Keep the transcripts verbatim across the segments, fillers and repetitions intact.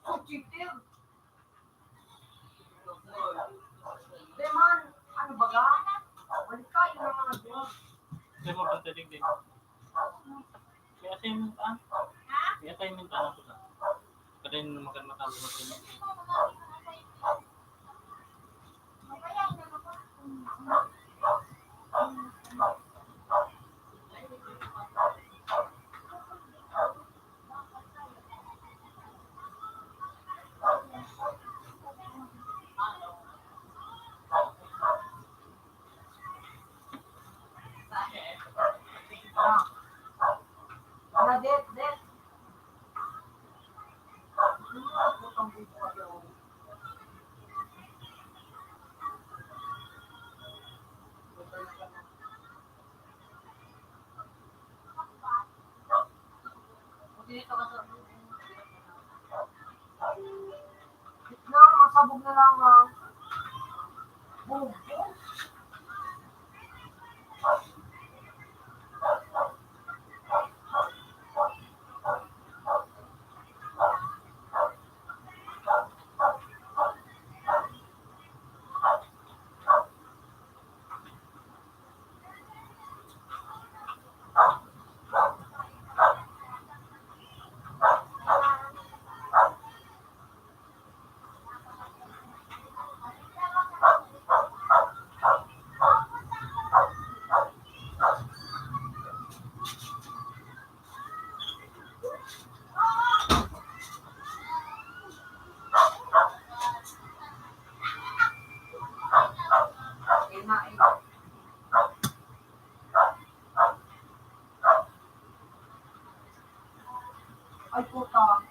So, cheater. Di man, ano baga? Balik ka, yung mga nag-, Di mo pwedeng din. Kaya kayo yung, ah? Ha? Kaya kayo yung, ah, ako na. Pwede na makan-, matalo na sila. Masabog na lamang. Bugbog. Ay, puta.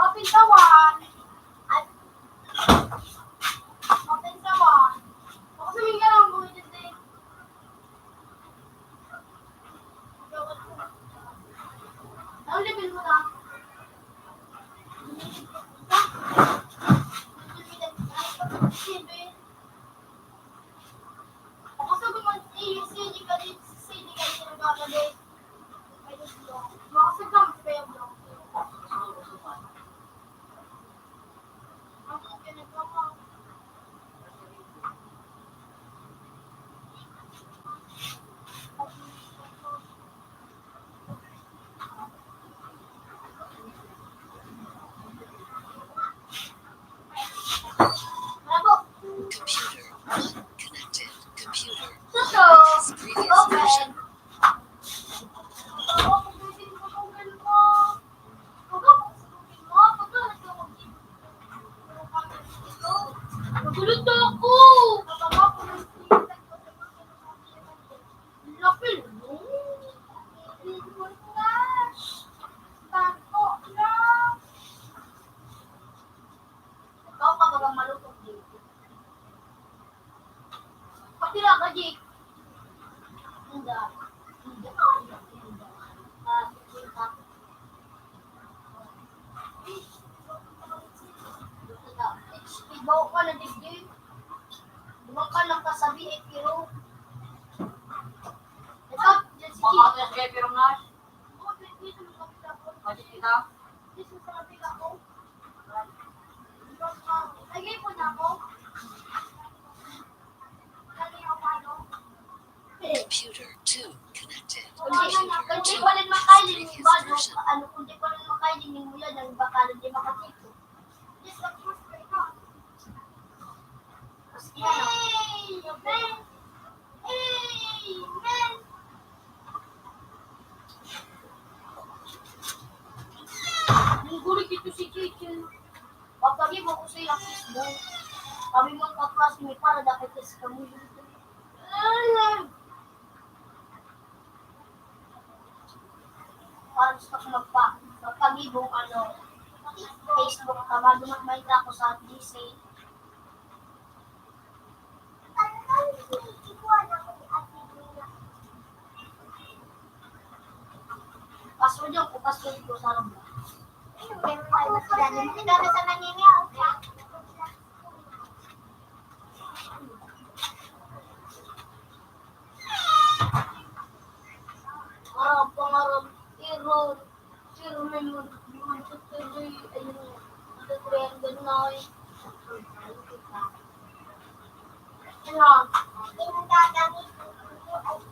Kapintawan. At kapintawan. Ako sa mga lang, buhay din. Ang level mo na. Ako sa mga, eh, yung C D ka din, C D ka din, nagkakali. Ako sa mga, pero ako, pinagkama. Pira ka, Jake? Inda. Inda. Inda. Ah, inda. Ibaw ka na digdi. Duman ka lang kasabi, eh, pero ikaw, dyan si Jake. Baka ka, pero nga. Oo, dyan, dyan sa mga pila ko. Pati kita? Dyan sa mga pila ko. Lagi po na ako. Computer two connected. Computer two. Kundi pa rin makain yung bado, ano, kundi pa rin makain yung mula ng baka, hindi makatipon. Amen! Amen! Ang gulo dito si Chichen. Papagi mo ko sa ilang Facebook. Kami mo ang kaklase, may para dapat sa kami. Parang gusto ko magpa-, magpagibong, ano, Facebook, tama, dumakmay na ako sa D C. Password yun, kung password ko sa Roblox. Ayun, meron tayo sa dali. Hindi kami sa nangingiyaw. Harap, pangarap, iro, sir, may mag-, mag-, ayun, mag-, ganun na, eh. Ano? Yung gagamit ko ay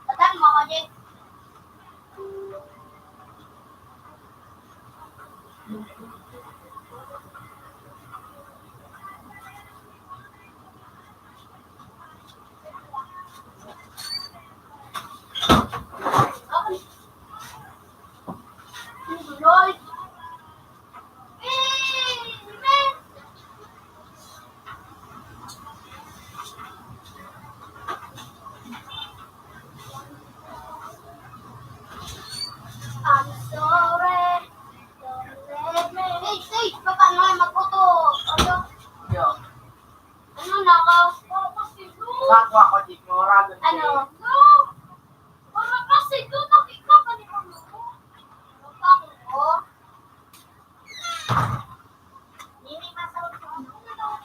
Patan mo ako, Jake. Lord. I'm sorry. Don't let me. Hey, hey, baba na nga, mag-uto. Ano? Yo. Ano na ako? Sakwa ko, di ko, ragon ko. Ano? No! Para kasi doon, nakita ka ni Mama ko. Ano pa ako? Hindi masarap yung ano.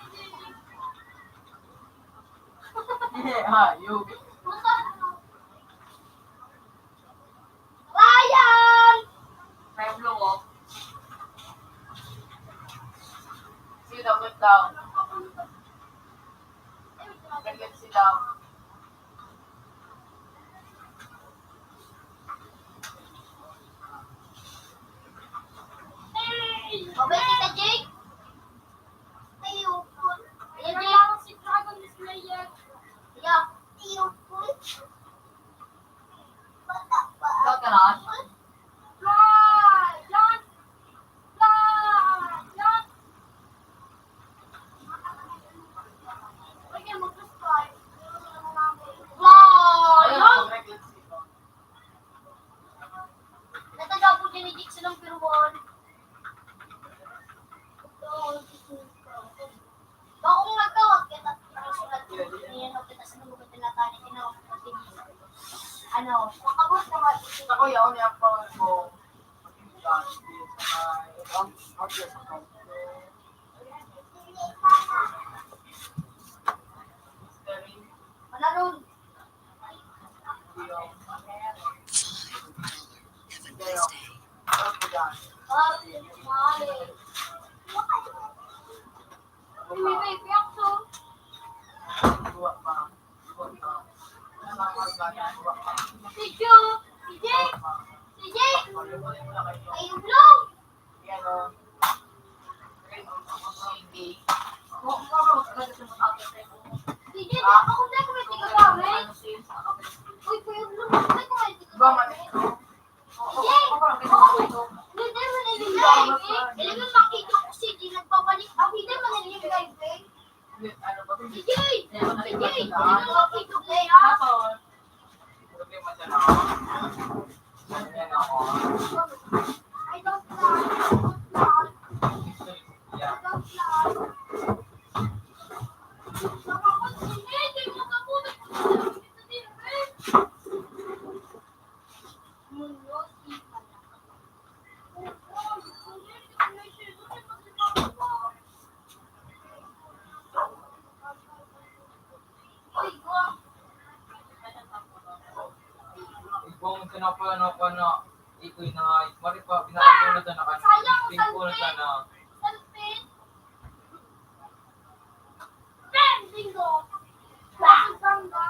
Eh, hayop. Ryan! May vlog, oh. Sige daw, wait daw. Ganyan sila. Mabait kita, Jake. Ayoko. Ayan, Jake. Si Dragon Slayer. Yeah. Ayoko. Bata pa. Ikaw ka lang? Fly! Fly! Fly! Fly! Pwede mag-fly. Fly! Ayun, mag-fly. Natagaw po din ni Jake silang piruan. Bakong nagkawag kita, personal ko, niya, no, kita sa mga pinatani, tinawag ko, tinawag. Ano, makabot na ba? Ako, yaon niya pa ko. Manaron. Si Joe, si Jake, si Jake, ay, yung vlog. Sige, ako na ko may tigagamit. Uy, kuya, ano, ako na ko may tigagamit. Sige, ako, hindi mo na yung live, eh. Alam mo, makita ko si Jake nagbabalik. Ako, hindi mo na yung live, eh. Sige, sige, hindi mo makita ko, eh, ah. Problema dyan ako. Yan ako. I don't know. Ano pa, ano pa na, ikoy na, mari pa, binakal ko na sana, kan-, Sayang, pink ko na salpin. Sana. Salpin. Ben, bingo. Salpin ka.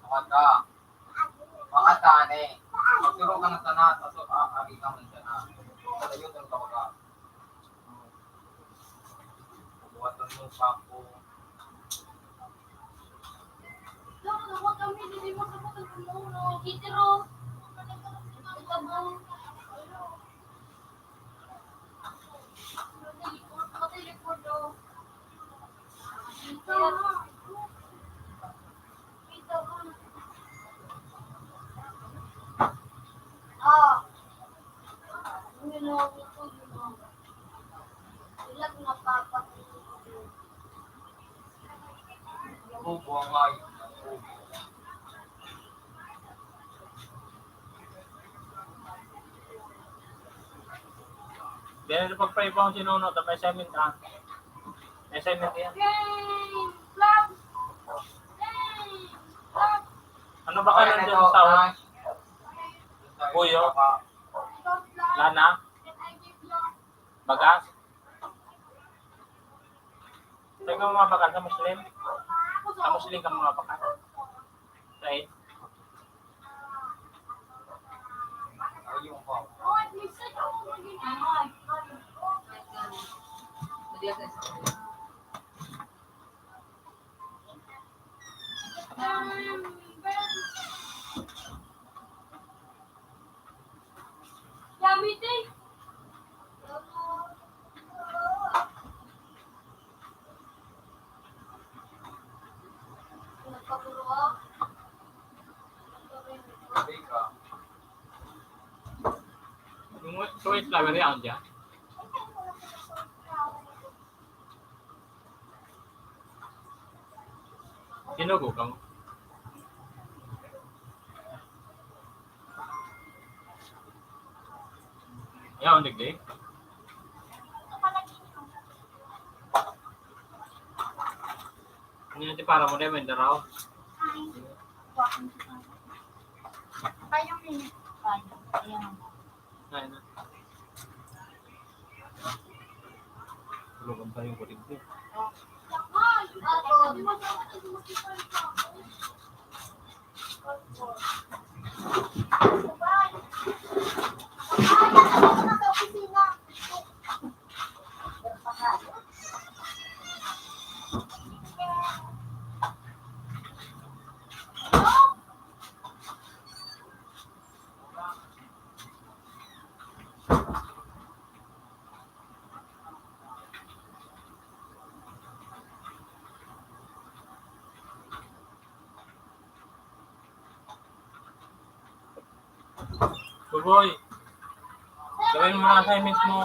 Makata. Makata, ne. Magturo ka na sana, taso, ah, ari ka man sana. Sa layo, taro ka. Buhaton mo pa ako. Dahil pag-pray pa akong sinuno, tapos assignment, ah. Assignment yan. Ano ba ka nandun sa Buyo? Lana? Bagas? Saan ka mabakal? Sa Muslim? Sa Muslim ka mabakal? Sa Eid? Yung sweet flower yan, dyan. Sinugo ka mo? Ayaw, ang digdi. Ano yung para mo, Dem? May daraw? Ay. Kayong minute. Kaya. Ayan. Kaya na. Tulog ang tayong kuliglig. Buboy, gawin mo mga assignments mo.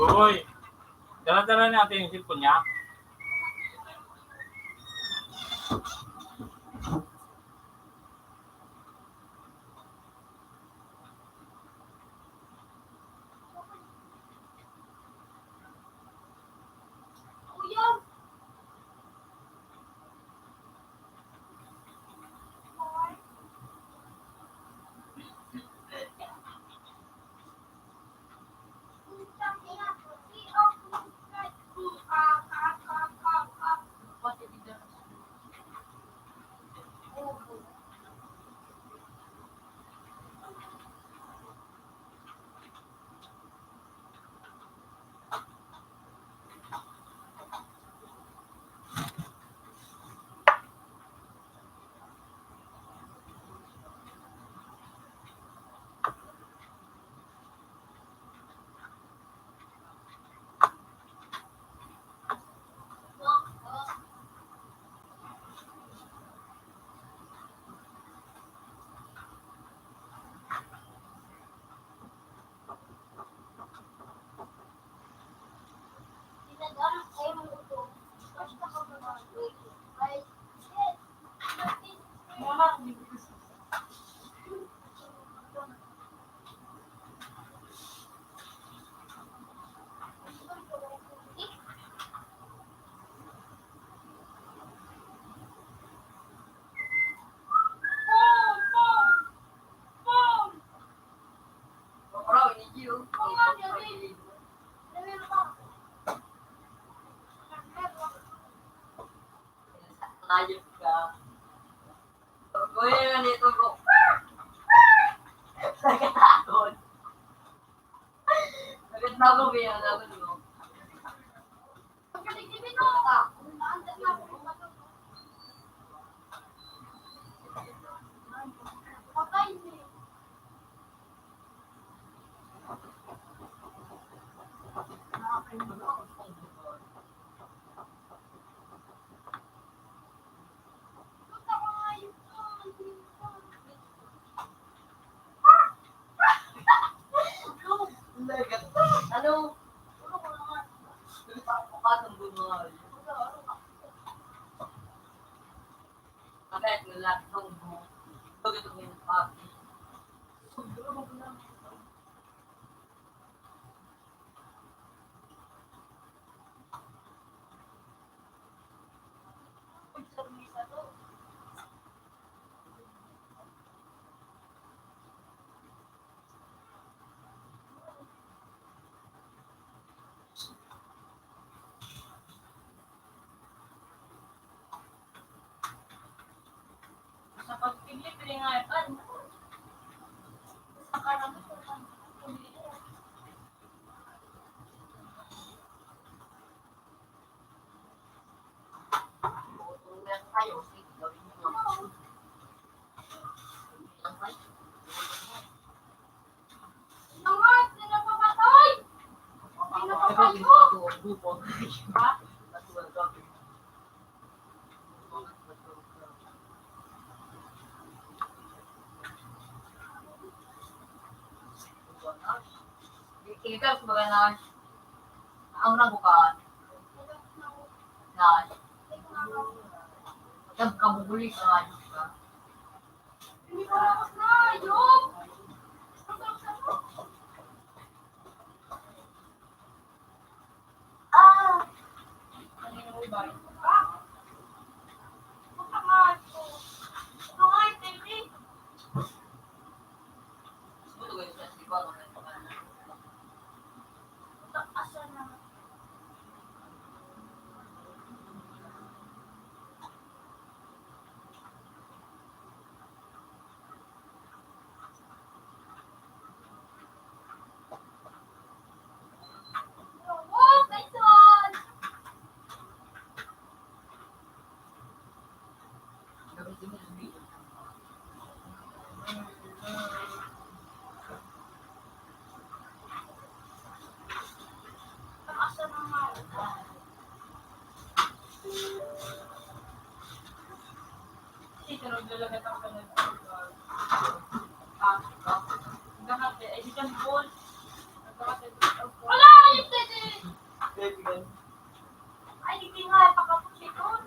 Boy, dala-dala natin yung cellphone niya. Hayop ka. Kuya, nandito, bro. Nagkatagon. Nagkatagon, kuya. Nagkatagon, bro. Ano? Sa pagpili, pili nga, eh, pan. Sa karami ko, pan. Ikaw, kumbaga na, ang nabukaan. Na, nagkabuguli ka nga, di ba? Hindi ko na, ayun! Ah! Wala! Ayun, pwede! Ay, hindi nga, pakapusiton.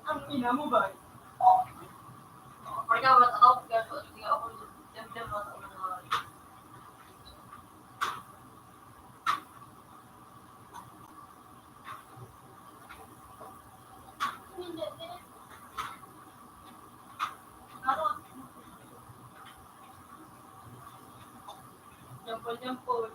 Ang ina mo ba? Jampol-jampol.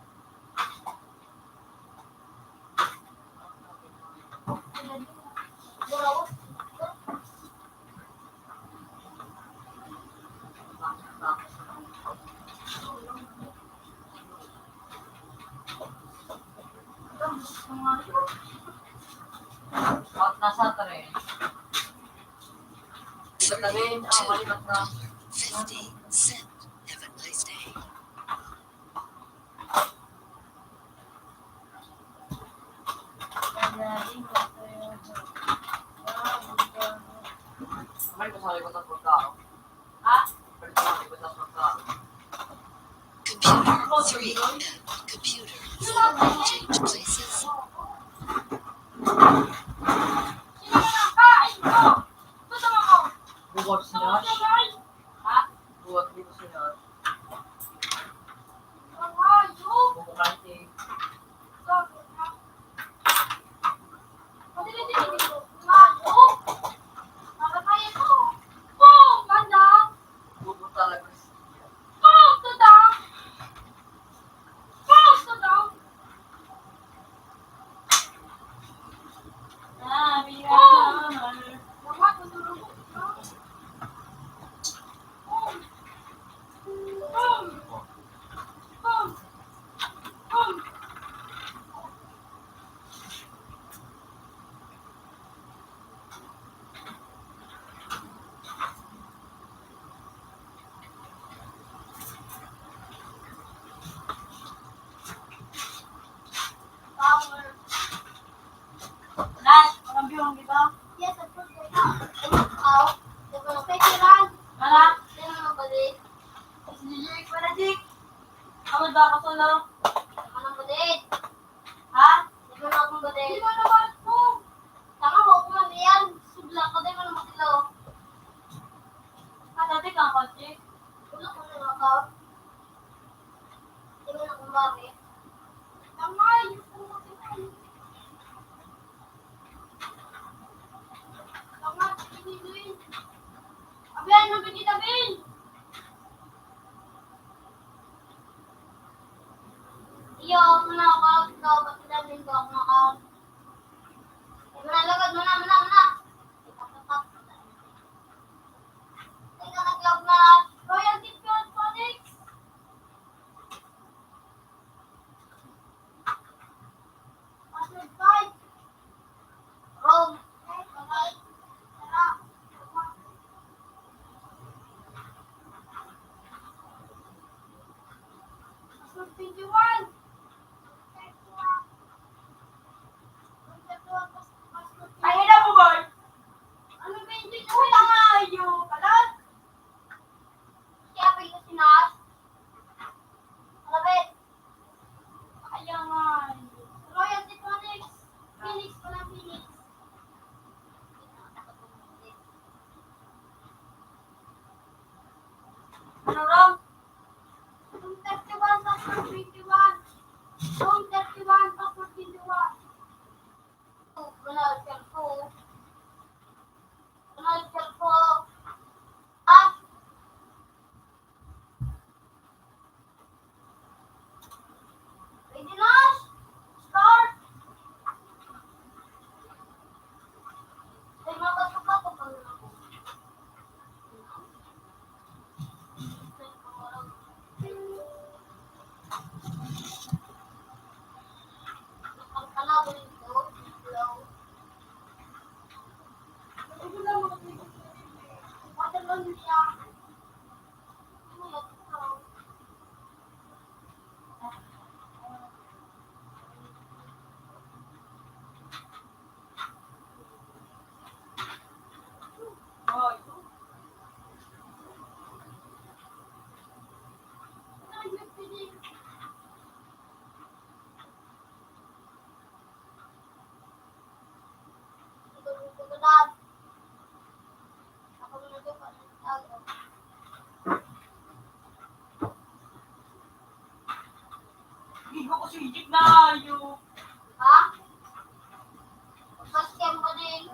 Pag nasa tren. Sa tren, ah, malipat na. Fifty cent. Have a nice day. Three on computer. Change places. Buwag si Nash. Ha? Buwag dito si Nash. Buwag si Bubo talaga siya. Ah, bilang. Nas, walang biyong, di ba? Yes, of course, why not? Ano ka? Di ba, pwede lang. Wala. Di naman pwede. Sige, wala, Jake. Ako ba ako solo? Ano ba, Jake? Ha? Di ba na akong pwede? Di ba naman ako? Tama mo, kung ano yan, sugla ka, di mo na makilo. Ah, dati ka ako, Jake. Wala ko na ako. Di mo na akong bawi. Tama, yung kung makilo. Abihan mo kita, Bin! Iyo, ako na, ako, ako, ako, ako, ako, ako, ako. Mana, lagad, mana, mana, mana. Teka, nag-log na. Royalty Field Products. Password five. Wrong. Password twenty-one. Ay, ina mo, boy! Ano ba yung twenty-one? Putang ayo, kalat! Kaya pa yung sinas? Alabit! Ayan nga. Royalty Phoenix. Phoenix pala, Phoenix. Ano, Rom? Room thirty-one, password twenty-one. Room thirty-one, password twenty-one. Wala, cellphone. Wala, cellphone. Ah! Ready na? Start! Ay, mapasukat ko pa naman. Ang kalawin ko, itlog. Ano ba naman? Watermelon siya. Gibo ko si Jake na ayo. Ha? Pasyan ba din?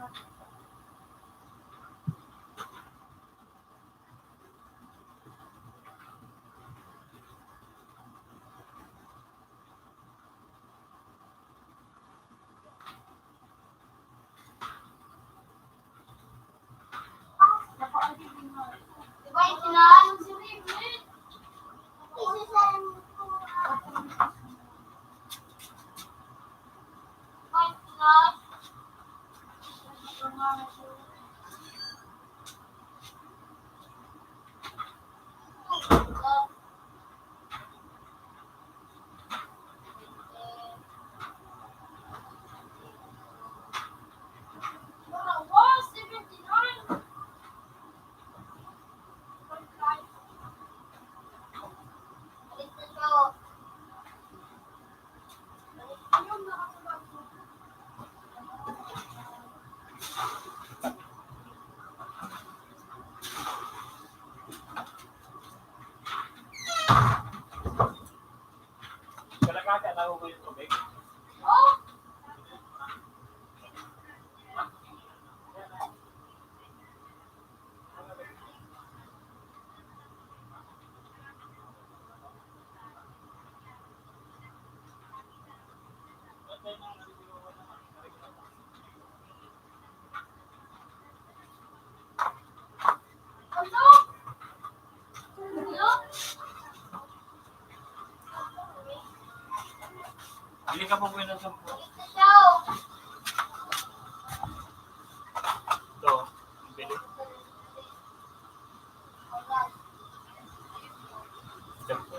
Bili ka po ng sampu. Ito, bili. Ito po.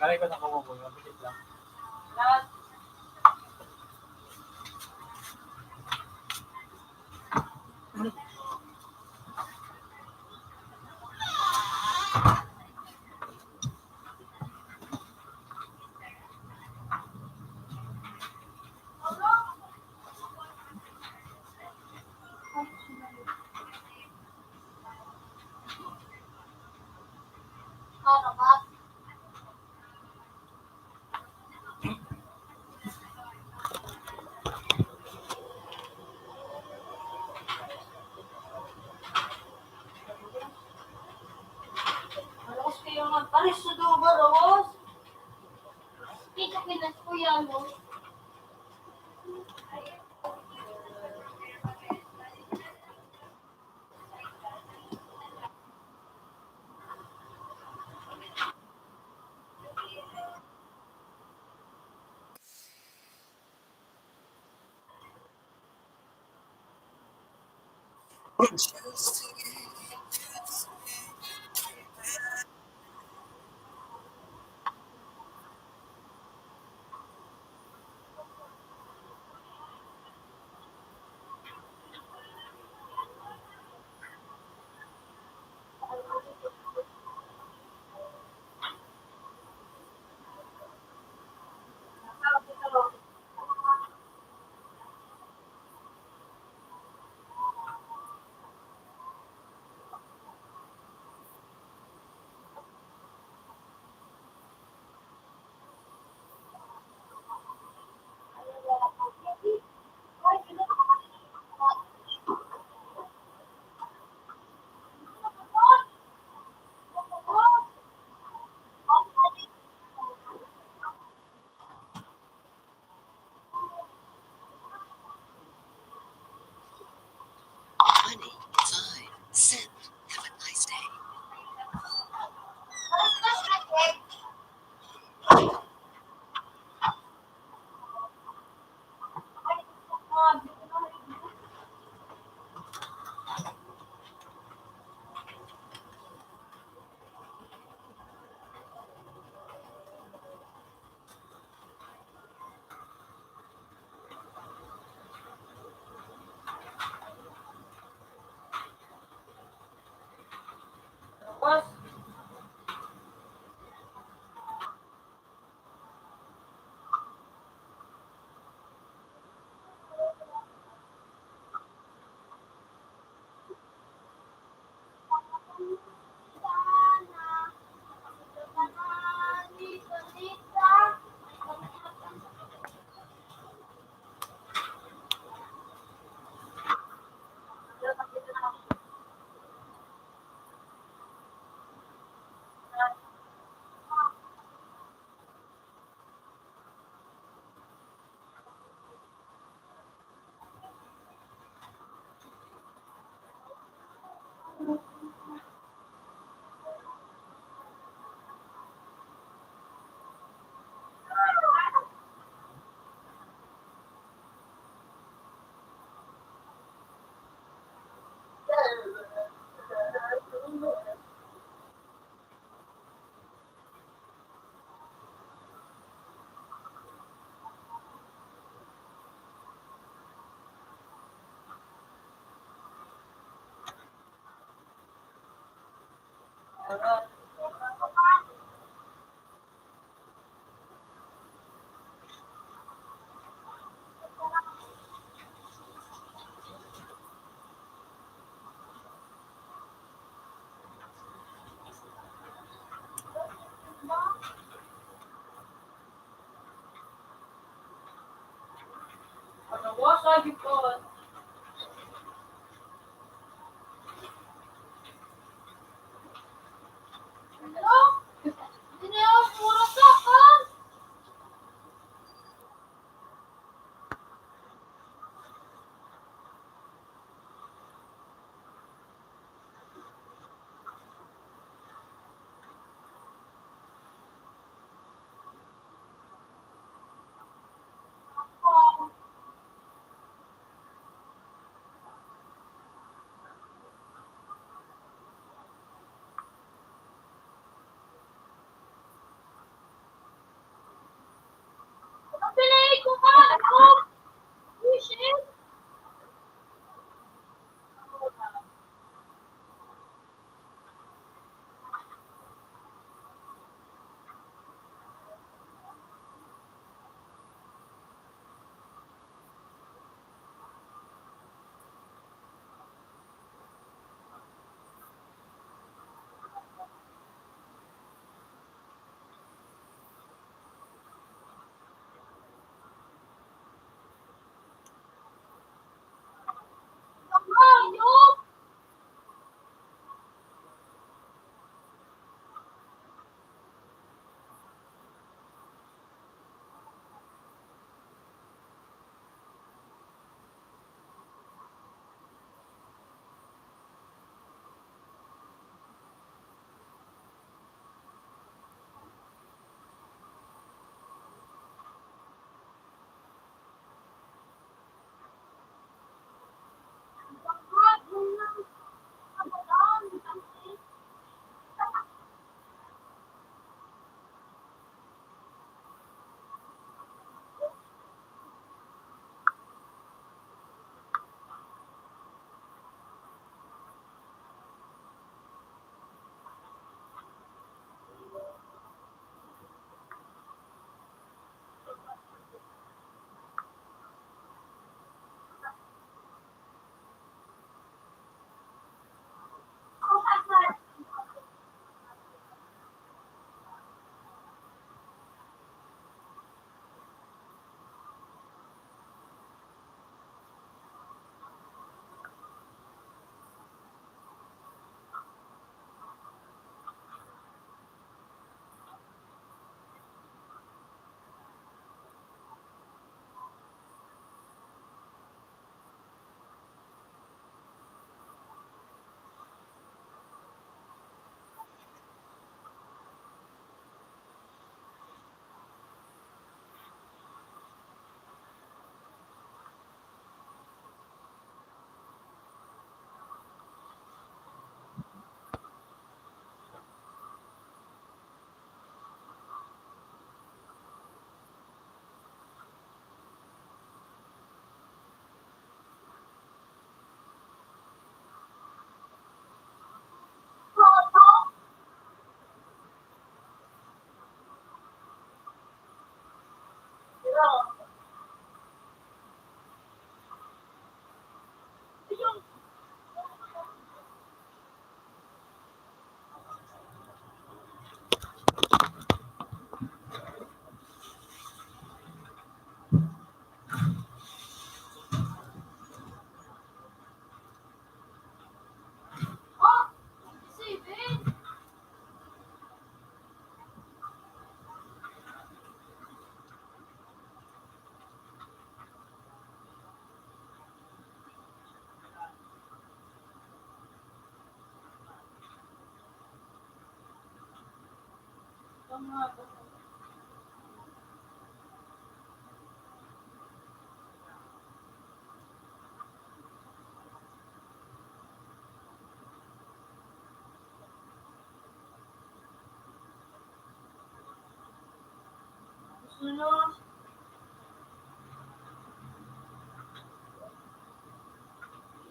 Pagkalay ko sa kubo ko, mabilis lang. Malakas kayo magpares sa dugo, Rose. Dito, Pinas, kuya mo. Honey, it's I, Seth. Have a nice day.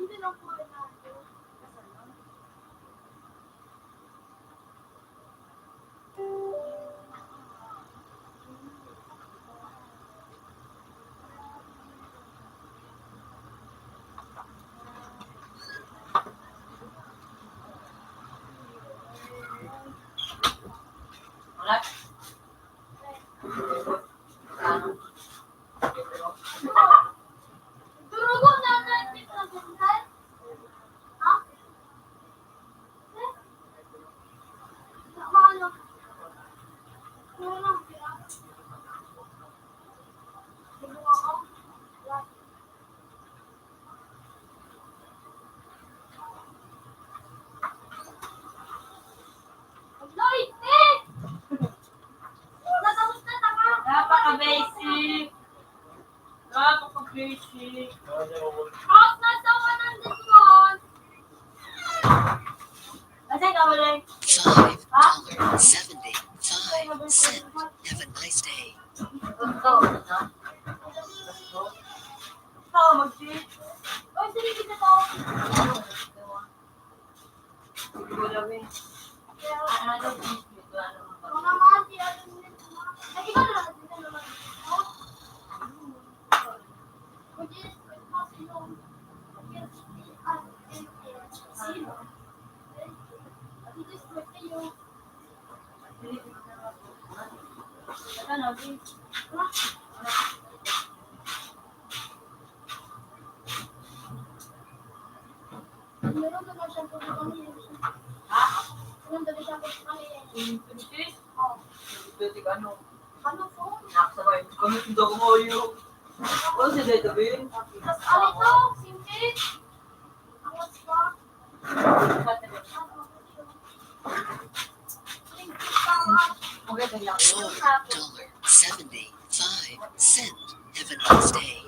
Hindi lang po rin natin. Napaka-basic. Napaka-basic. House nasa one hundred one. Kasi ka wala. Five dollar seventy-five cent. Have a nice day. Ikaw, mag-date. Oy, sige, kita to. Ha? Yung British? Oh. Antibiotic ano? Ano po? Nakasabay. Kami, hindi ako mayo. Ano si Vitamin? Ano ito? Simpit? Ang what's pa? Four dollar seventy-five cent. Have a nice day.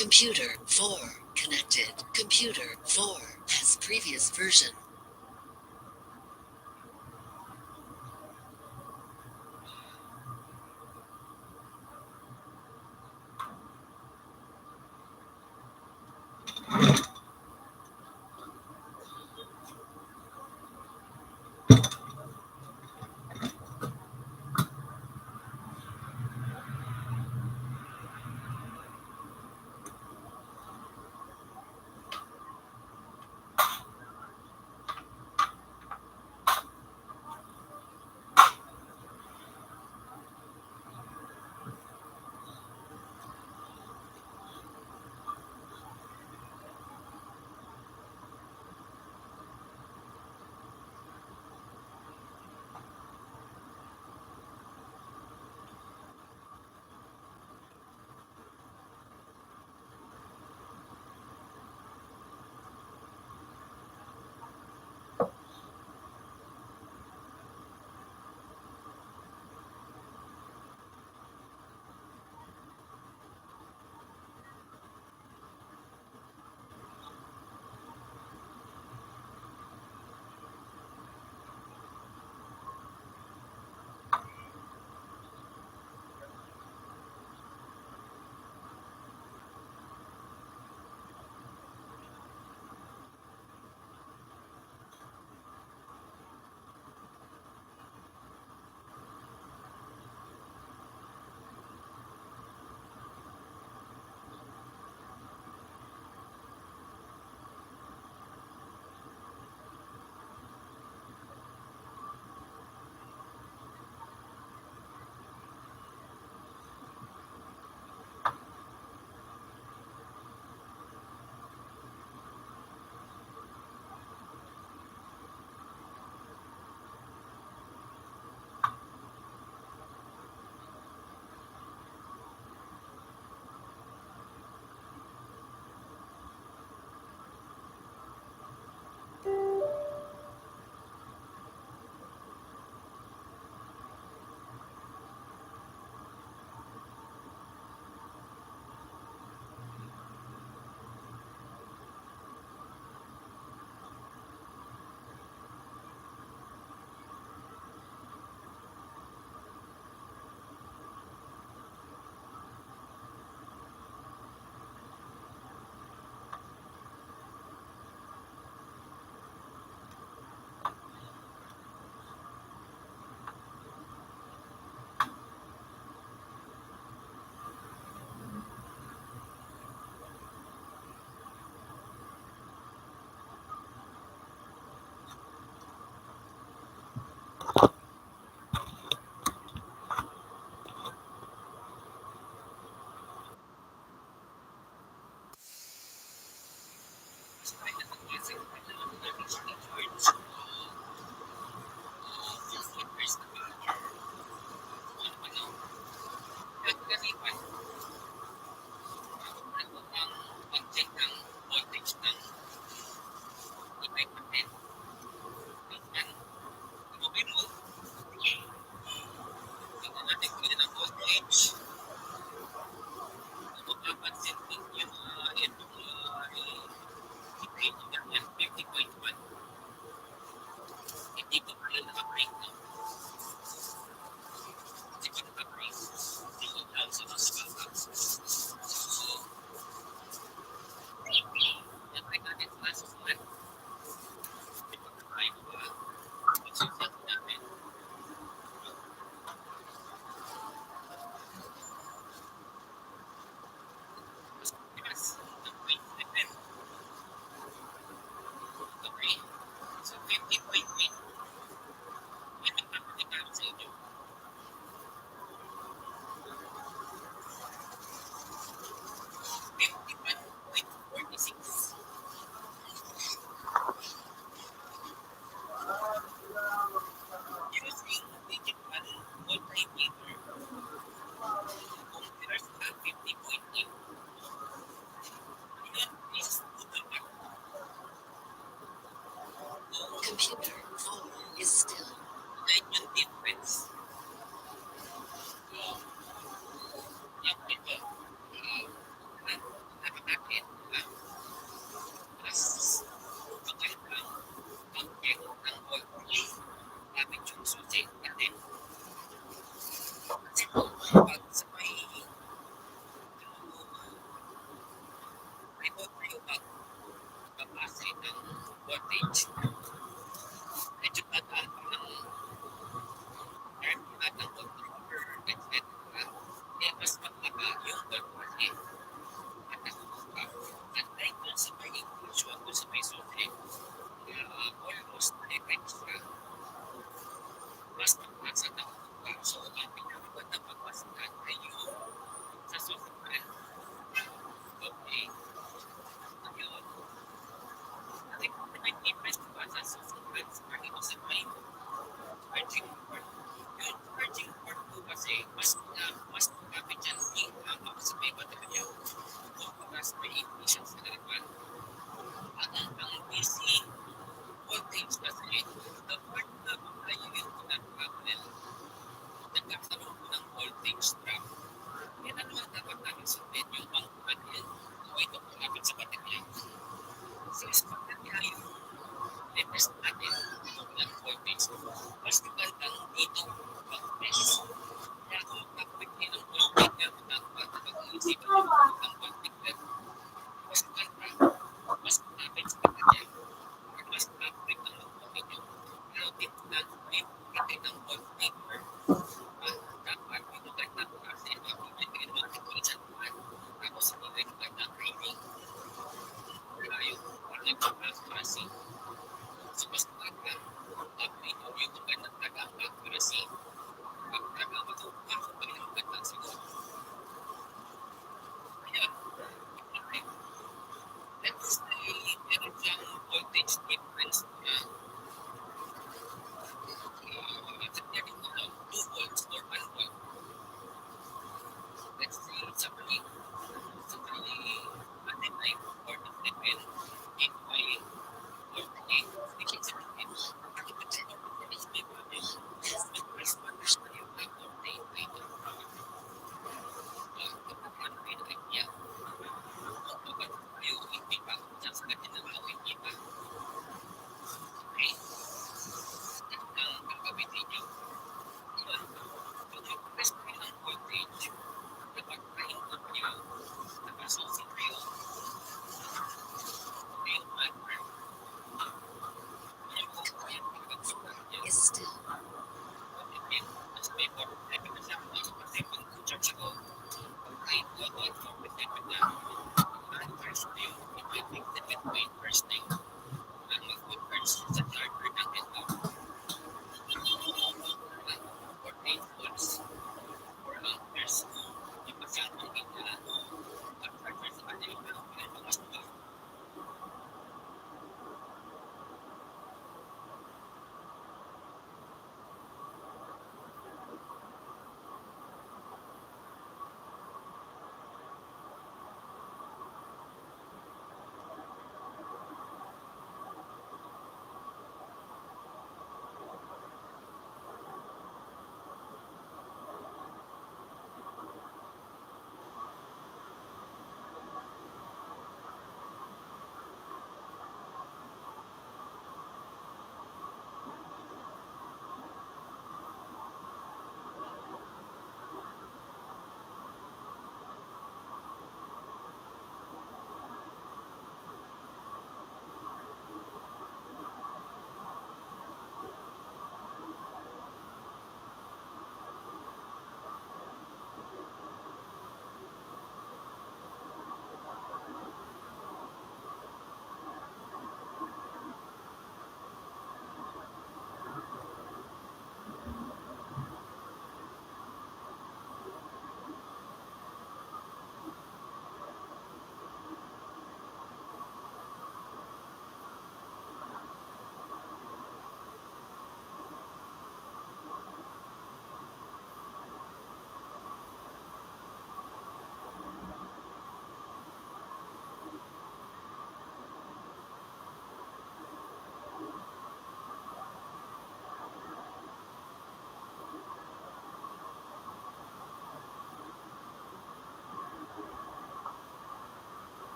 Computer four connected. Computer four has previous version.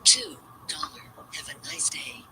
Two dollar. Have a nice day.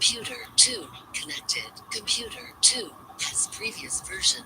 Computer two connected. Computer two has previous version.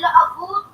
Lagot.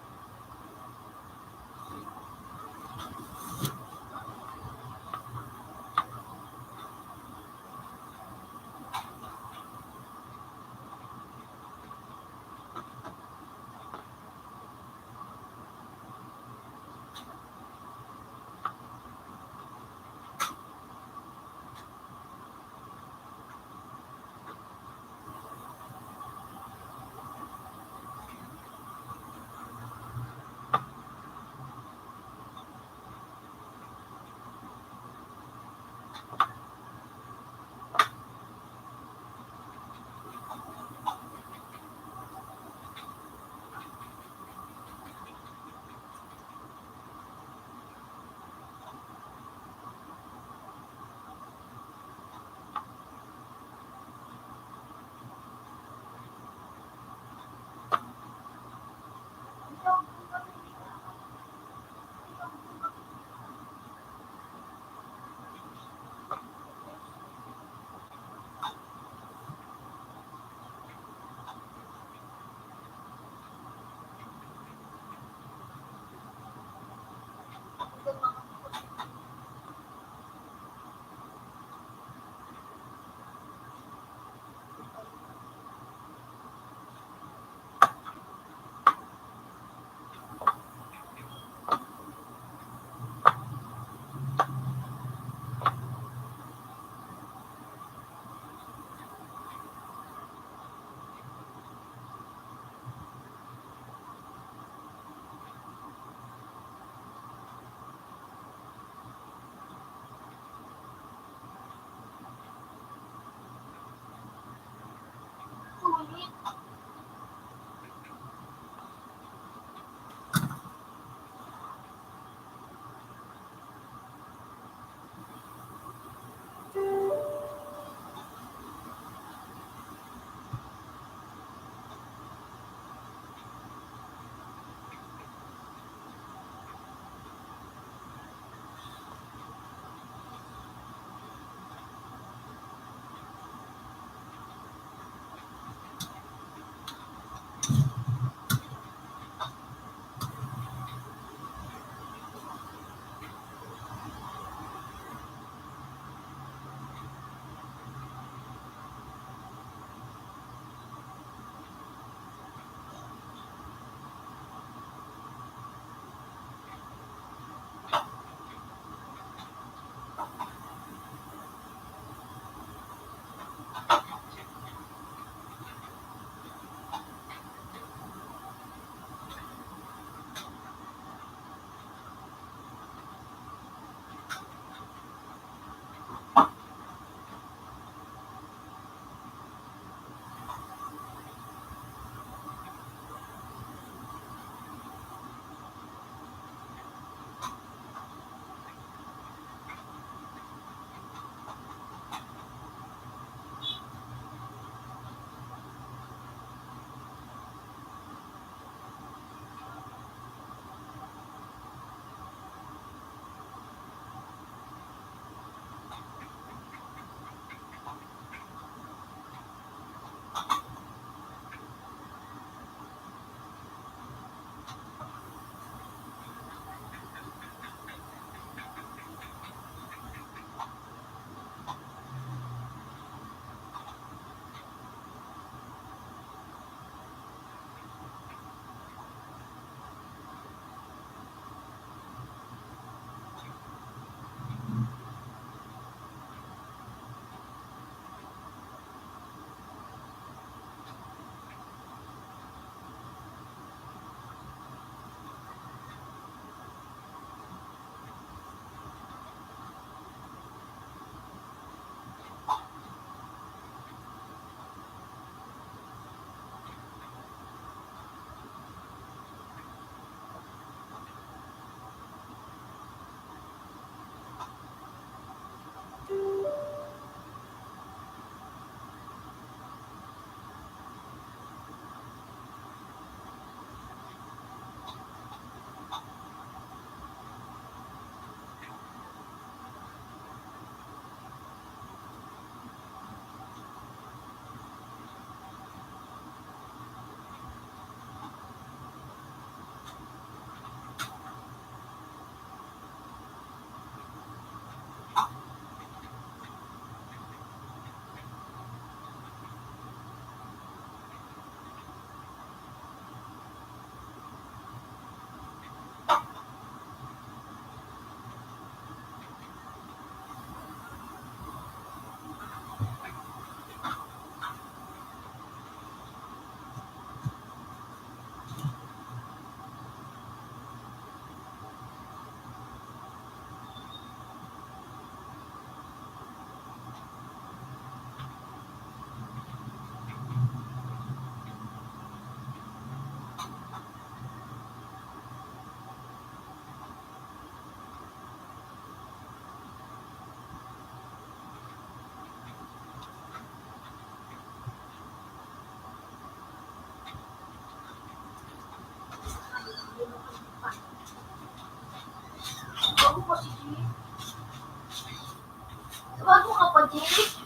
Jake?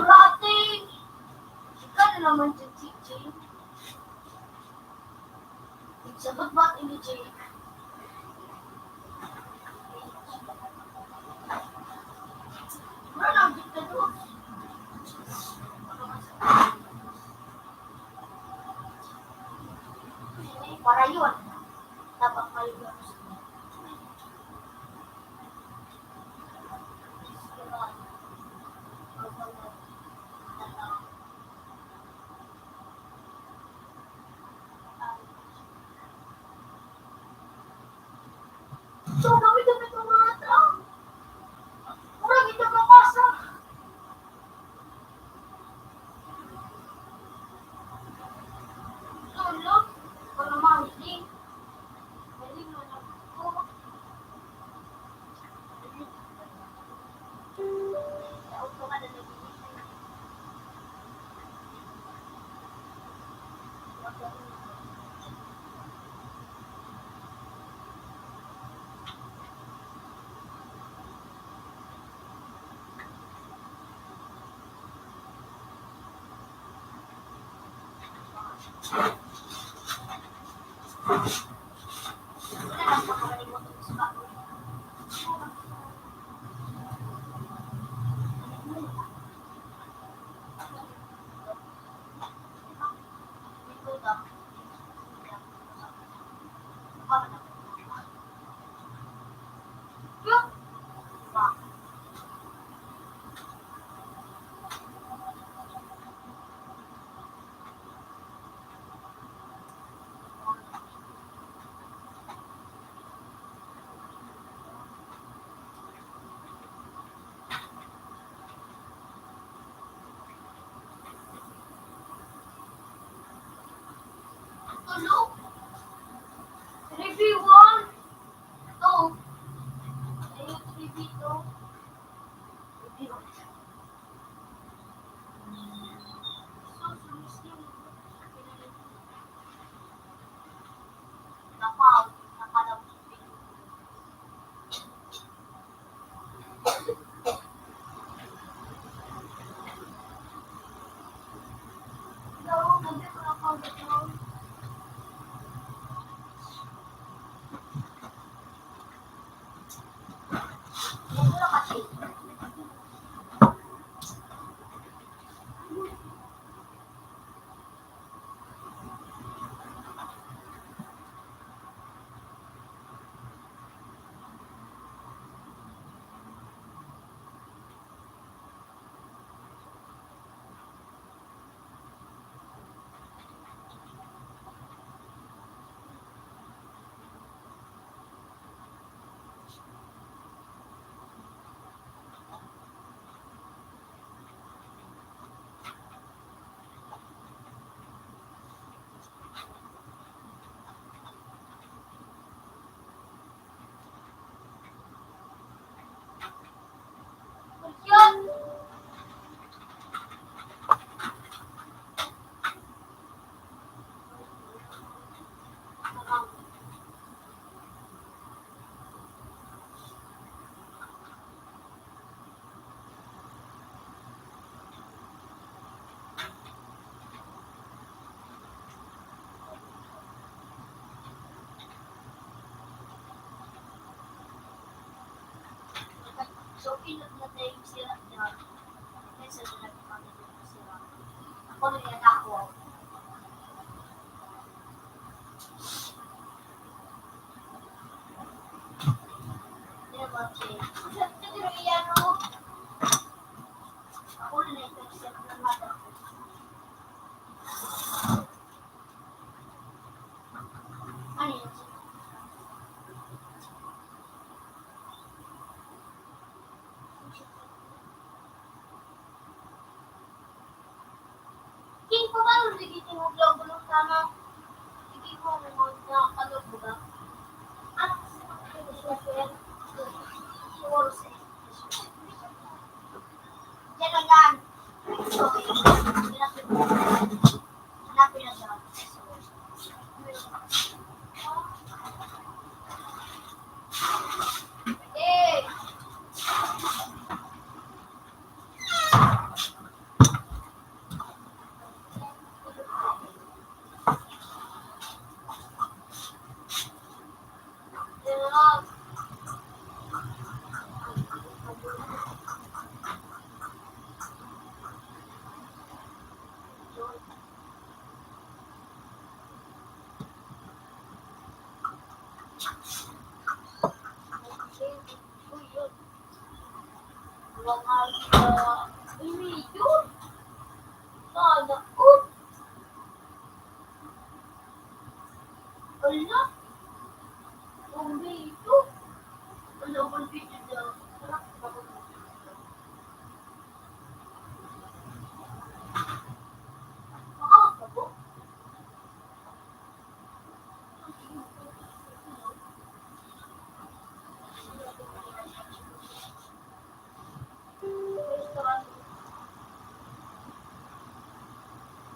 Ate! Ikaw na naman dyan, Jake. Sagot ba ni Jake? Wala nang dikta doon. Para yun. Dapat may So, kami kami itong mga tao. Murag ito kapasa. Tulog. Para mahiling. Mahiling na lang ako. Tulog? Review one. Two. Review two. Review one. So, inot na tayo yung sira niya. Minsan na nagpapagod yung sira. Ako na yung ako. Hindi na ba, Jay? Pero iyan, oh. Ako na yung accept ng mata ko. Ano yun? King, paano nagiging huwag lang bulong tama? Sige mo, may mga nakakalog, diba? Ano kasi ang pinag-share? Siguro sa yan lang yan. So, hanapin na siya. So, eh,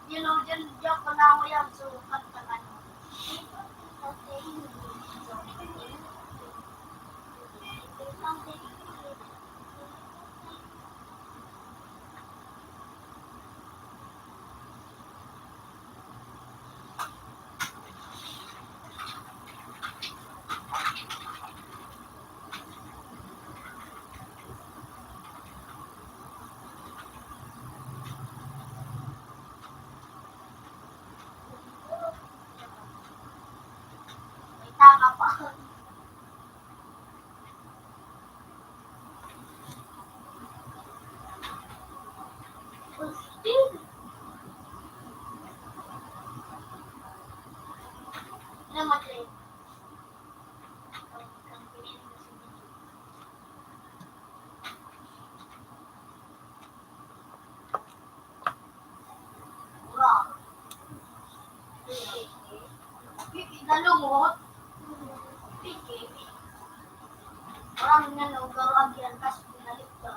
Yun, oh, dyan, dyan pala ako yan. So, kantahan mo. May tama pa. Namatay. Nalungot. Parang nga, no, pero ang yan, tas pinalik ka.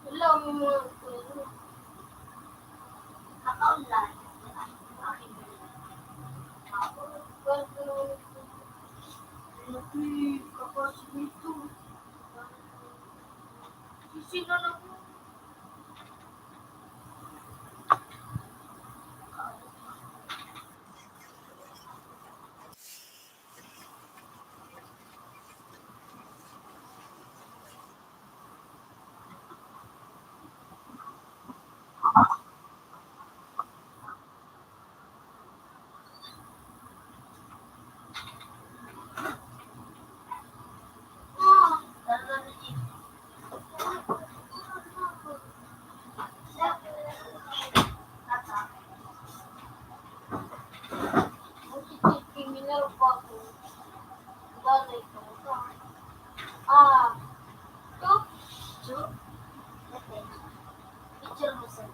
Hello, mga kuya. Naka-online. Sino na po? Ah, tu, tu, picture mo sa.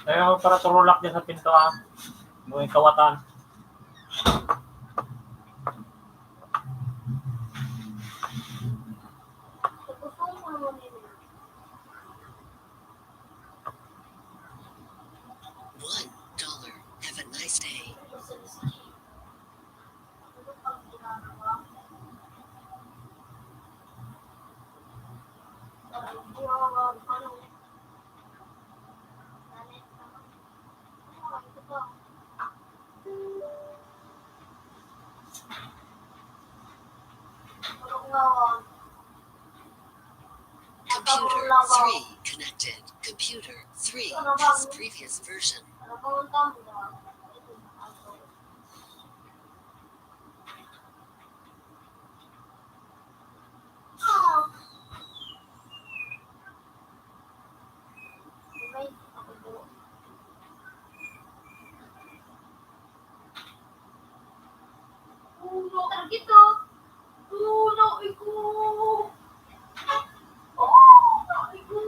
Kaya ako para turulak dyan sa pinto, ah. Mga kawatan. Computer three connected. Computer three, this previous version. Uno, target, oh. Uno, iku. Oh, iku.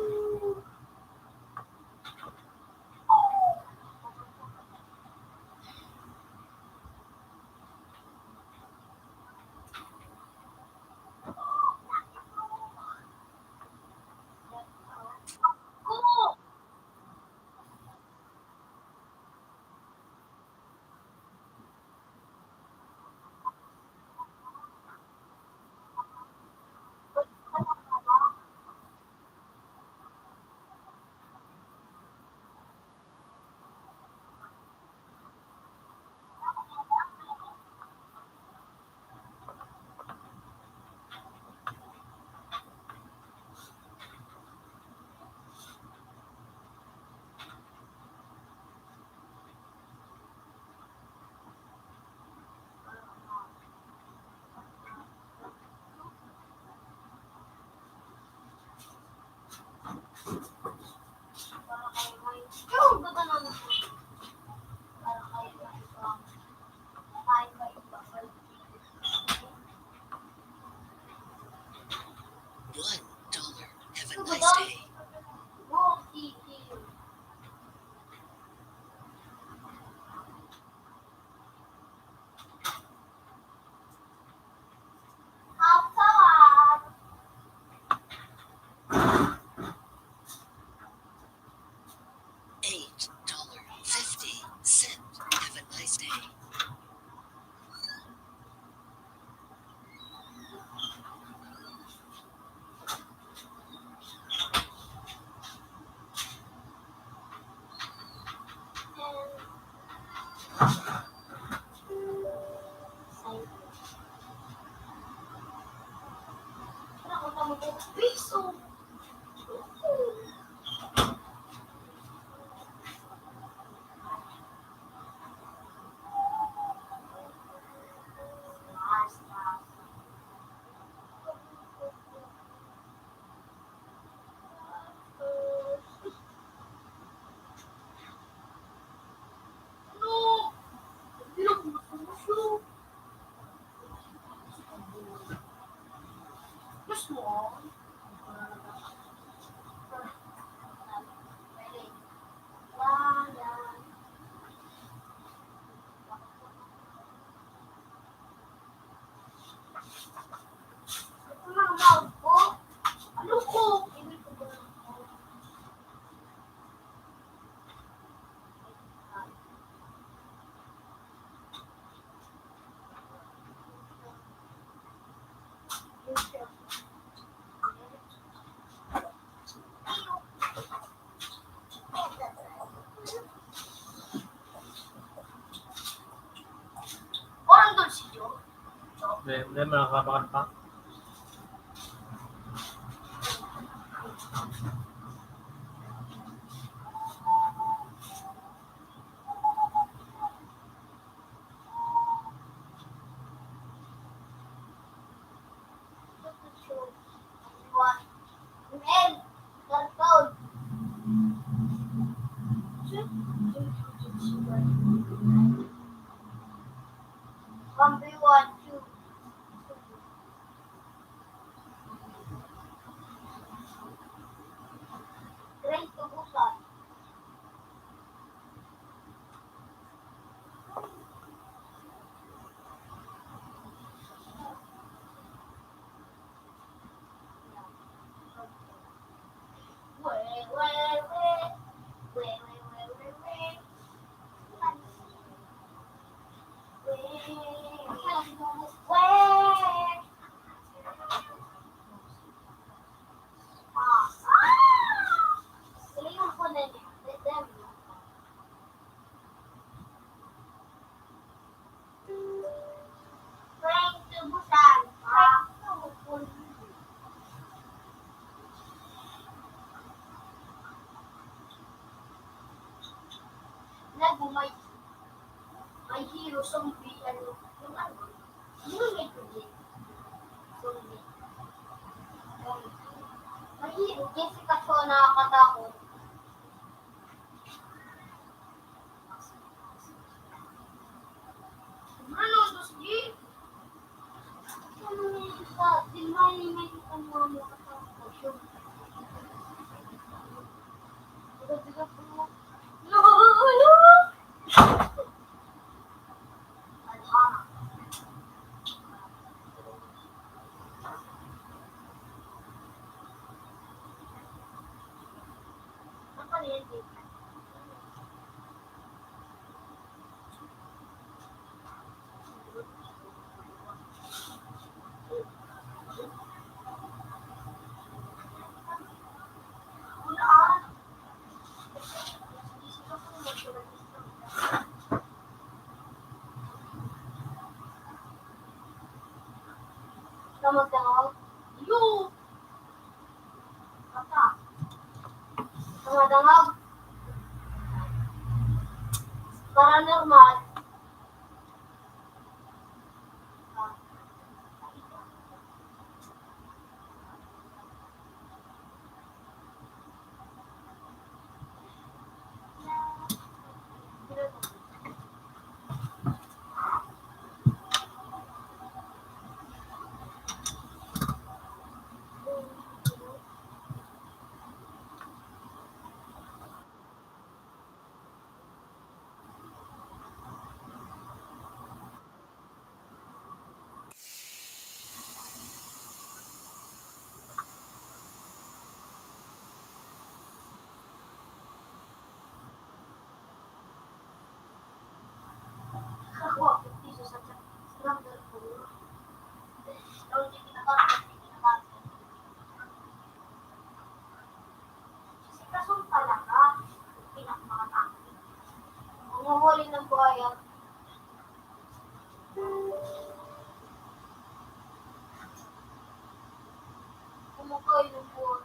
One dollar. Have a nice day. Eight dollar fifty cent. Have a nice day. Hindi, hindi, makakabakan pa. One by one, two. Three to busan. Hero, zombie, ano, yung ano, yung may tubig. Zombie. Zombie. May hero, Jessica Shaw, nakakatakot. Ano, dos G? Ano yung isa? Di may, may isang mga nakakatakot. Bigat-bigat po. Tama daw. Yo! Tama. Tama daw. Paranormal. Ang huli ng buhaya. Kumakain ng buhay.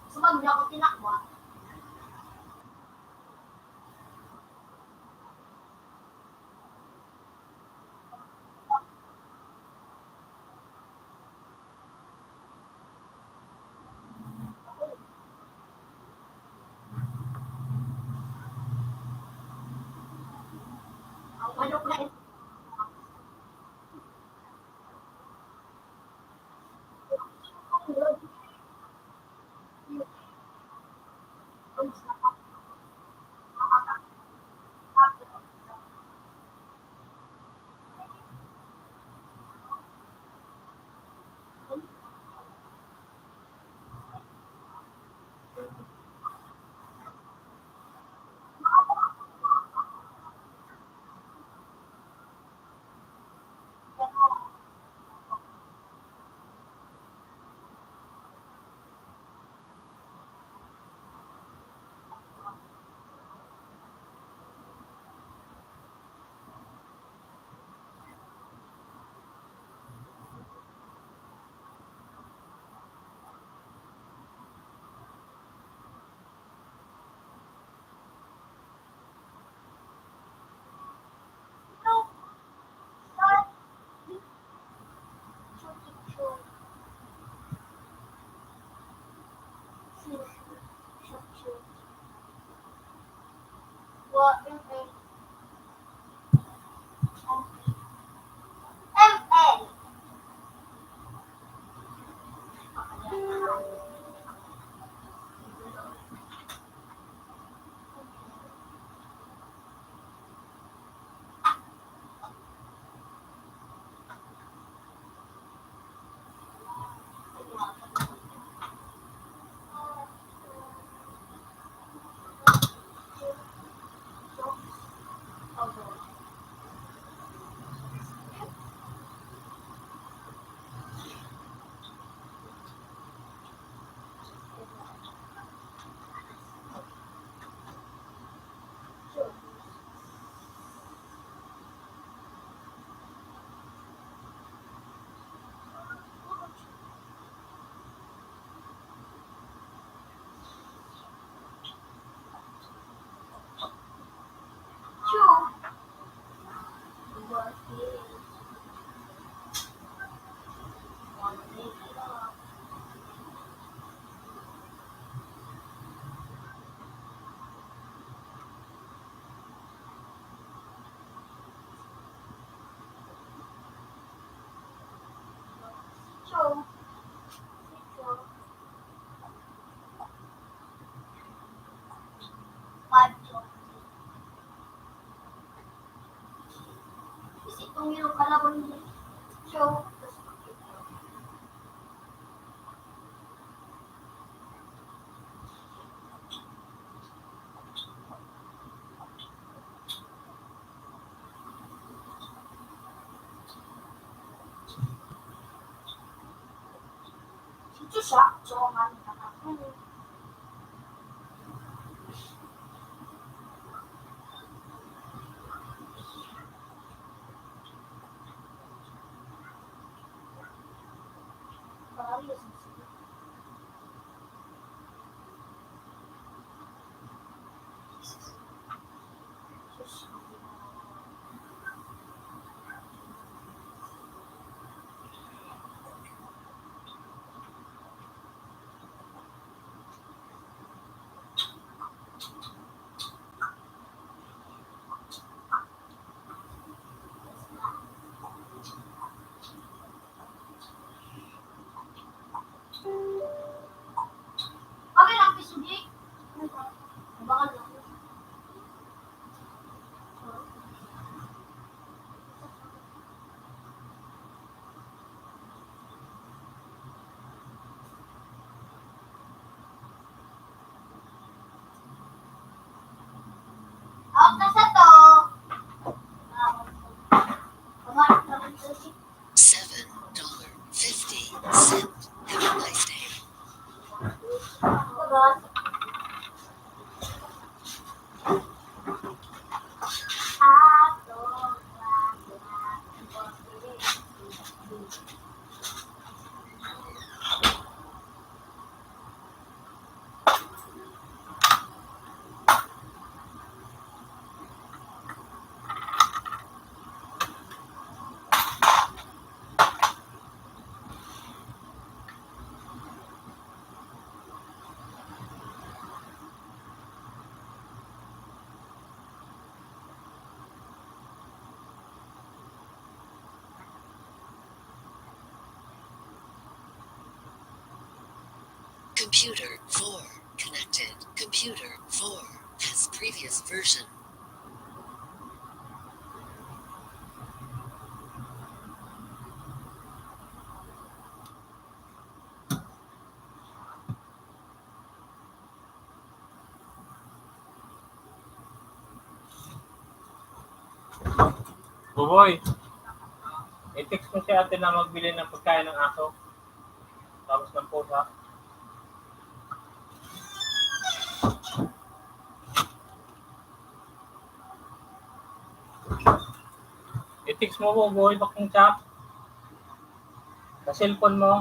Sumag na ako tinakbo. Ang manok na ito. Seven dollar fifty cent. Have a nice day. Computer four connected. Computer four has previous version. Buboy, i-text mo si ate na magbili ng pagkain ng aso. Tapos ng pusa. I-text mo, Buboy, bakong chat. Sa cellphone mo.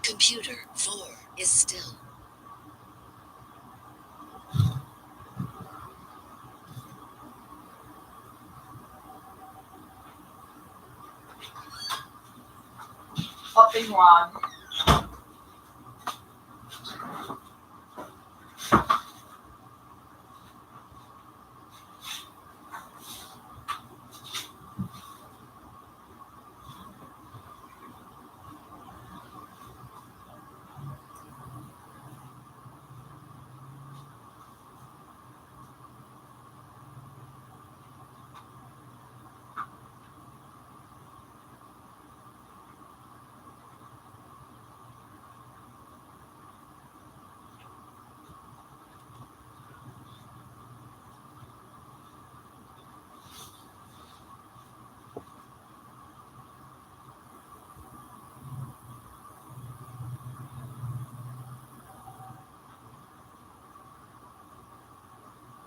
Computer four is still. Open one.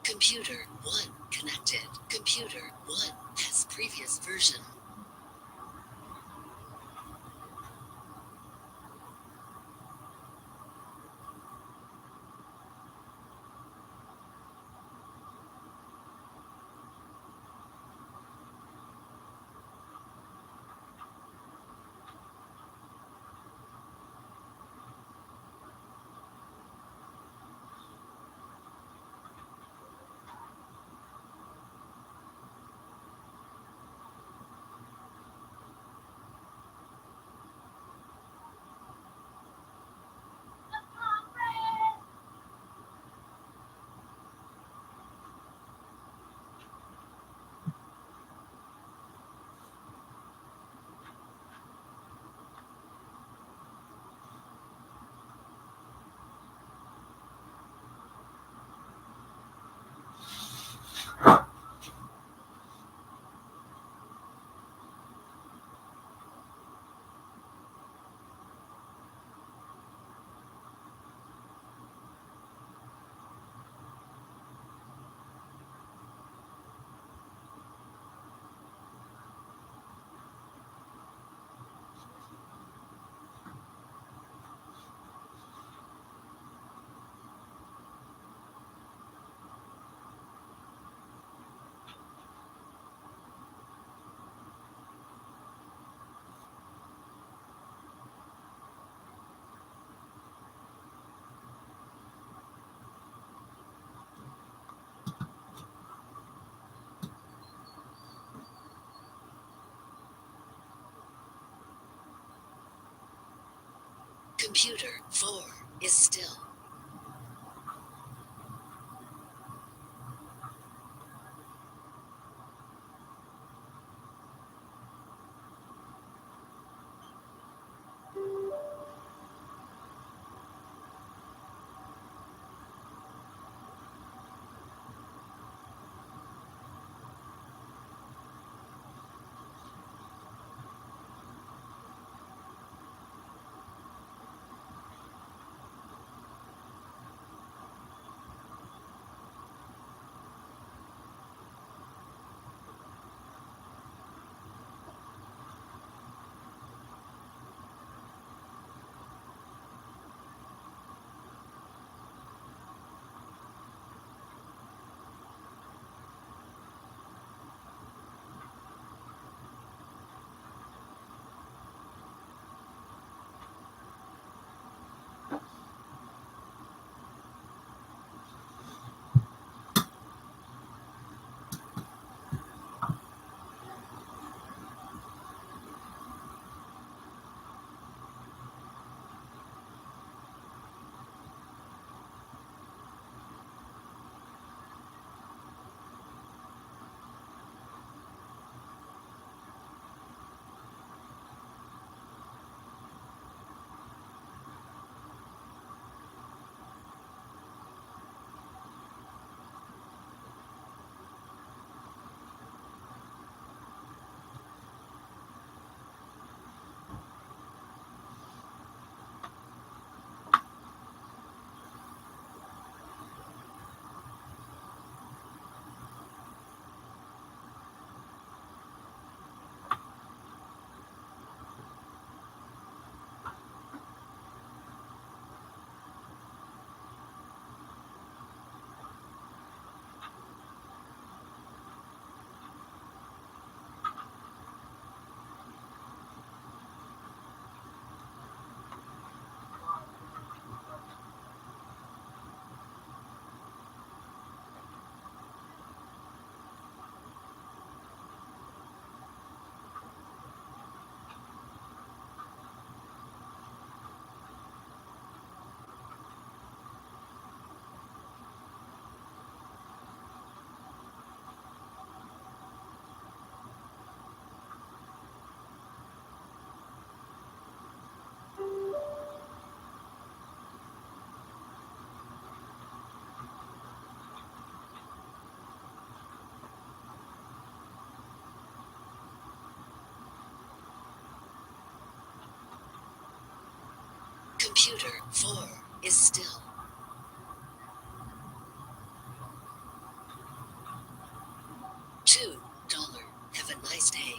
Computer one connected. Computer one has previous version. Computer four is still. Computer four is still two dollar. Have a nice day.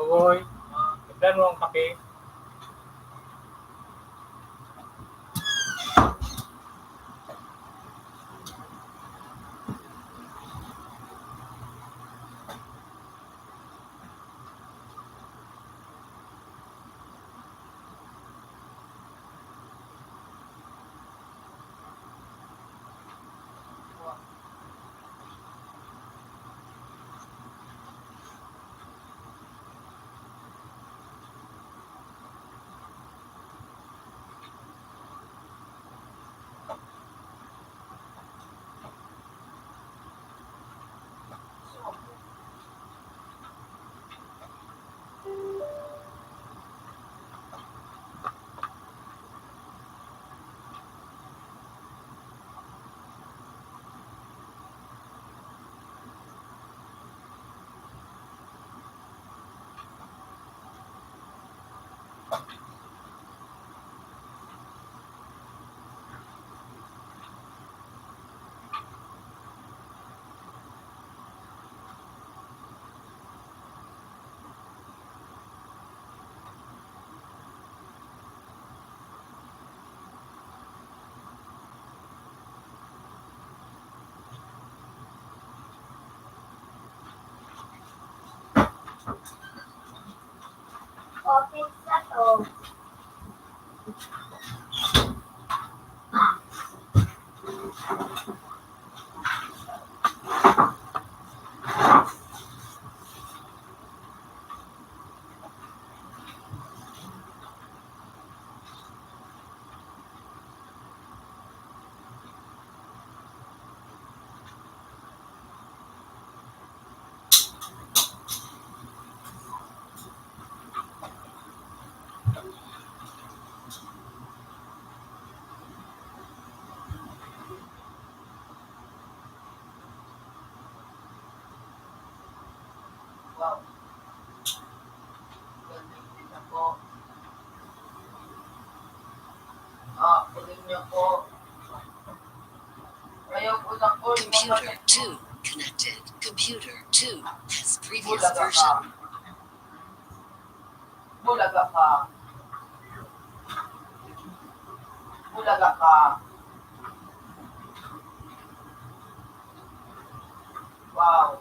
Uy, timplan mo ang kape. Open sa to. Wow. Galing din ako. Ah, galing niyo po. Ayaw po na po. Computer two connected. Computer two has previous version. Bulaga ka. Bulaga ka. Wow.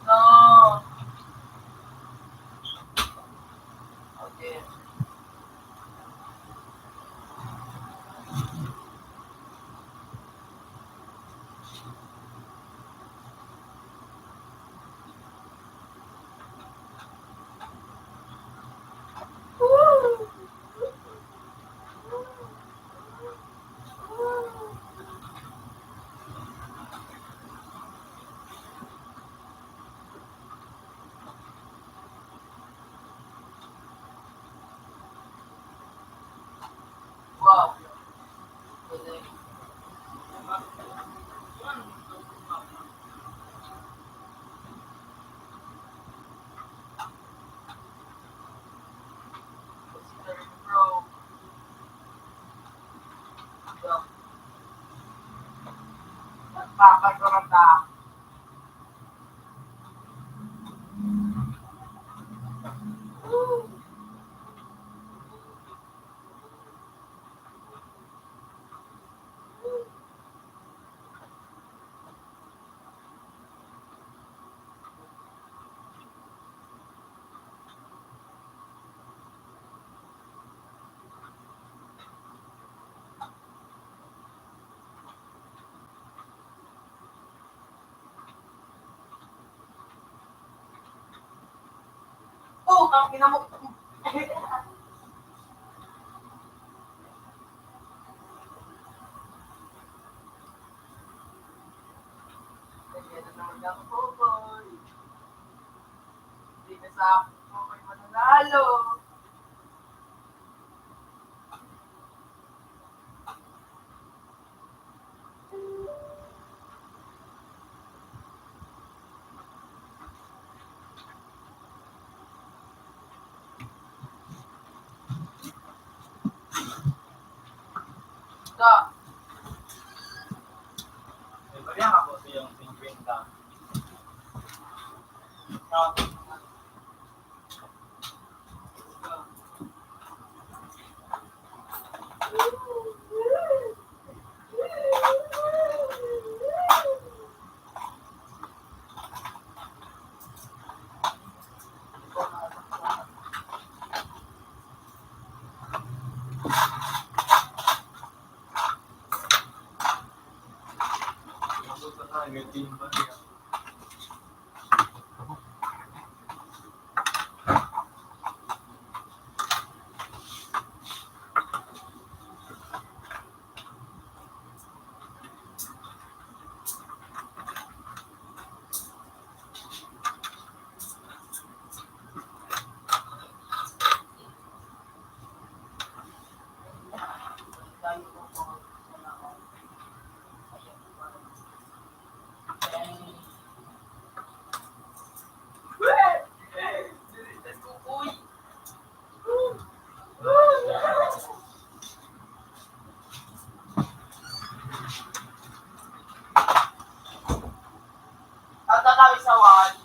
No. Okay. Wow. Nagpapagawa ka. Ka. May bariya ako sa iyong singkwenta. Ang tatawid sa one.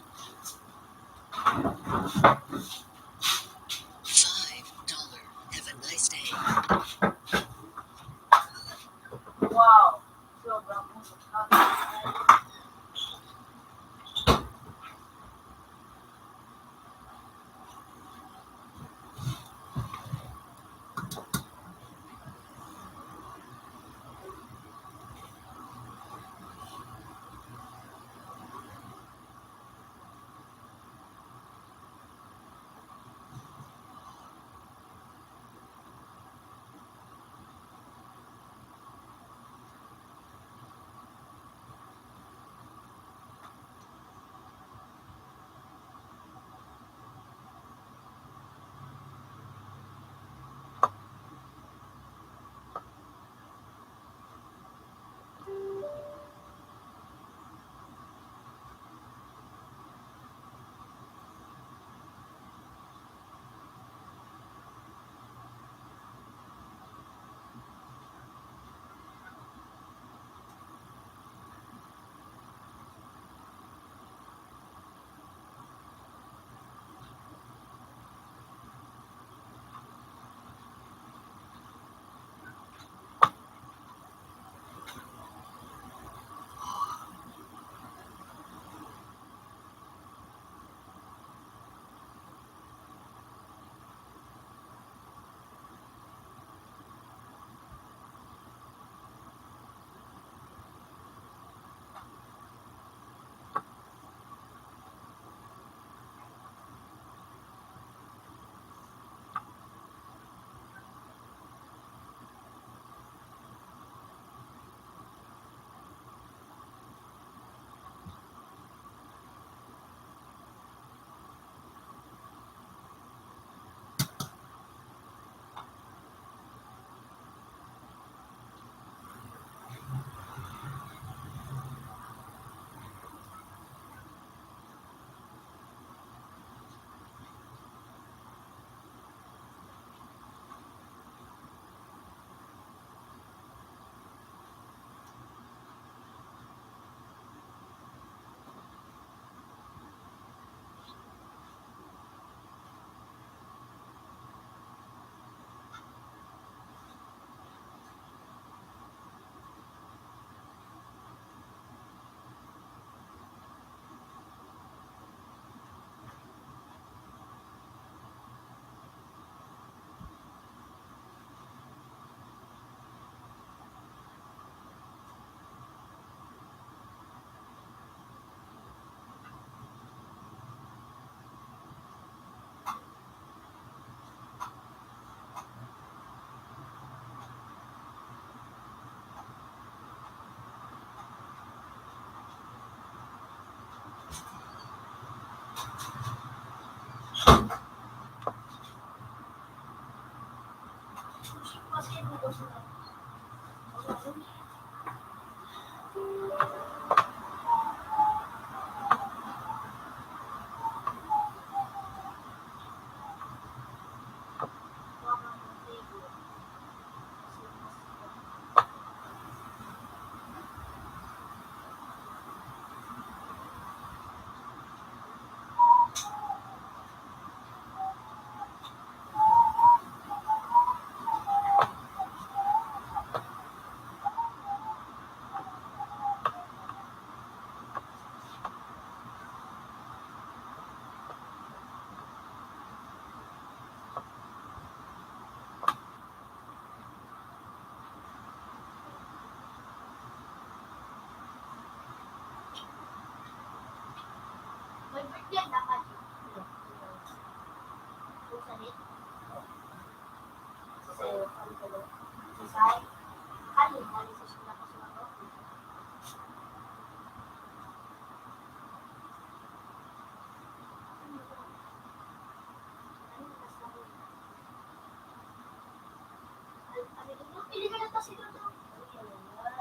Five dollar. Have a nice day. Wow. Sobrang usok na.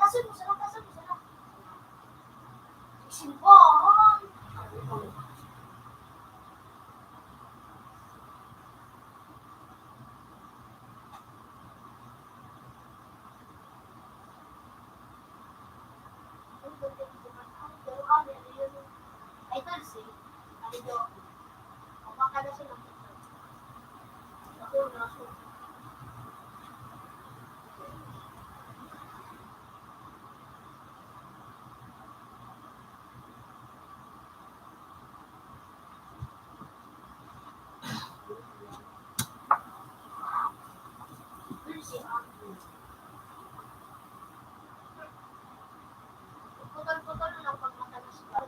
Tasun mo sana, tasun mo sana. Simbahan. Putol-putol lang pag matalas pa.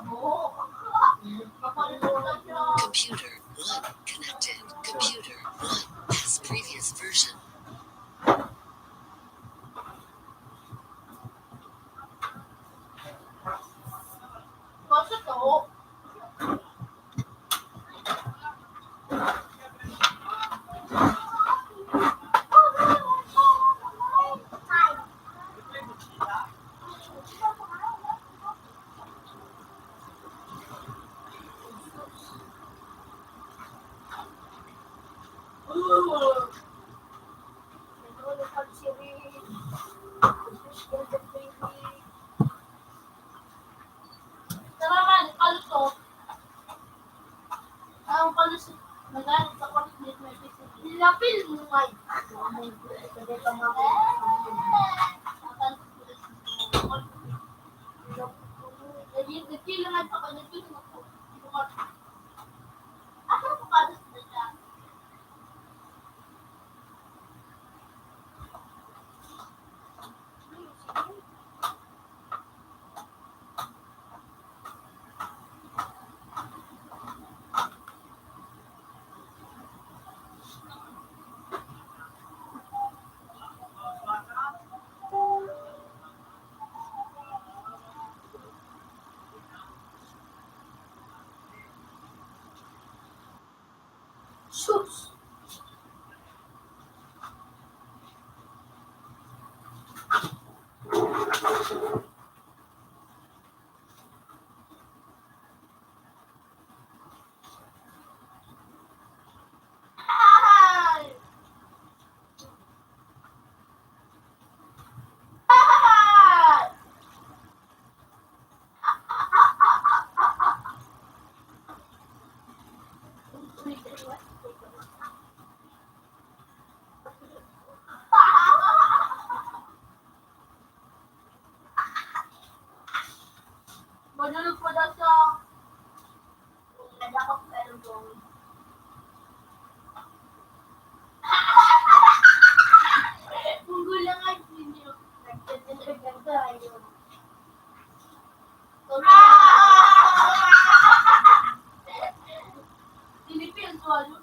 Computer one connected. Computer one has previous version. Tama man, palusot. Ang palusot, nagalit sa kulit, may may pisngi. Lapil mo, ay. Nagkilangan pa kanya, pisngi ko. Ano ang palusot na siya? Sus! Madulog pa daw sa Kung gulang ang sinyo, nagtatalaga tayo. Tinipil ko, ano?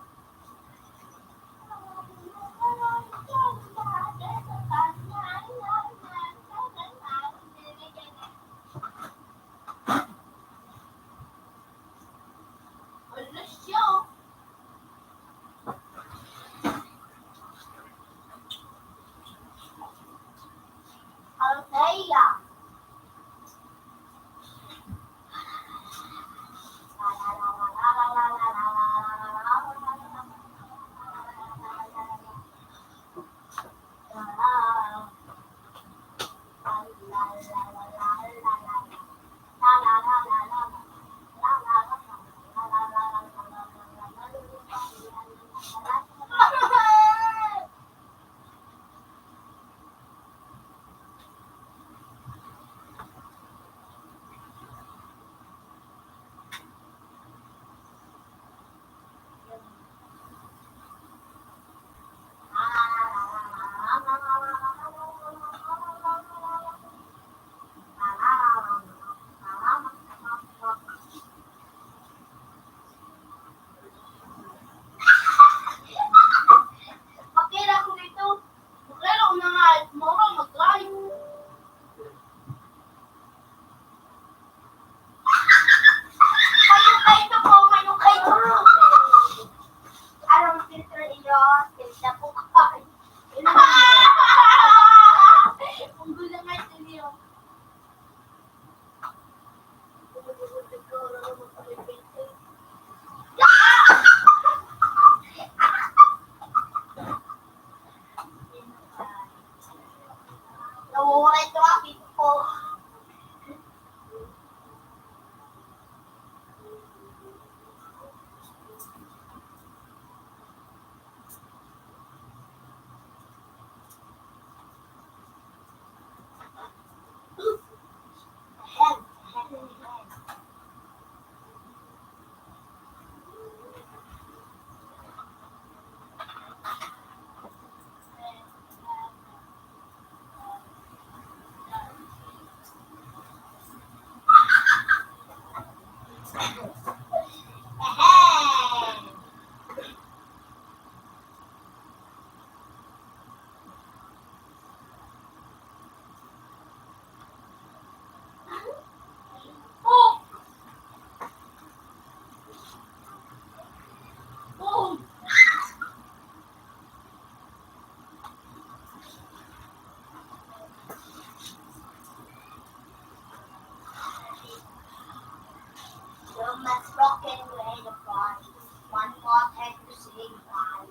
Mas broken way the body. One more time to say bye.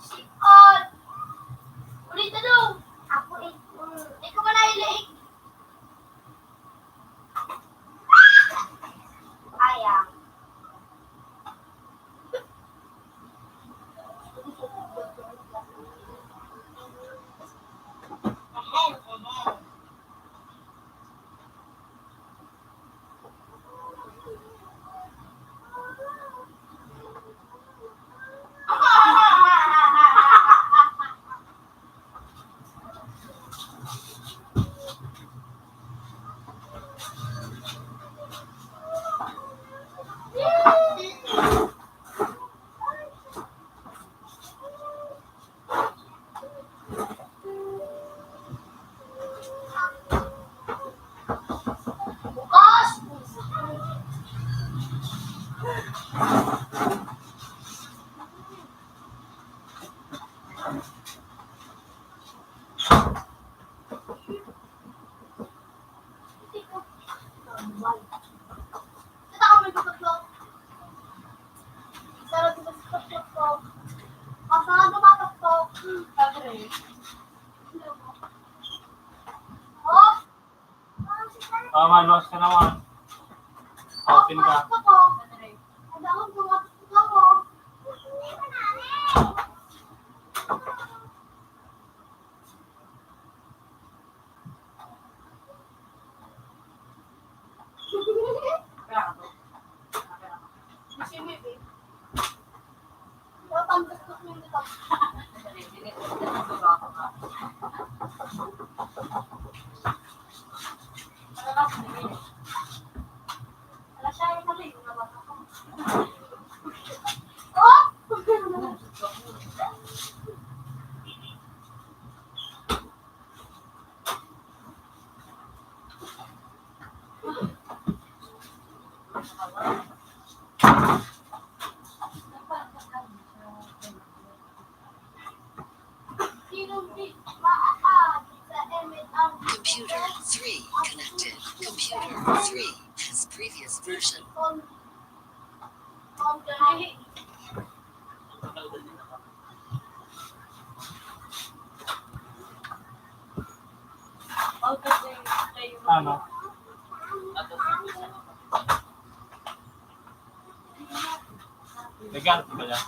Si Od! Ulit na daw! Ako eh. Mm, ikaw ba nahilig? Ayan. Ahem, ahem. Oh, malbas ka naman. Open ka. Computer three connected. Computer three has previous version. Ano? Legal ba yan?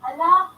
Hala.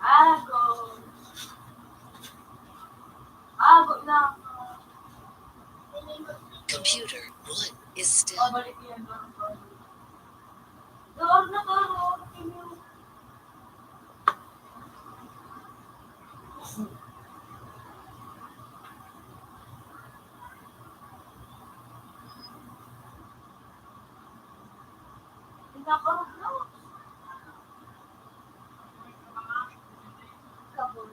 Ago. Ago na. Computer. Wood is still. Pabalik yan, doon, doon. Doon na, doon, doon. Nagkakaroon na. Kabul.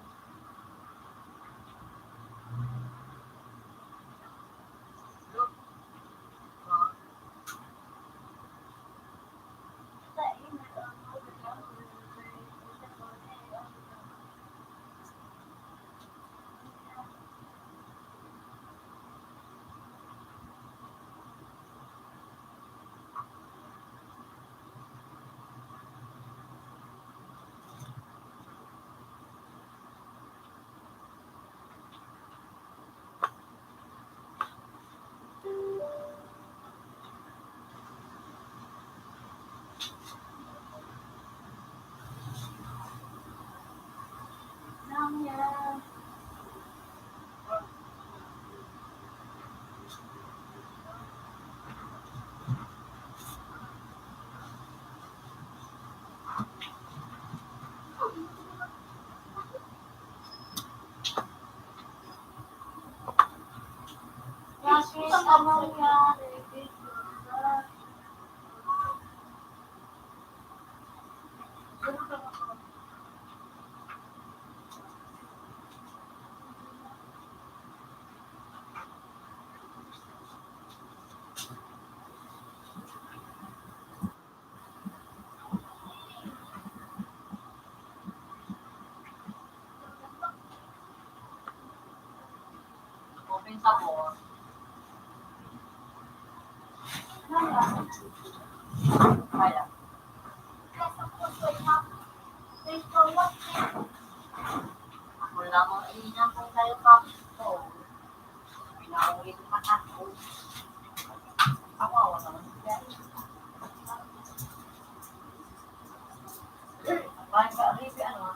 Open sa board. Kaya. Ako lamang ina kung kayo pa. Oo. Pinauwi ko pa ako. Kawawa naman siya. Bakit ka, ano?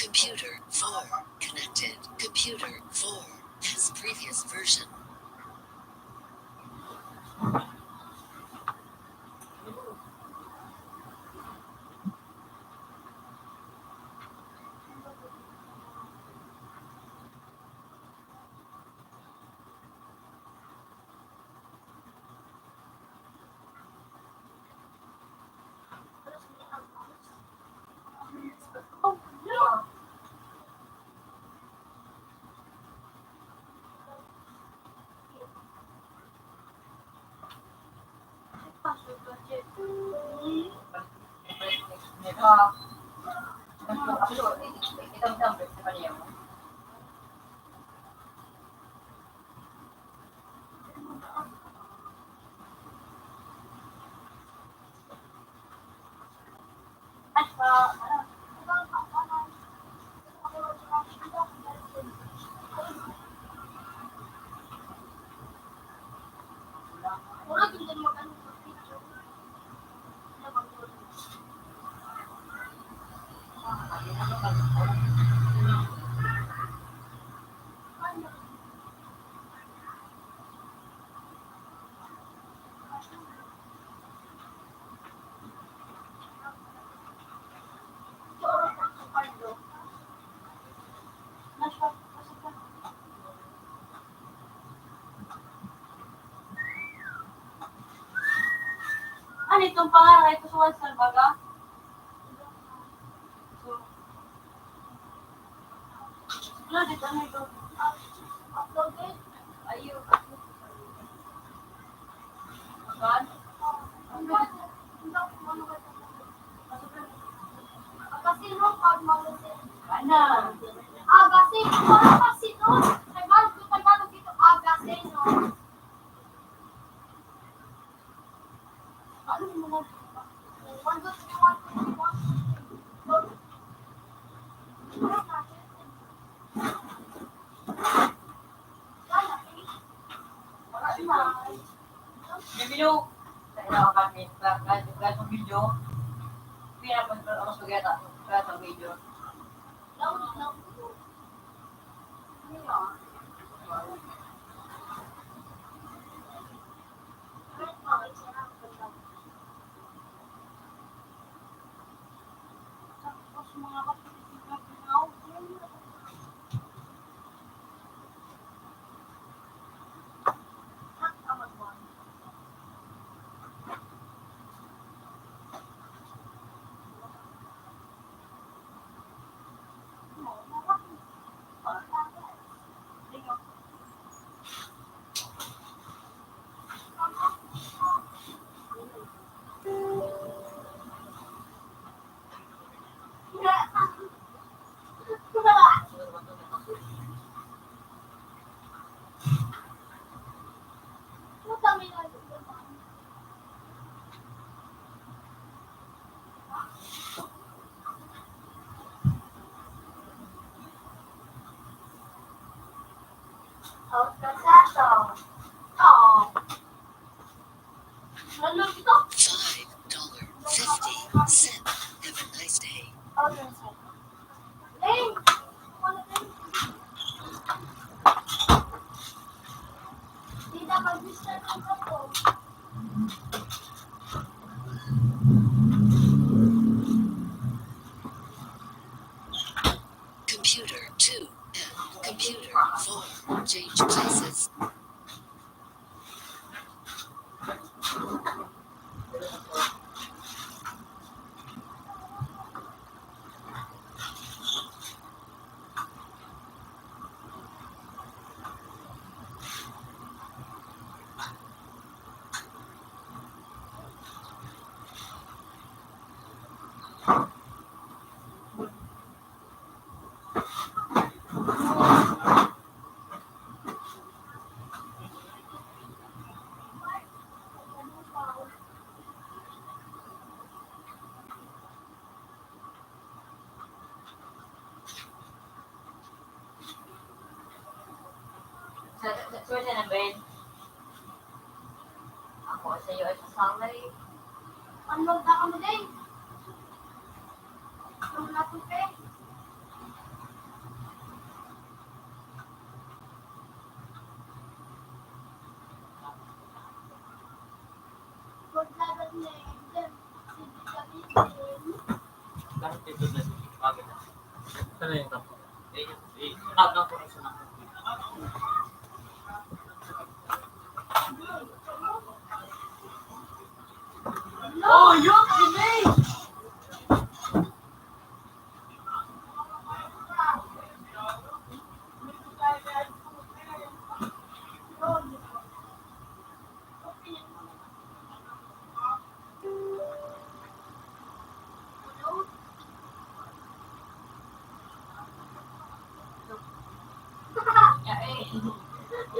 Computer four connected. Computer four has previous version. Ano itong pangalan? Ito sa Juan Salvaga? So, wala, di ba, may go-, upload eh. Ayun. Agan? Agan? Agasino pag mag-, Agasino. Agasino. Tagalog, Tagalog dito, Agasino. Ano yung mga Video. Pinapag-, ako sa gata, gata video. Five dollar fifty cent. Have a nice day. Computer two and computer four. Change places. Sa, sa, sa, sa, Ben. Ako sa iyo ay sasama eh. Ano ba ka mo, Ben? Ano na po, Ben? Oh, yun, sige.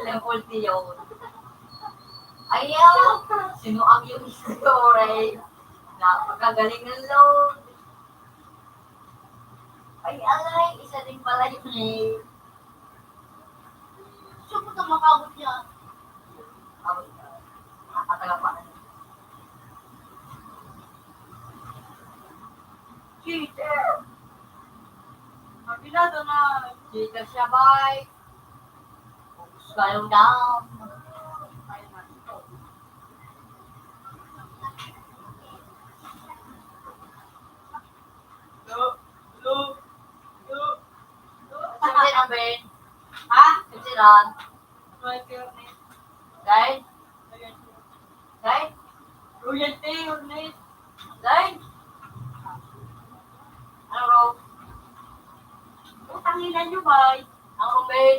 Ilang ulti yun? Ayaw! Sino ang yung story? Napakagaling ng load. Ay, ay, isa din pala yun eh. Saan po ito makabot niya? Abot niya. Nakatalapakan. Cheater! Kabinado na. Cheater siya, bay. Focus kayong down. Hello? Hello? Hello? Saan ang Ben? Ha? Saan? Guys? Guys? Royalty, Ernest. Guys? Ano, bro? Putang ina nyo, bay. Ang Ben.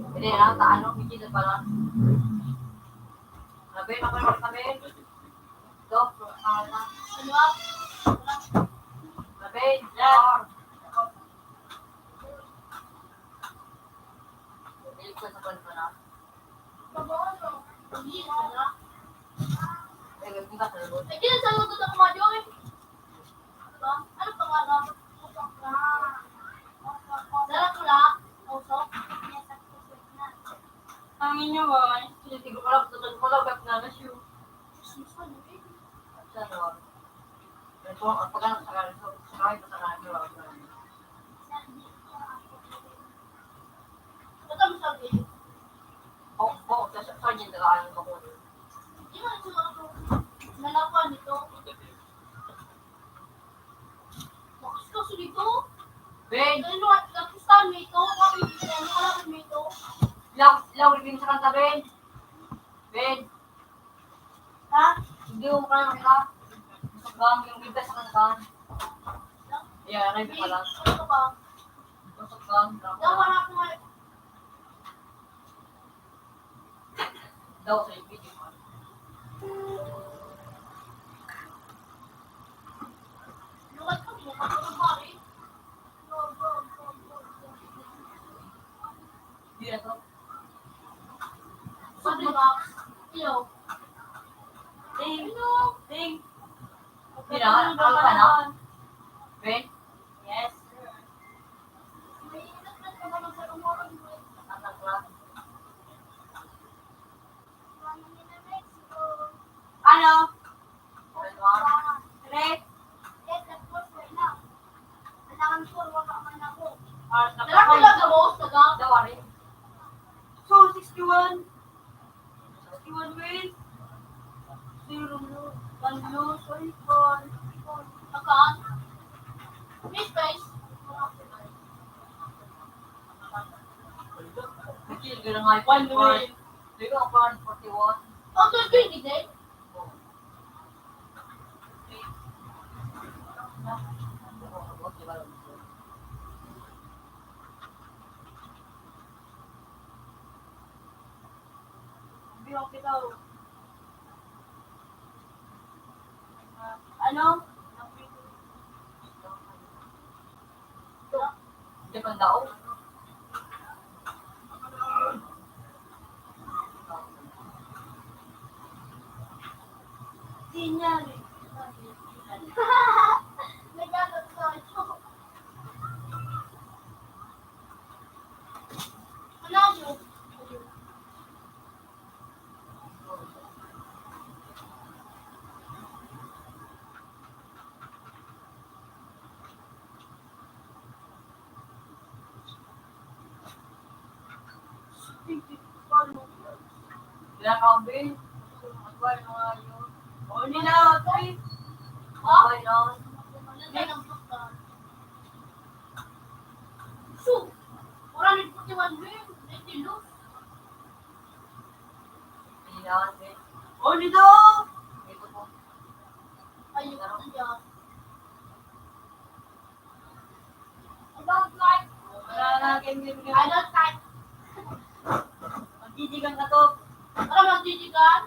Hindi na, ta-, ano, hindi na pala. Sabi, makulong kami. Dok, ano na? Ano? Sabi, yan. Hindi ko sa pagkana. Hindi ko na. Eh, hindi ka sa labas. Ay, di na sa lungkot ako, Majo, eh. Diba? Ano pangalan? Dala ko lang. Usok. Ang inyo ba? Hindi ko pala, tutod ko lang, ba't na na siya? Kung ang pagkano sa kanan, so, sa kanan, sa kanan, sa kanan. Ito mo sabi. Bukod, bukod sa, sa kanya, tagaan ko po. Di ba, ito ako, nalakuan nito? Bakas ka, sige to. Ben! Ano, at kapustahan mo ito? Bakit hindi ka, ano, kalaban mo ito? Ilaw, ilaw, ibigay mo sa kanta, Ben. Ben! Ha? Hindi mo kaya makita. Busog lang, yung bigla sa kanta. Yeah, ready pa lang. Ano ka ba? Busog lang. Daw, wala akong Daw sa video. Lukat ko, pinapatulog pa rin. Hindi na to. Sabi ba? Hello. Ding. Ding. Hindi na, ano ka na? Ben? Yes. Mainit na naman sa rumorong mo. Anak lang. Ano? Red? Yes, of course, right now. Kailangan ko, wala man ako. Ah, Dala ko lang sa boss, taga. Daw, ari. So, sixty-one. Sixty-one wins. Zero lo-, one loss. Ay, ikaw. Taga. Miss Grace. Nagkikil ka na nga, one win. Di ba, one forty-one? Oh, twenty din? Ano? Hindi pa daw. Di niya rin. Nagkakatawa. Ano yun? Kinakaon, Ben. Magwala na nga yun. Oh, hindi na, okay. Ha? Magwala na. So, one hundred forty-one, Ben. Hindi, lose. Hindi na, Ben. Oh, hindi na. Ito po. Ayun, ayun. I don't like. Wala na, game, game, game. I don't like. Magjijigan ka to. Ano magjijigan?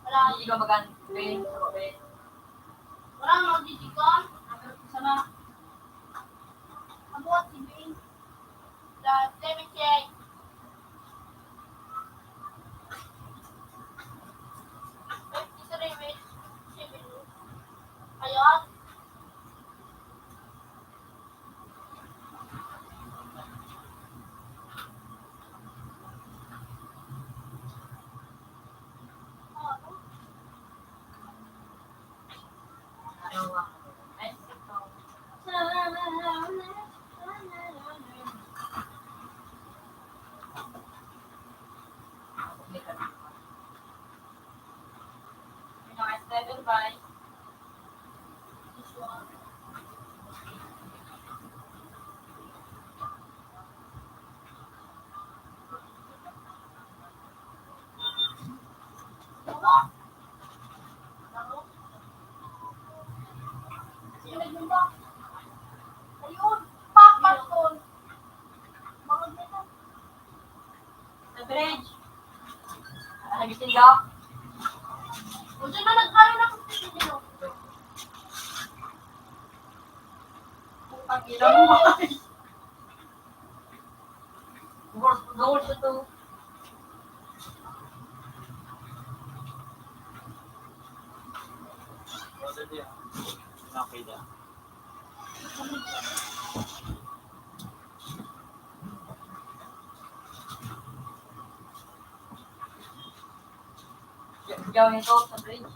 Wala. Magjijigan, magan-, Ben, sa babe. Wala magjijigan. Sama. Abuhat si Ben. Let me check. Fifty-three minutes, seven minutes. Ayan. Sa bridge. Ah, nagising ka? Unsa na nag-, ano na kung sino? Putang ina mo. Goals, goals ito. Okay na. Diyan ito sa bridge.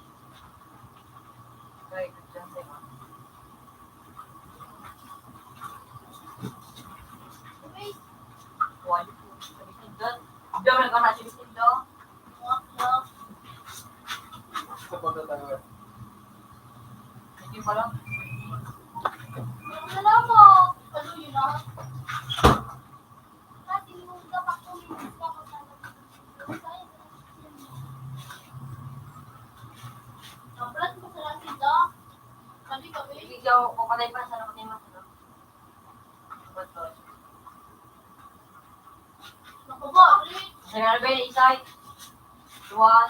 Okay, diyan ito. Ano ba na si Vicente? Sa pagkatawa. Hindi pala. Alam mo, ano yun, ah? Ikaw, o patay pa, sarap ni Mas, no? Sinabi, isay. Duwan.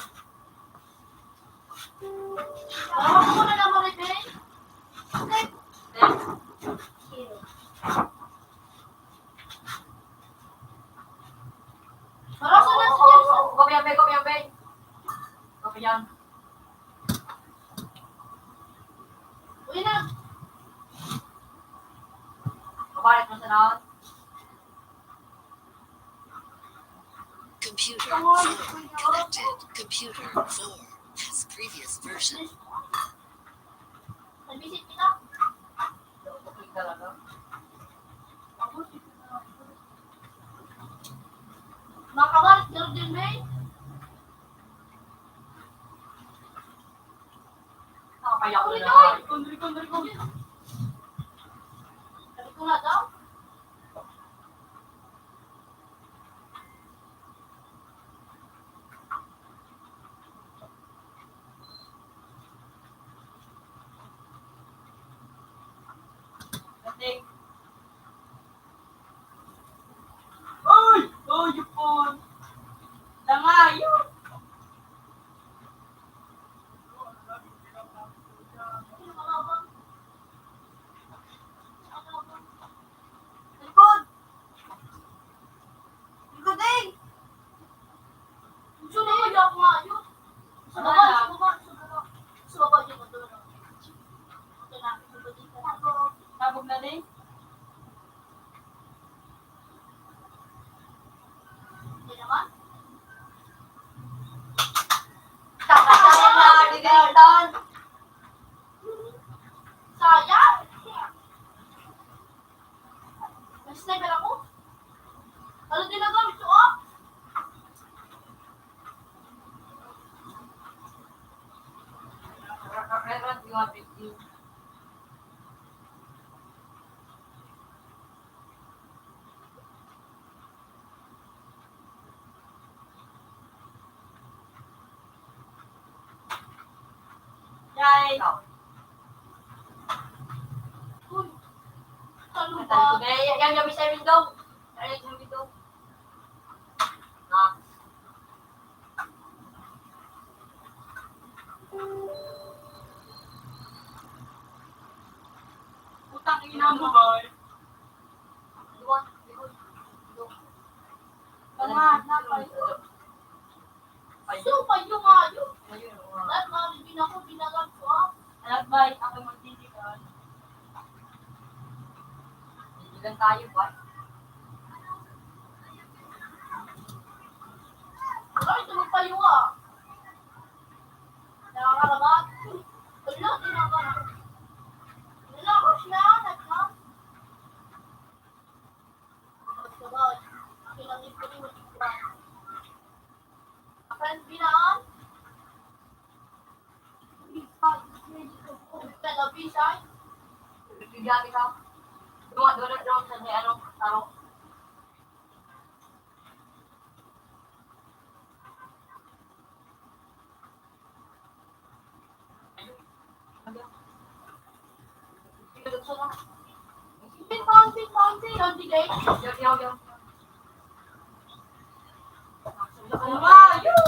Ako na naman, Rene. Marasa na si Gerson. Kopi yan, be, kopi yan, be. Kopi yan. Uy, na. Mabalik mo sa naon. Computer four connected. Computer four has previous version. Nag-visit kita. Makabar, Jordan Bay. Nakapaya ko na. Rikon, rikon, rikon. Rikon na daw. Oy! Oy, yun po! Langayo! Likod! Likod, eh! Gusto mo, hindi ako maayo. Sa baba, sa baba, sa baba. Sa baba, yung motor. Ito na, sa baba. Tabog na, Ding. Hindi naman. Takot na, Ding. Sayang. May sniper ako. Ano ginagamit ko, ah? Yay! Uy! Ano ba? Yan, yan, yan, may seven daw. Ay, yung window. Ah. Putang ina mo, boy. Tama, napay. So, payo nga yun. Lahat mga bibin ako, binalag ko, ah. Anak, bay, ako magtitigan. Titigan tayo, bay. Wala, ito magpayo, ah. Nakakarabat. Wala, tinanggal ako. Wala ako siya, nagka. Sabay, akin ang ipon mo, di ba? Friend, binaan? Pag-, pag-, pag-, pag-, Bigyan ka. Duwa, duwa, duwa, sa may ano, taro.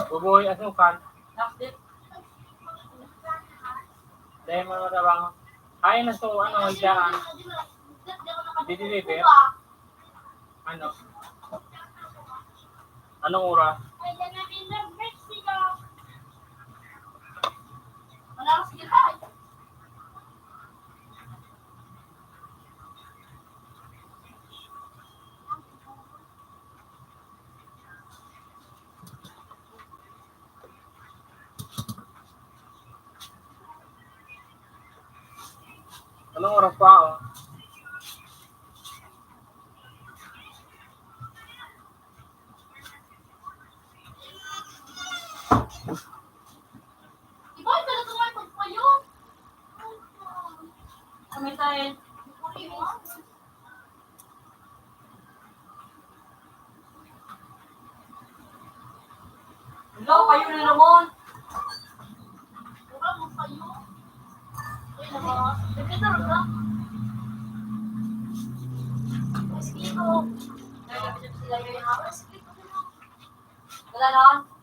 Buboy, asukal. Dahil mga matabang. Ay, naso, ano, dyan. Didiliver. Ano? Anong oras? Anong oras pa, oh? Sa may side. Hello, kayo na naman. Wala na.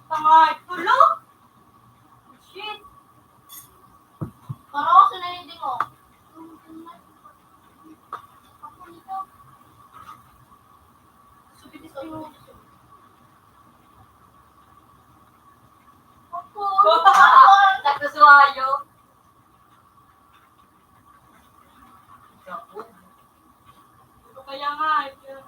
Tangay, tulog! Shit! Parang ako sa nahiding, oh. Ako nito. Subitis ko yung Ako. Nagkasuwayo. Kaya nga, eh, kaya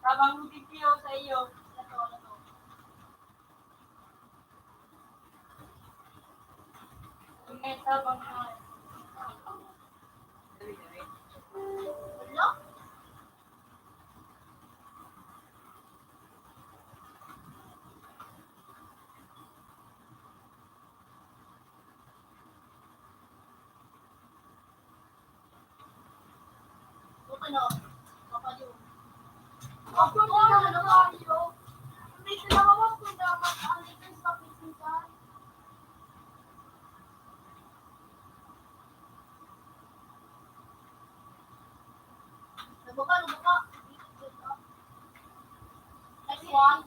Tabang video sa iyo. Ito, ito. May tabang na. Hello? Next one.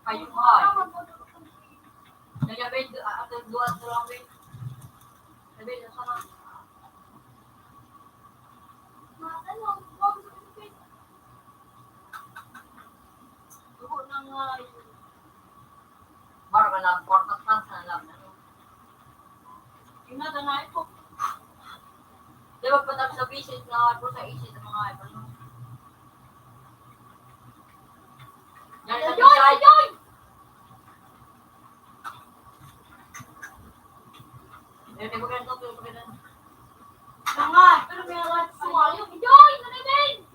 Kayo, ay. Kaya, Ben, atong duwa, duwa, Ben. Sabi, nasa na? Dugo na nga yun. Para ka lang, kwarta ka sa alam na. Ina, danay ko. Di ba, patap sa visit na, po sa isit, mga ano. Yan, yan, yan, yan! Hindi ko ganito, pero ko ganito. Mga, pero may mga sumayo. Enjoy! Ano yun?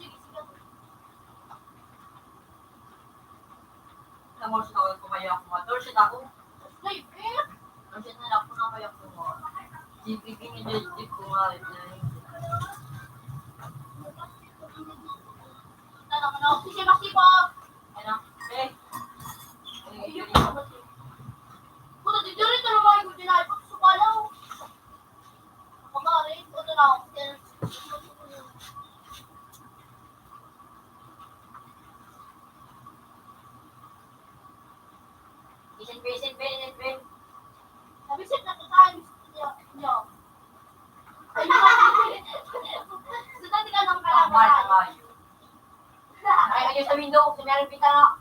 Sige, sige. Tapos, tawag ko kaya ako, ma-torture ako. Ay, eh! Torture na lang ako na kaya ako, ma-, sige, sige, sige, sige, ko nga, eh. Tara, ano? Sige, Maki Bob! Ano? Eh? Ayun, ayun. Puta, di diri ka naman, di na, ipagsuka lang. Kabari, ito na ako. Bisan, bisan, bisan, bisan. Sabi siya, natatay, gusto niya, niya. Ayun. Gusto niya, tingnan ng kalaban. Ay, ayun sa window, sa may bintana.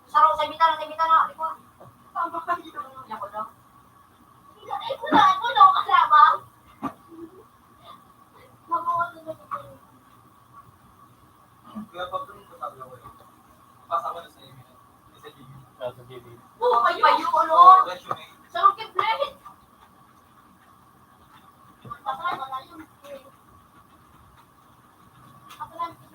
Sa ro-, sa bintana, sa bintana, di ba? Tama kayo. Yan ko daw. Ay, wala, wala akong kalabang. Mabuhay na lang ito. Kaya pag ganun ko sabi ako eh, pasa ko na sa email. Sa G B. Ah, sa G B. Oo, kayo, kayo, ano? Oo, resume. Sa Rocket Blade. Pasa ko na yun. Pasa ko na yun.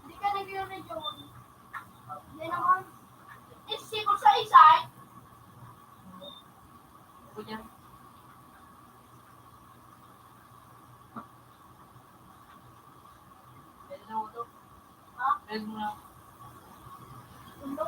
Hindi ka nag-rejoin. Hindi naman. It's simple sa isa eh. Ako dyan. Hello, hello. Ha? Hello na. Hello.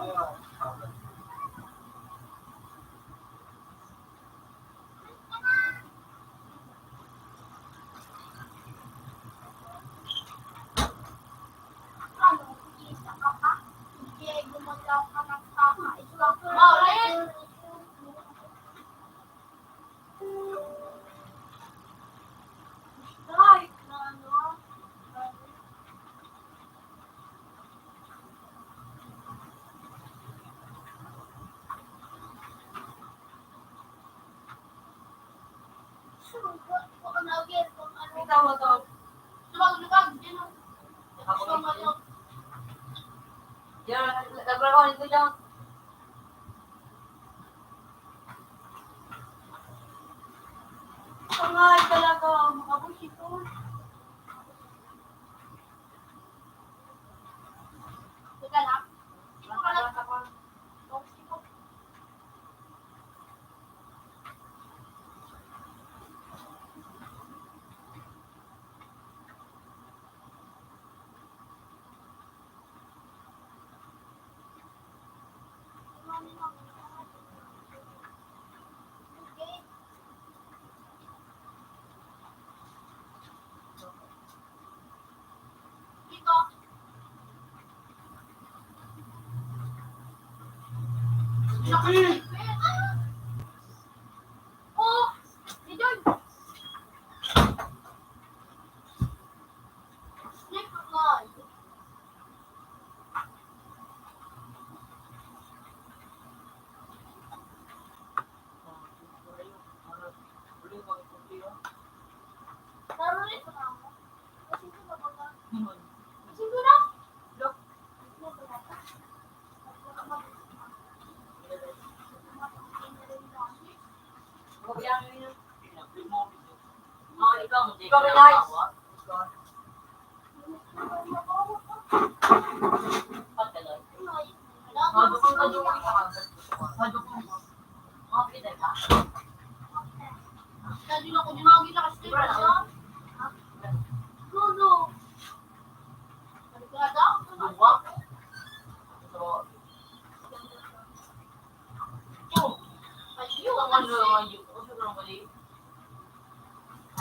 Ikaw mo to. Ako. Yan, naglabahan ko dyan. Ay, talaga, mga bullshit to. Teka lang. Ito pala.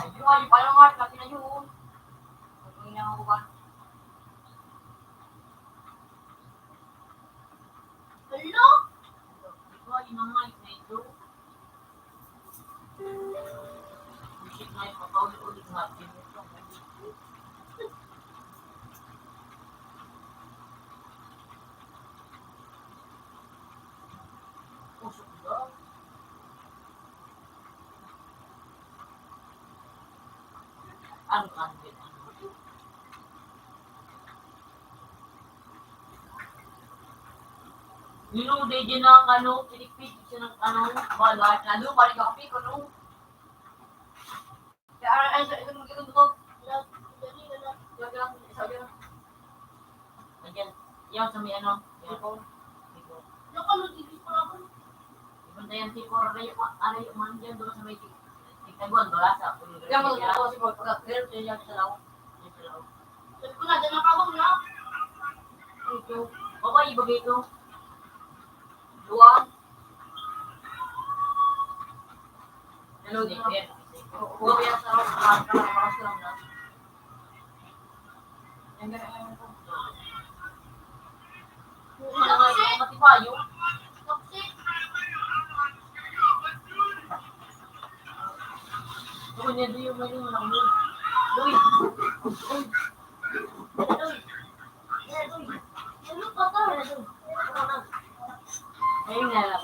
Di ba, yung palamat na pinayo, oh. Ang ina ko ba? Hello? Di ba, yung mga ito? Nino, di dyan na, ano, pinipig siya ng, ano, balat. Lalo, balik ako, ano. Kaya, ay, sa, ito, mag-, ito, ito. Ayan. Yan, sa may, ano, yan. Ito. Ito. Ibon na yan, tipo, aray, aray, man dyan, doon sa may tig-, tigtaguan, doon sa, Yan, mag-, ito, si Pagka, pero siya yan sa laot. Yan sa laot. Sabi ko na, dyan ang kabang na. Ito. Babae, babae ito. Duwa. Hello, David. Huwag yan sa laot, ah, para, para sa laot na. Ayun na lang.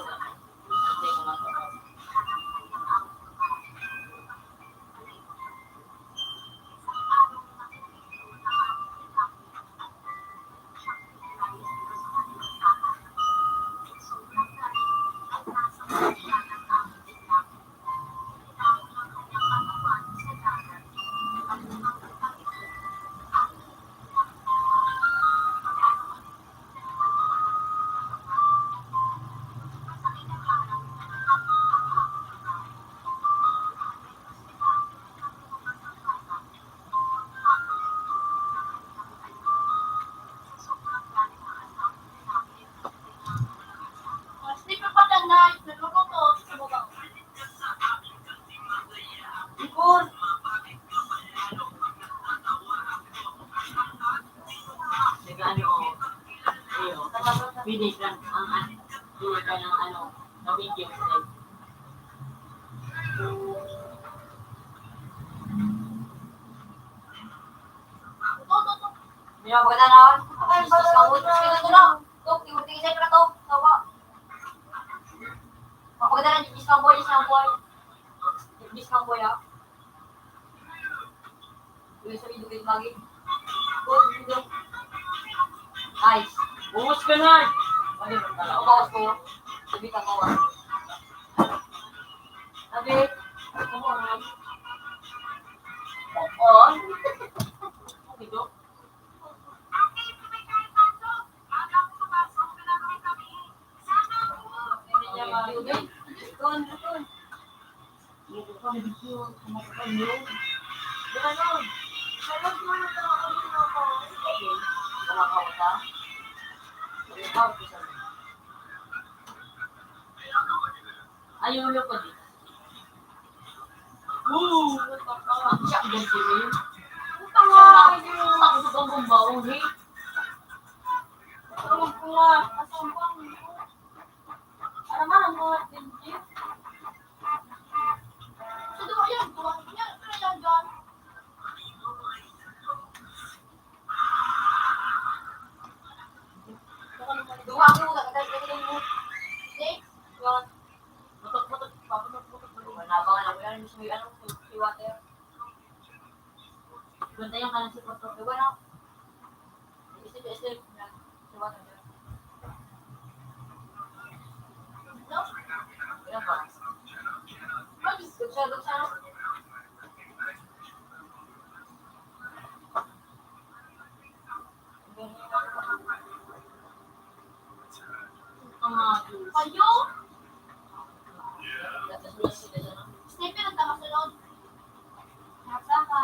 Finish lang ang, ang, ang, ano, ang video. May mga pagkatanawan. Ay, Jesus, ang utos ka na to, no? Tok, iwag tingin sa'yo pala to. Tawa. Mapagkatanawan, Jesus, ang boy, Jesus, ang boy. Jesus, ang boy, ah. Uy, sa video, guys, lagi. Nice. Ubus ka na. Ano, bawas ko. Sabi ka, bawas. Sabi, ano mo, ano? Oo. Dito. Ayaw lang pa din. Oo. Ang siya, ang ganti mo yun. Ang tanga, yun. Takot ang gumbaon, eh. Ang mga kasampang. Para nga, ang mga legit. Sa duwa yan, duwa yan, kaya yan, yan. Duwa ako, duwa ako, duwa ako. Next, yan. Putok, putok, paputok, putok, putok. Wala pa, wala pa yan. Gusto mo yung ano, yung water. Bantayan ka lang si Pastor Ewan, ah. Isip, isip, yan. Si water, yan. No? Yan ba? Ay, Diyos ko, siya, doon siya. Kayo? Sniper ang tama sa loob. Nasa ka?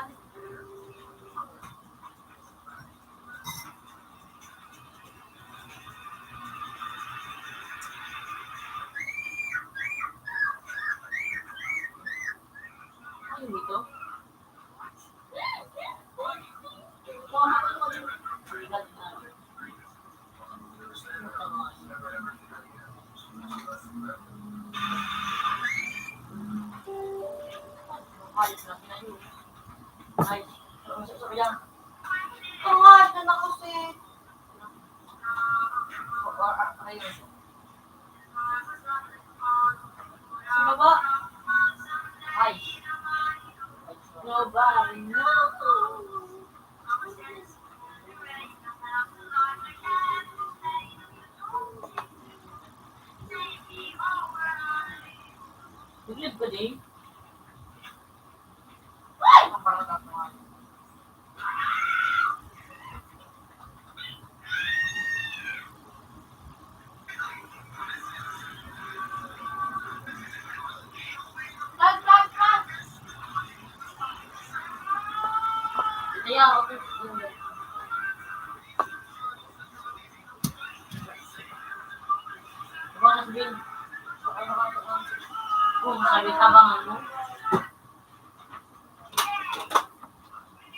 Ayos na sila yun. Ay, ang susuryan. Tunga na ako si... Ayun. Sa baba. Ay. Nobody knows. Naglib ka din? Kaya ako, kung sabi ka bang ano?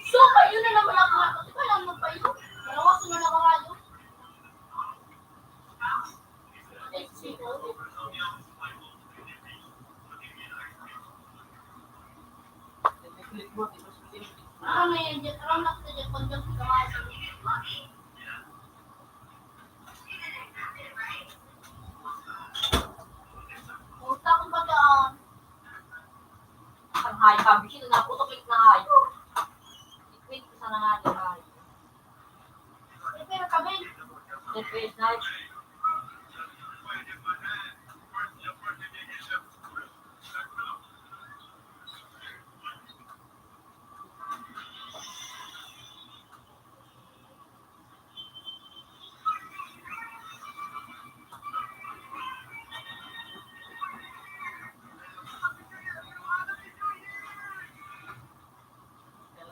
So, kayo na naman ako nga. Di ba lang magpayo? Malawas na lang kayo. Ah, may, may, may, may, Ang hayo, sabi siya, naputok yung hayo. Wait, isa na nga yung hayo. Pero kami. Wait, wait, night.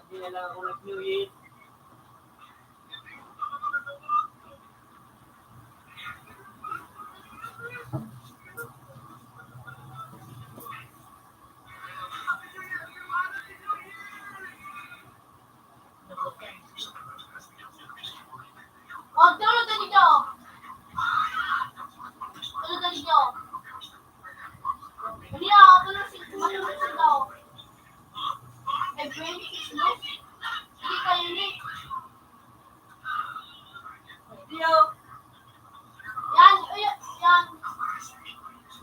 Kaya lang ako nag-New Year. Oh, tulog ka dito. Tulog ka dito. Dali, ah, tulog si, matulog si Dao. Eh, twenty-six, no? Hindi kayo ni. Hello. Yan, ayan, yan.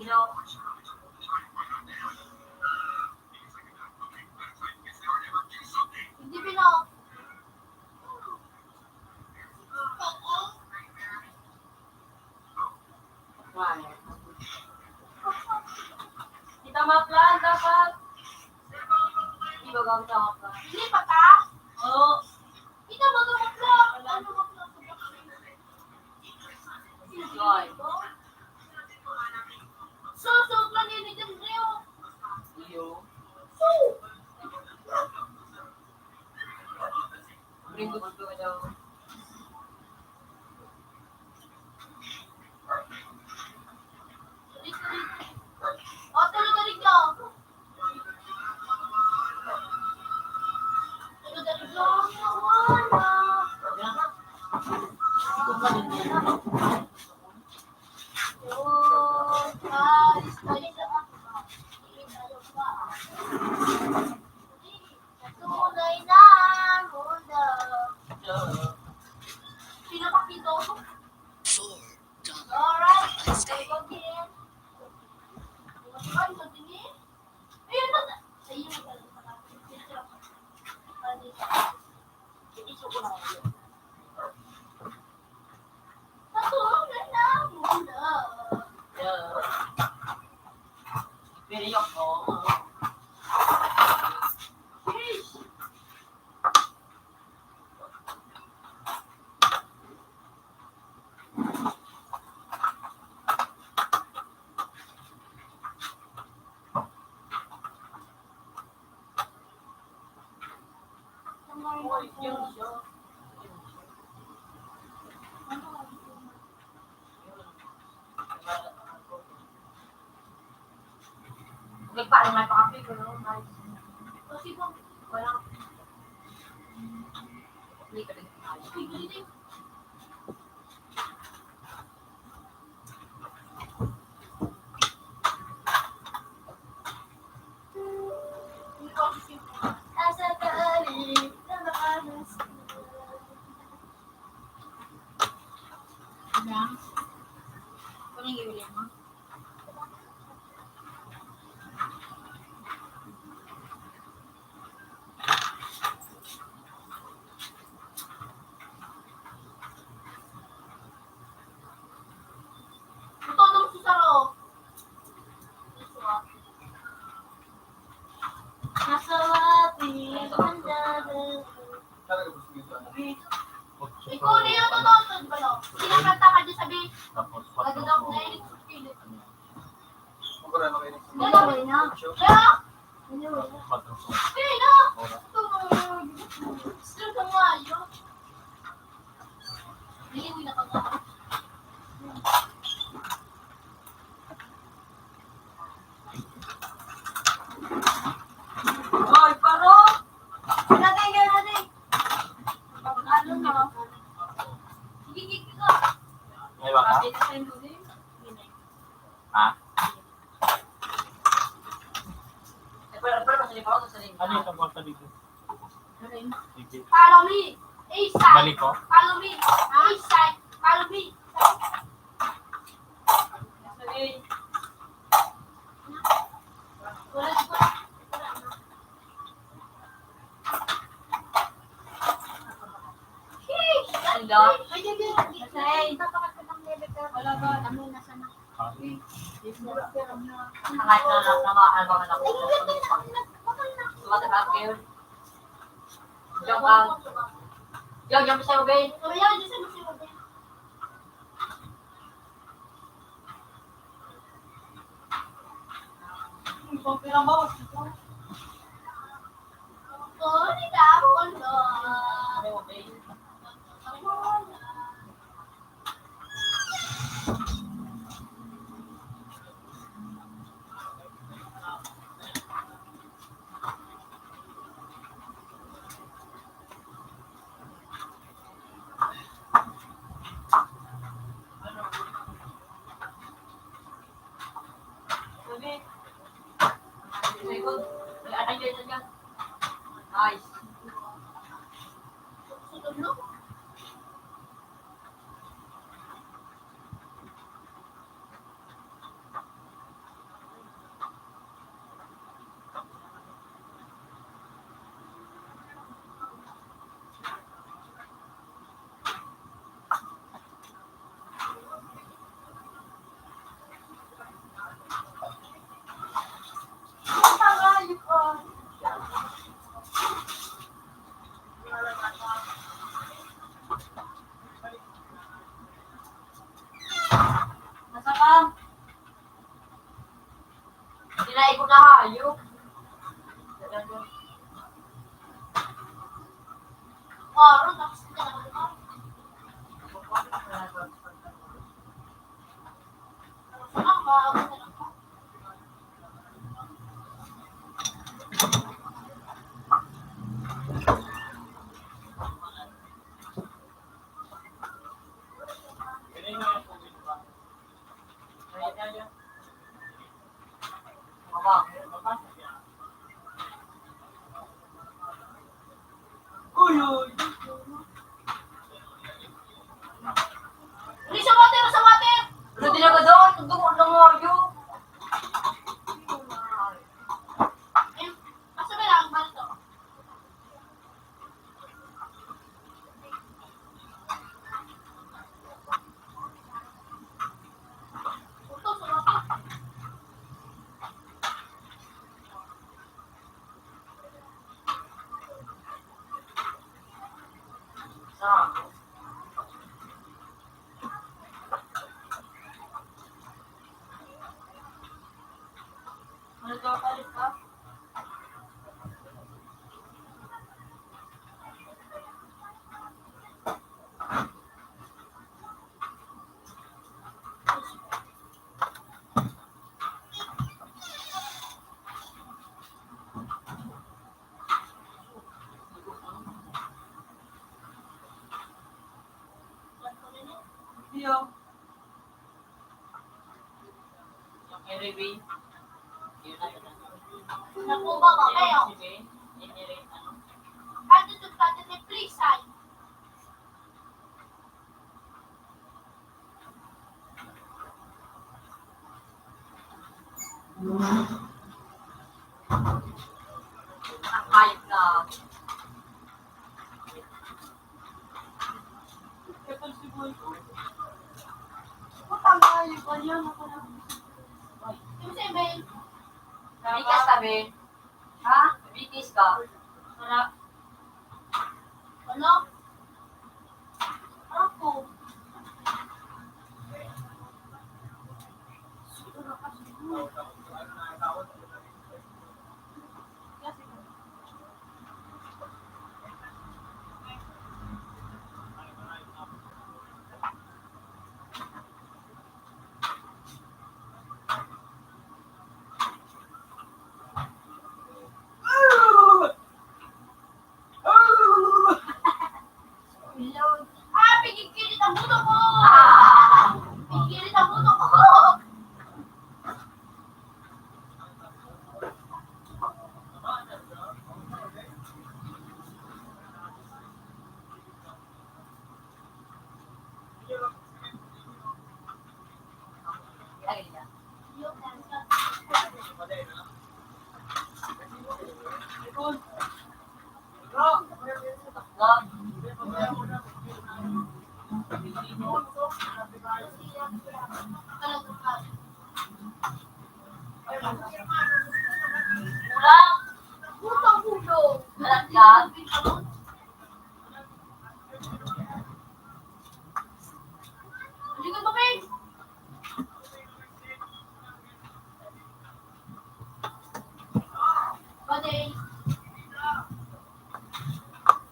Hello. Hindi, Pino. Kita maplan dapat. Di ba gawin ka maplan? Hindi pa ta? Oo. Kita ba gawin ka? Ano ba? Joy. So, so, kanina dyan, Rio. Iyo. So. Ringgit ko daw. Tunay na mundo. Pinapakita ko. Alright. Ayun na. Ayun na. Pero yun, oh. Nagpaalam na pa kami, pero guys. Kasi po, walang... Hindi ka rin. Ikaw na yung totoo, ba, no? Sinakanta ka dyan, sabi, tapos, madudok na yun, pilit. Wala, wala na. Kaya, wala na. Ito, gusto ko nga yun. Niliwi na ka nga. Hoy, paro! Lagay ka na rin. Ano na? Sige, sige ka. May baka? Ha? Ano yung tungkol sa video? Sige. Follow me. East side. Balik ko? Follow me. East side. Follow me. Hello? Masay. Wala ba? Ano na sana? Kahit na lang naman, ano ba na ako? What about you? Joke lang. Joke, joke sa'yo, babe. Nice. Nasa ka? Tinae ko na hayop. Uy, uy. Uy, sa water, sa water! Ano din ako doon? Ang dugo ng Mario. Eh, asa ba lang? Balik ako. Nakuha ba kayo? Attitude, attitude, please, ay. Ang hayop na. Putang hayop, ano yan? Bigas ka, be? Ha? Bigas ka? Sarap.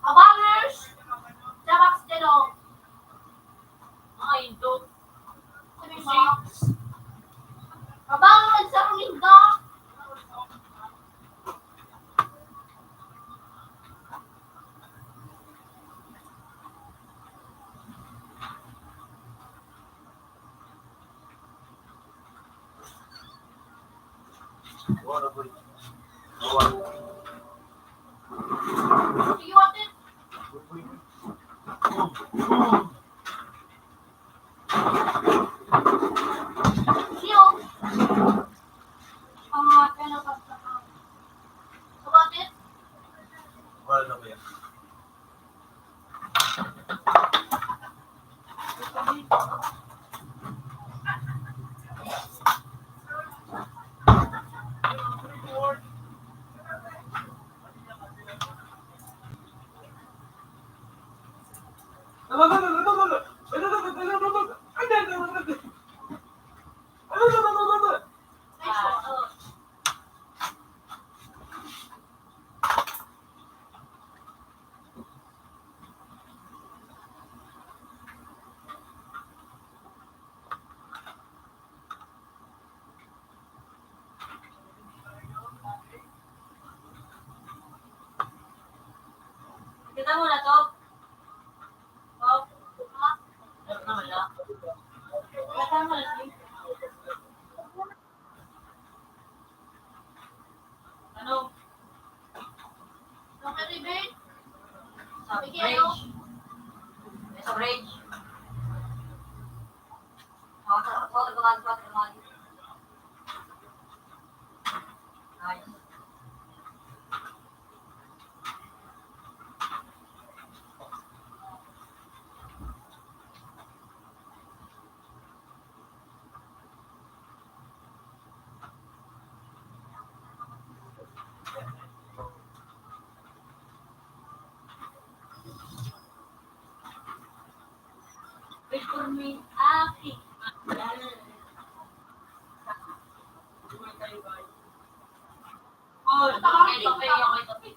Abangers, Chavaks Delong. Mga Indo. Sabi mo, Abangers sa Mindanao. Kita mo na to? Oh, ha? Kita mo na to? Ano? Sa bridge. Sa bridge. Nice. Wait for me. Aki. Oh, okay, okay, okay.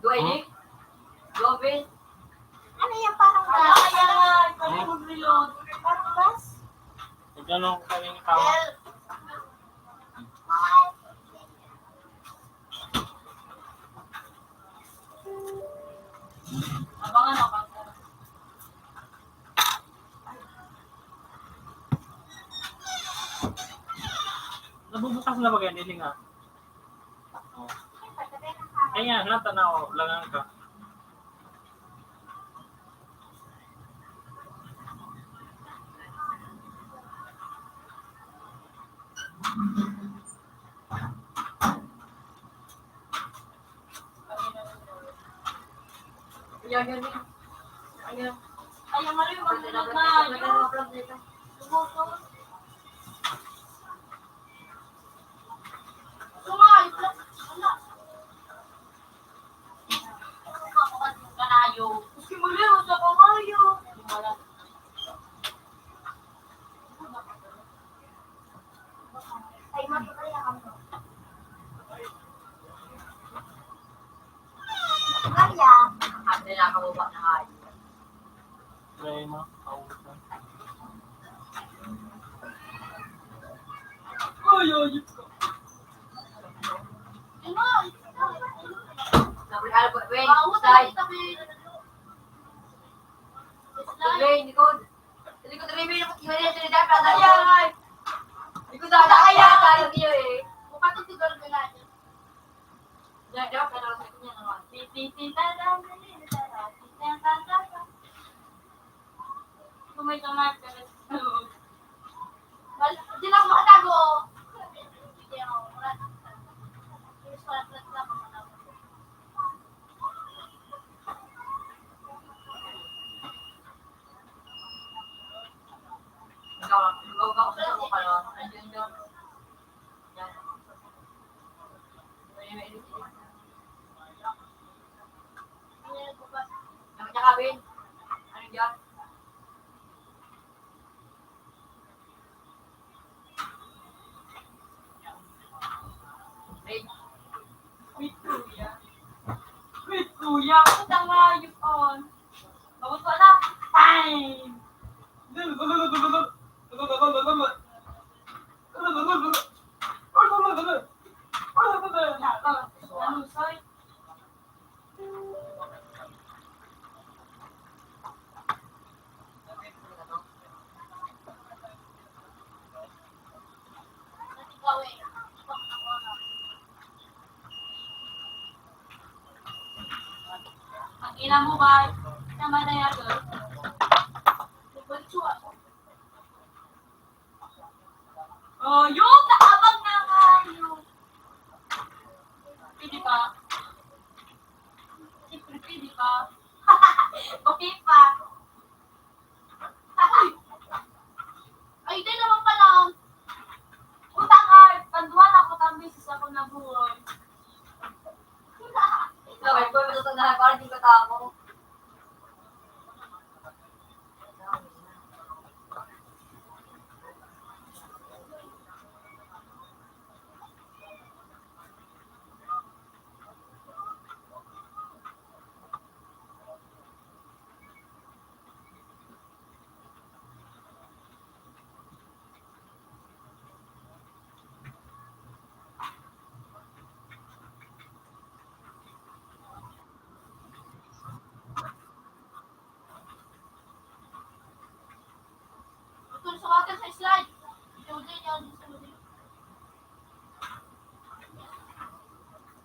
Duway ni? Gobe? Ano yan? Parang bus? Parang bus? Tignan ko kanina pa. Abangan ako. Nabubukas na ba ganyan? Hindi nga. Oh. Kaya nga, natanaw, langan ka. Ayan, ayan, ayan. Ayan. Ayan, Mario, magdulog na. Ayan. Sumayo. Wala. Kanayo. Gusto mo rin, gusto ko kayo. Ay, matuloy na kami. Kaya. Ang nila kababa na kayo. Try mo. Pauwi ka. Ay, ay, ay. Sabi, ano ba, wait, side. Wait, likod. Likod, Remy, likod, Remy, likod, Remy, likod, Remy. Likod, Remy, likod, Remy. Mukha to, siguro, ganyan. Dapat ako sa kanya naman. Titi, tita, tata, tita, tata, tita, tata. Mal-, di lang makatago. Wait, kuya. Wait, kuya. Puta nga, yun. Mabot ko na. Time! Ano, sir? Ang ina mo ba? Tama na yan. Oh, yung kaabang na kayo. Pwede ba? Siyempre, pwede ba? Okay pa. Ay, di naman pala. Utang ay, panduan ako tambis sa ako na buhay. Ikaw, ito, gusto na, parang di ko tamo. Putol sa water sa slide. Ito din yan.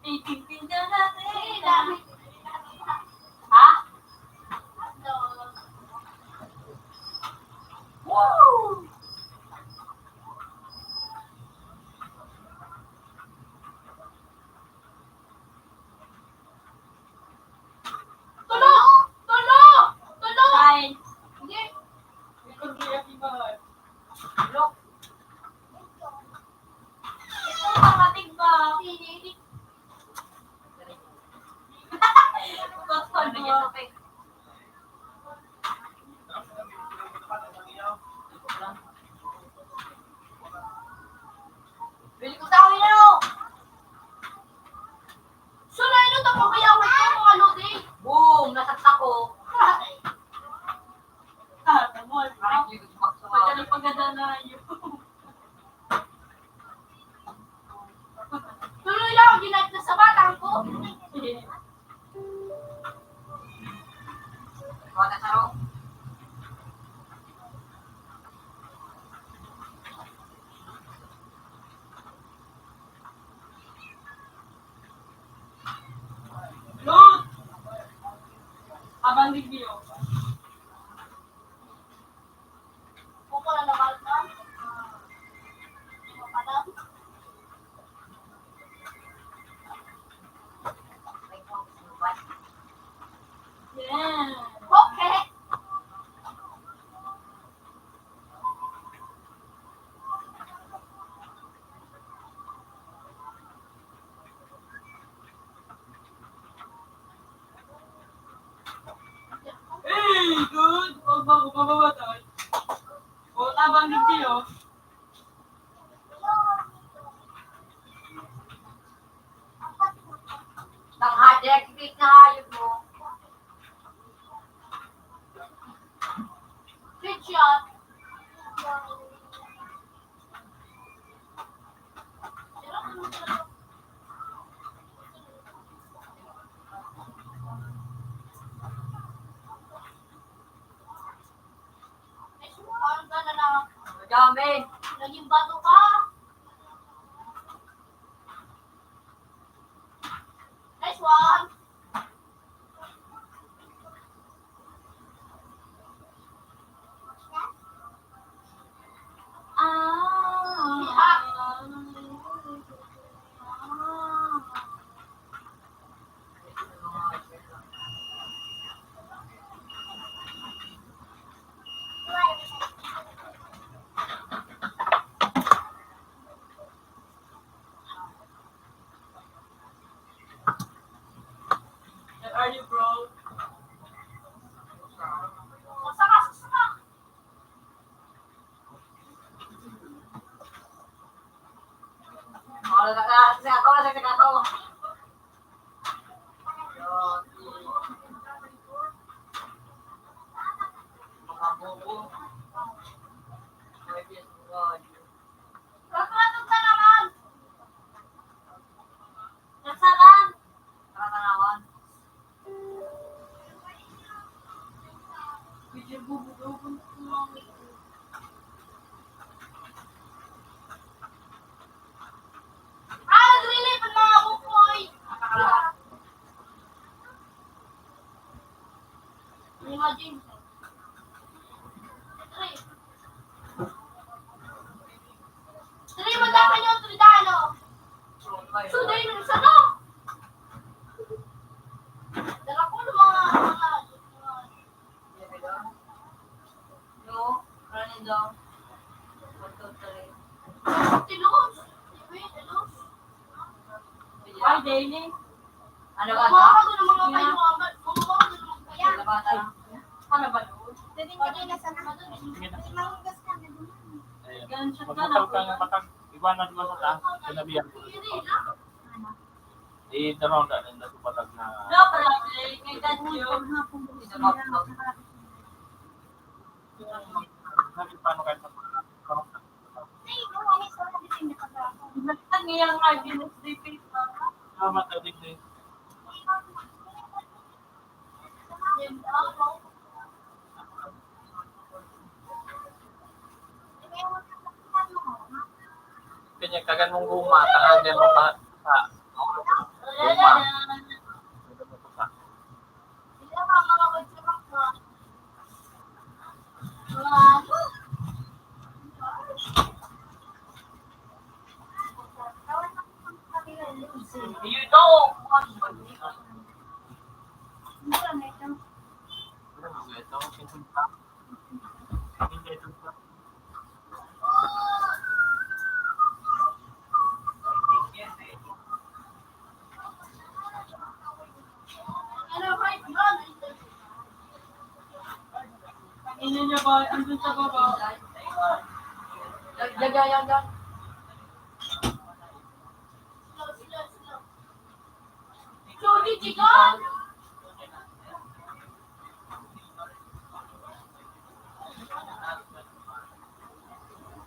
Titingnan natin. Ha? Woo! Tulo! Tulo! Tulo! Ay. Hindi. Tulo. Ito, parating ba? Hindi. Totoo. Bili ko sa akin, ano? So, na, ano, tapos kaya ako ito, mga lodi? Boom! Nasakta ko. Ah, tama. Parang yung bakso. Pagkano pagkadala yun? Tuloy lang, ginag na sa batang ko. Wala sa ro. Lord! Abang digdi, oh. Yeah. Okay. Hey, dude! Huwag ba ako mamamatay? O, tabang digdi, oh. Nang hard reactivate na hayop mo. Good shot. Ang ganda na. Madami. Naging bato pa. Nice one. Kakatog na naman! Nasaran! Kakanawan! Ah, naglilipad mga bukoy! Imagine. Dali, madama niyo, Tridano. So, dahil nung sa no? Dala ko ng mga, mga, mga, no, running down. One, two, three. Tilos. Tilos. Ay, daily. Ano ba to? Mga bago ng mga kayo, mga bago ng mga kayo. Ano ba to? Pwedeng kanina sa mga doon. Sige na. Pwedeng mahugas ka na doon. Ayan. Ganun siya, Magbutal ganun. Ka ng batag. Iba na diba sa taas? Sinabihan ko. Hindi na. Eh, tanong na, nandun sa batag na. No problem. I got you. Sabi, paano kayo sa mga Basta niya nga, ginisipit na. Ah, matalik na yun. Kanya, kagan mong guma, tangan din mo pa sa guma. Ano niya ba? Andun sa baba. Yaga, yaga. Sorry, Chico.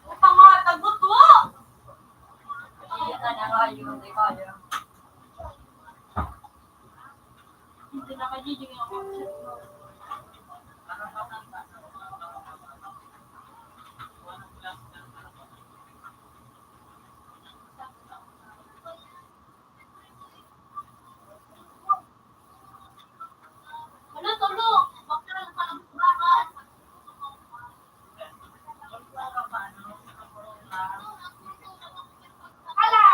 Utang nga, tagot ko! Iya ka na nga, yun, di ba? Hindi na kagiging ang option mo. Ano, tulog? Bakit ang parang bakal? Hala!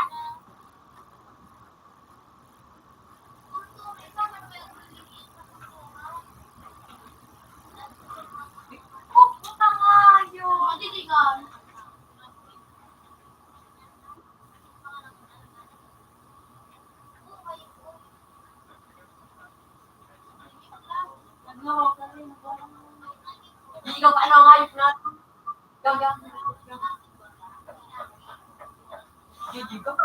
Ikaw, ano ang hayop na? Gaga. Gigi ka pa.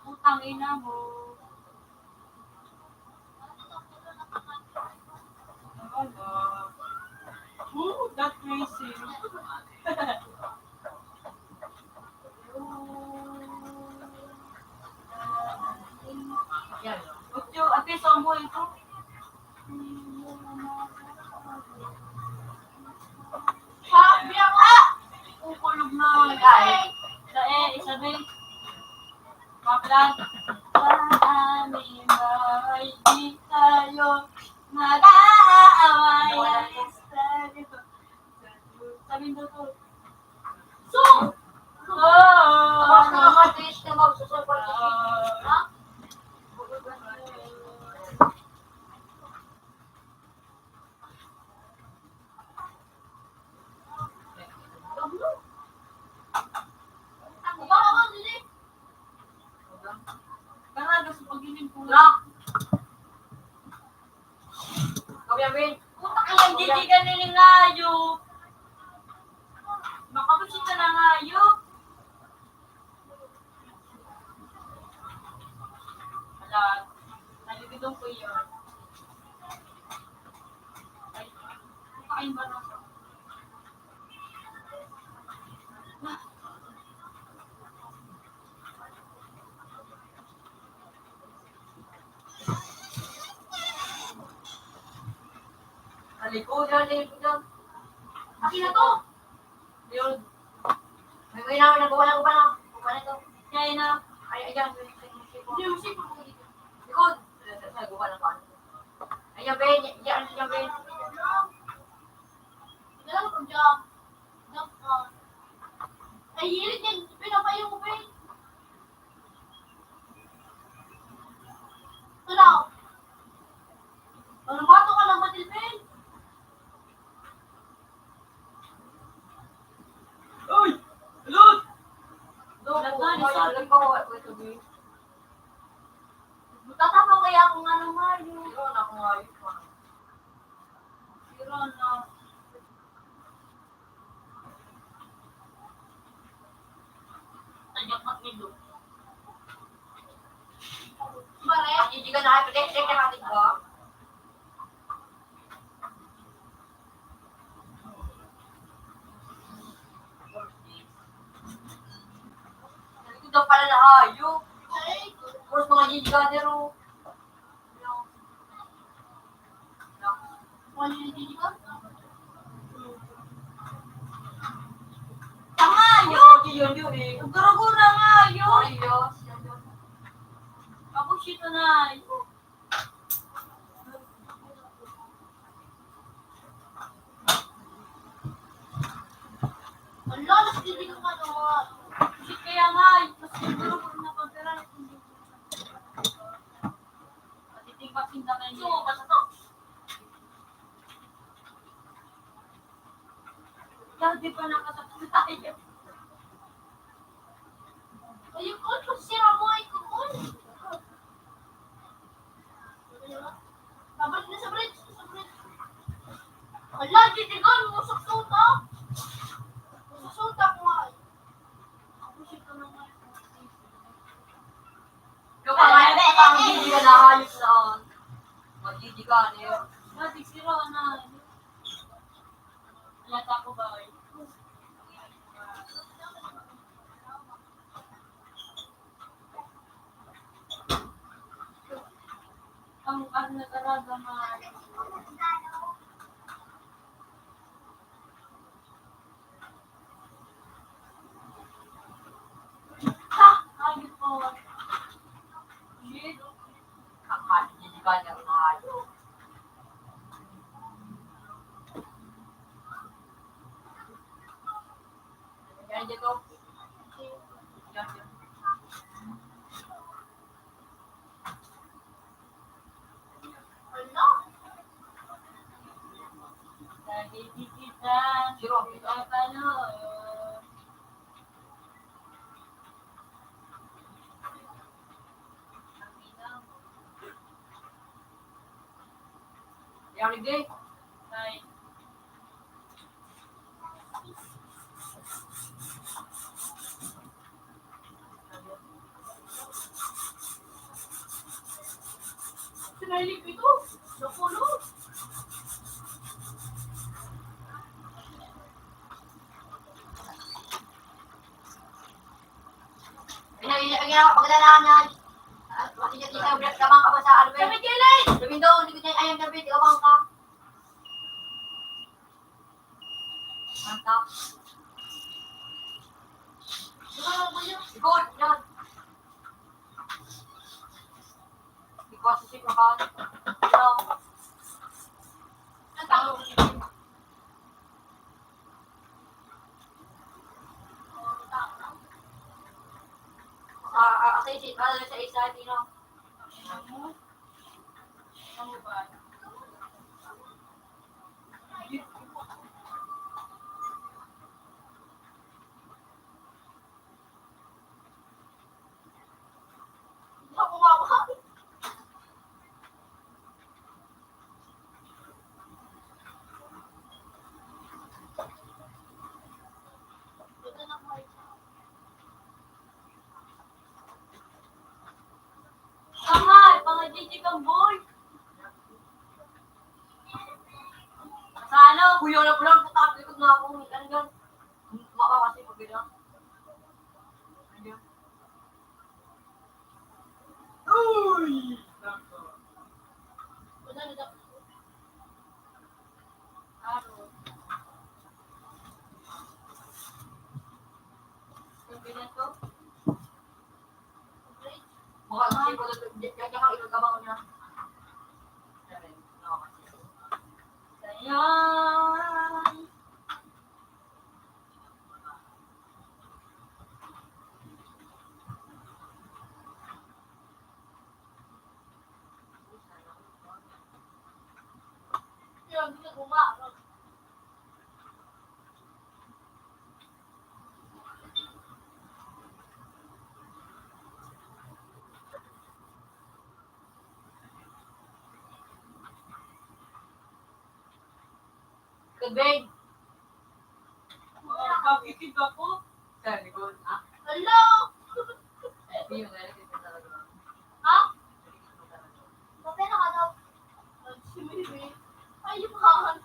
Putang ina mo. Wala. Ooh, that crazy. Yan. Utyo, ate, sombo ito. Ha? Biya ko! Kukulog na. Ay, isa, eh, isa, eh. Maplan. Sa aming bahay, di tayo mag-aaway. Alis tayo. Sabi mo to. So! Oh! Tapos na naman, please, na magsusupport sa akin. Ha? Karaga sa pag-inom ko lang. Kuya Ben. Puta ka lang, Kuya. Hindi ka niningayo. Makabusita na ngayo. Ala, nalibidong ko yun. Ay, kain ba na? Sa likod, sa likod. Akin na to. Yun. May, may na, nagawa na ko pa na. Nagawa na to. Kaya na. Ay, ayan. Hindi, yung sipon ko dito. Likod. Nagawa na pa. Ayan, Ben. Yan, yan, Ben. Dala ko dyan. Dyan ka. Ay, hirit yan. Pinapayo ko, Ben. Ano? Ano ba ito ka lang matilpin? Uy! Lut! Lut! Lut! Lut! Tatama kaya akong ano, Mario? Sira na akong ayos, Mario. Sira na. Tagyak na nilo. Bare, hindi ka na, protect, protect na natin ba? Ito daw pala na hayop. Puros mga giganer, oh. Tama yun! Yun, yun, eh. Gurugura nga yun! Ayos. Tapos ito na, yun. Wala, nagtitigas ka naman. Kasi kaya nga, mas siguro kung napagkara, hindi ko matitigasin na kayo. So, basta to. Dati pa nakasakit tayo. Ayun, oh, sira mo, ay, kukul. Pabalik na sa bridge, sa bridge. Hala, titigan mo sa suta. Sa suta ko nga. Kapag ay, ay, ay, ay, hindi ka naayos na. Magdidigan, eh. Dati sira na. Wala pa ako ba, eh? Ang, ang nag-araga nga, ha? Ayun po. Shit. Ang hali, hindi ba niya unahan? Yan, dito. Yan, dito. Yang ligay. Sinaylig ito. Napulo. Ay, ay, ay, ay, pagdalahan yan. Ah, hindi, hindi, hindi, kabang ka ba sa ano, eh? Sabi, Jelay! Sabi daw, hindi ko niya, ayun, sabi, tigabang ka. Mantap. Good, yan. Ikaw, sisip na ka. Ikaw. Ang tao. Ah, ah, sa isi-, ah, sa isa, Tino. Kuya, wala ko lang, puta, likod na ako. Ano yan? Mama kasi pag ganyan. Ano yan? Uy! Ang ganyan to? Mukha lang siya, pag-, diyan, diyan ka, ikagabang niya. Ayan. Tubig. Bakit ako? Sa likod, ha? Hello! Hindi yung narinig mo talaga. Ha? Patay na ka daw. Ay, si Mimi. Ay, yung kahan.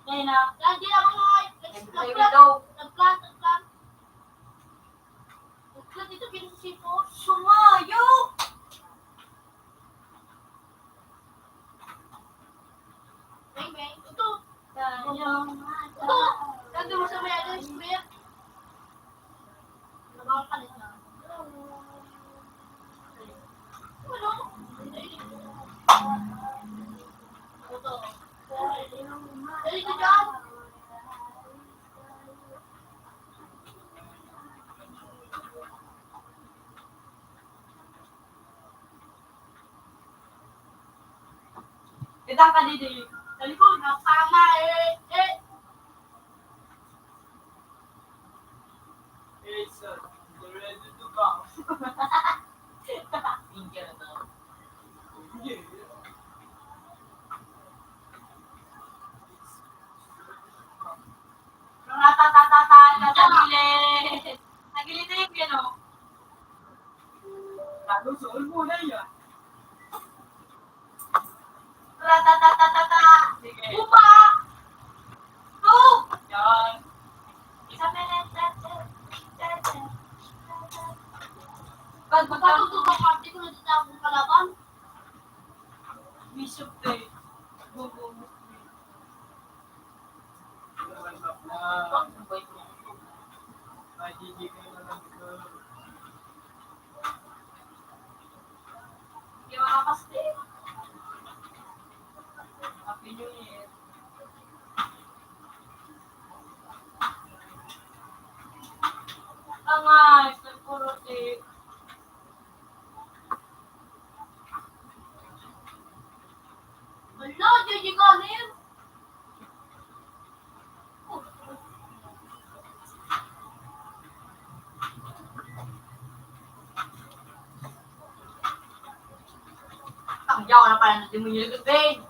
Kaya na. Lagi lang ako, ay, nag-, nag-, nag-, nag-, nag-, Ba't dito pinasisipo? Sumayo! Beng, beng. Ito. Sayang. Ito. Nandun mo sa may ano, yung square. Nabawal ka na siya. Ano? Ito. Dali ka dyan. Kitang ka, Didi. Sa likod, napama, eh, eh. Eh, sir, ready to go. Hindi na daw. Hindi. Ratatatata, sa gilid. Sa gilid na yung gano'n. Lalo, suol mo na yan. Ratatatata. Sige. Upa! Two! Yan. Isa pa na, cha, cha, cha, cha. Pag magkatuto ka, pati ko na dito akong kalaban. Bishop Day. Bobo. Hindi makakaste. Happy New Year. Angay, nagpuro di. Hala, J J Ganin! Ang jawa na pala na demonyo ni Gutbeng.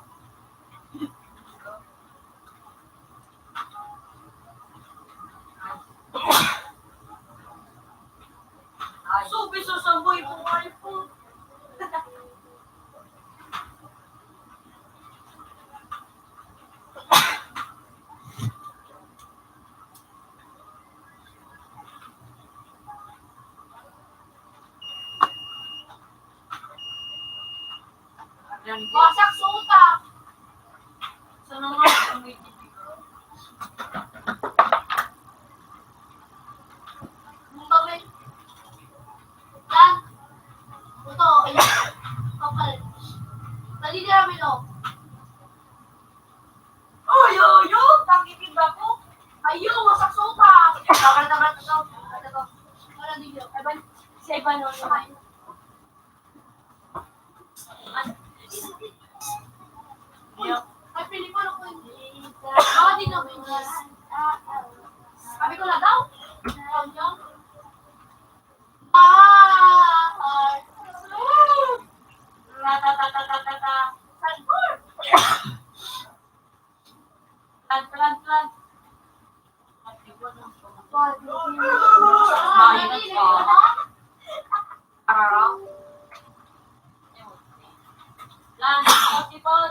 Subi sa saboy ko, ay po. Wasak sa utak. Sana nga, ang may titigo. Ang bagay. Yan. Ito, ayan. Kapal. Dali na, Milo. Oy, oy, oy! Takipid ba ko? Ayaw, wasak sa utak! Bakal na ba ito? Ano to? Ano ninyo? Evan? Si Evan, no? Ay, ay, pili ko na po yun. Baka di na po yun. Sabi ko na daw. Ayaw. Ah, ratatatata. San? Plan, plan, plan. Ayun na siya. Pararang. Plan, sipon, sipon.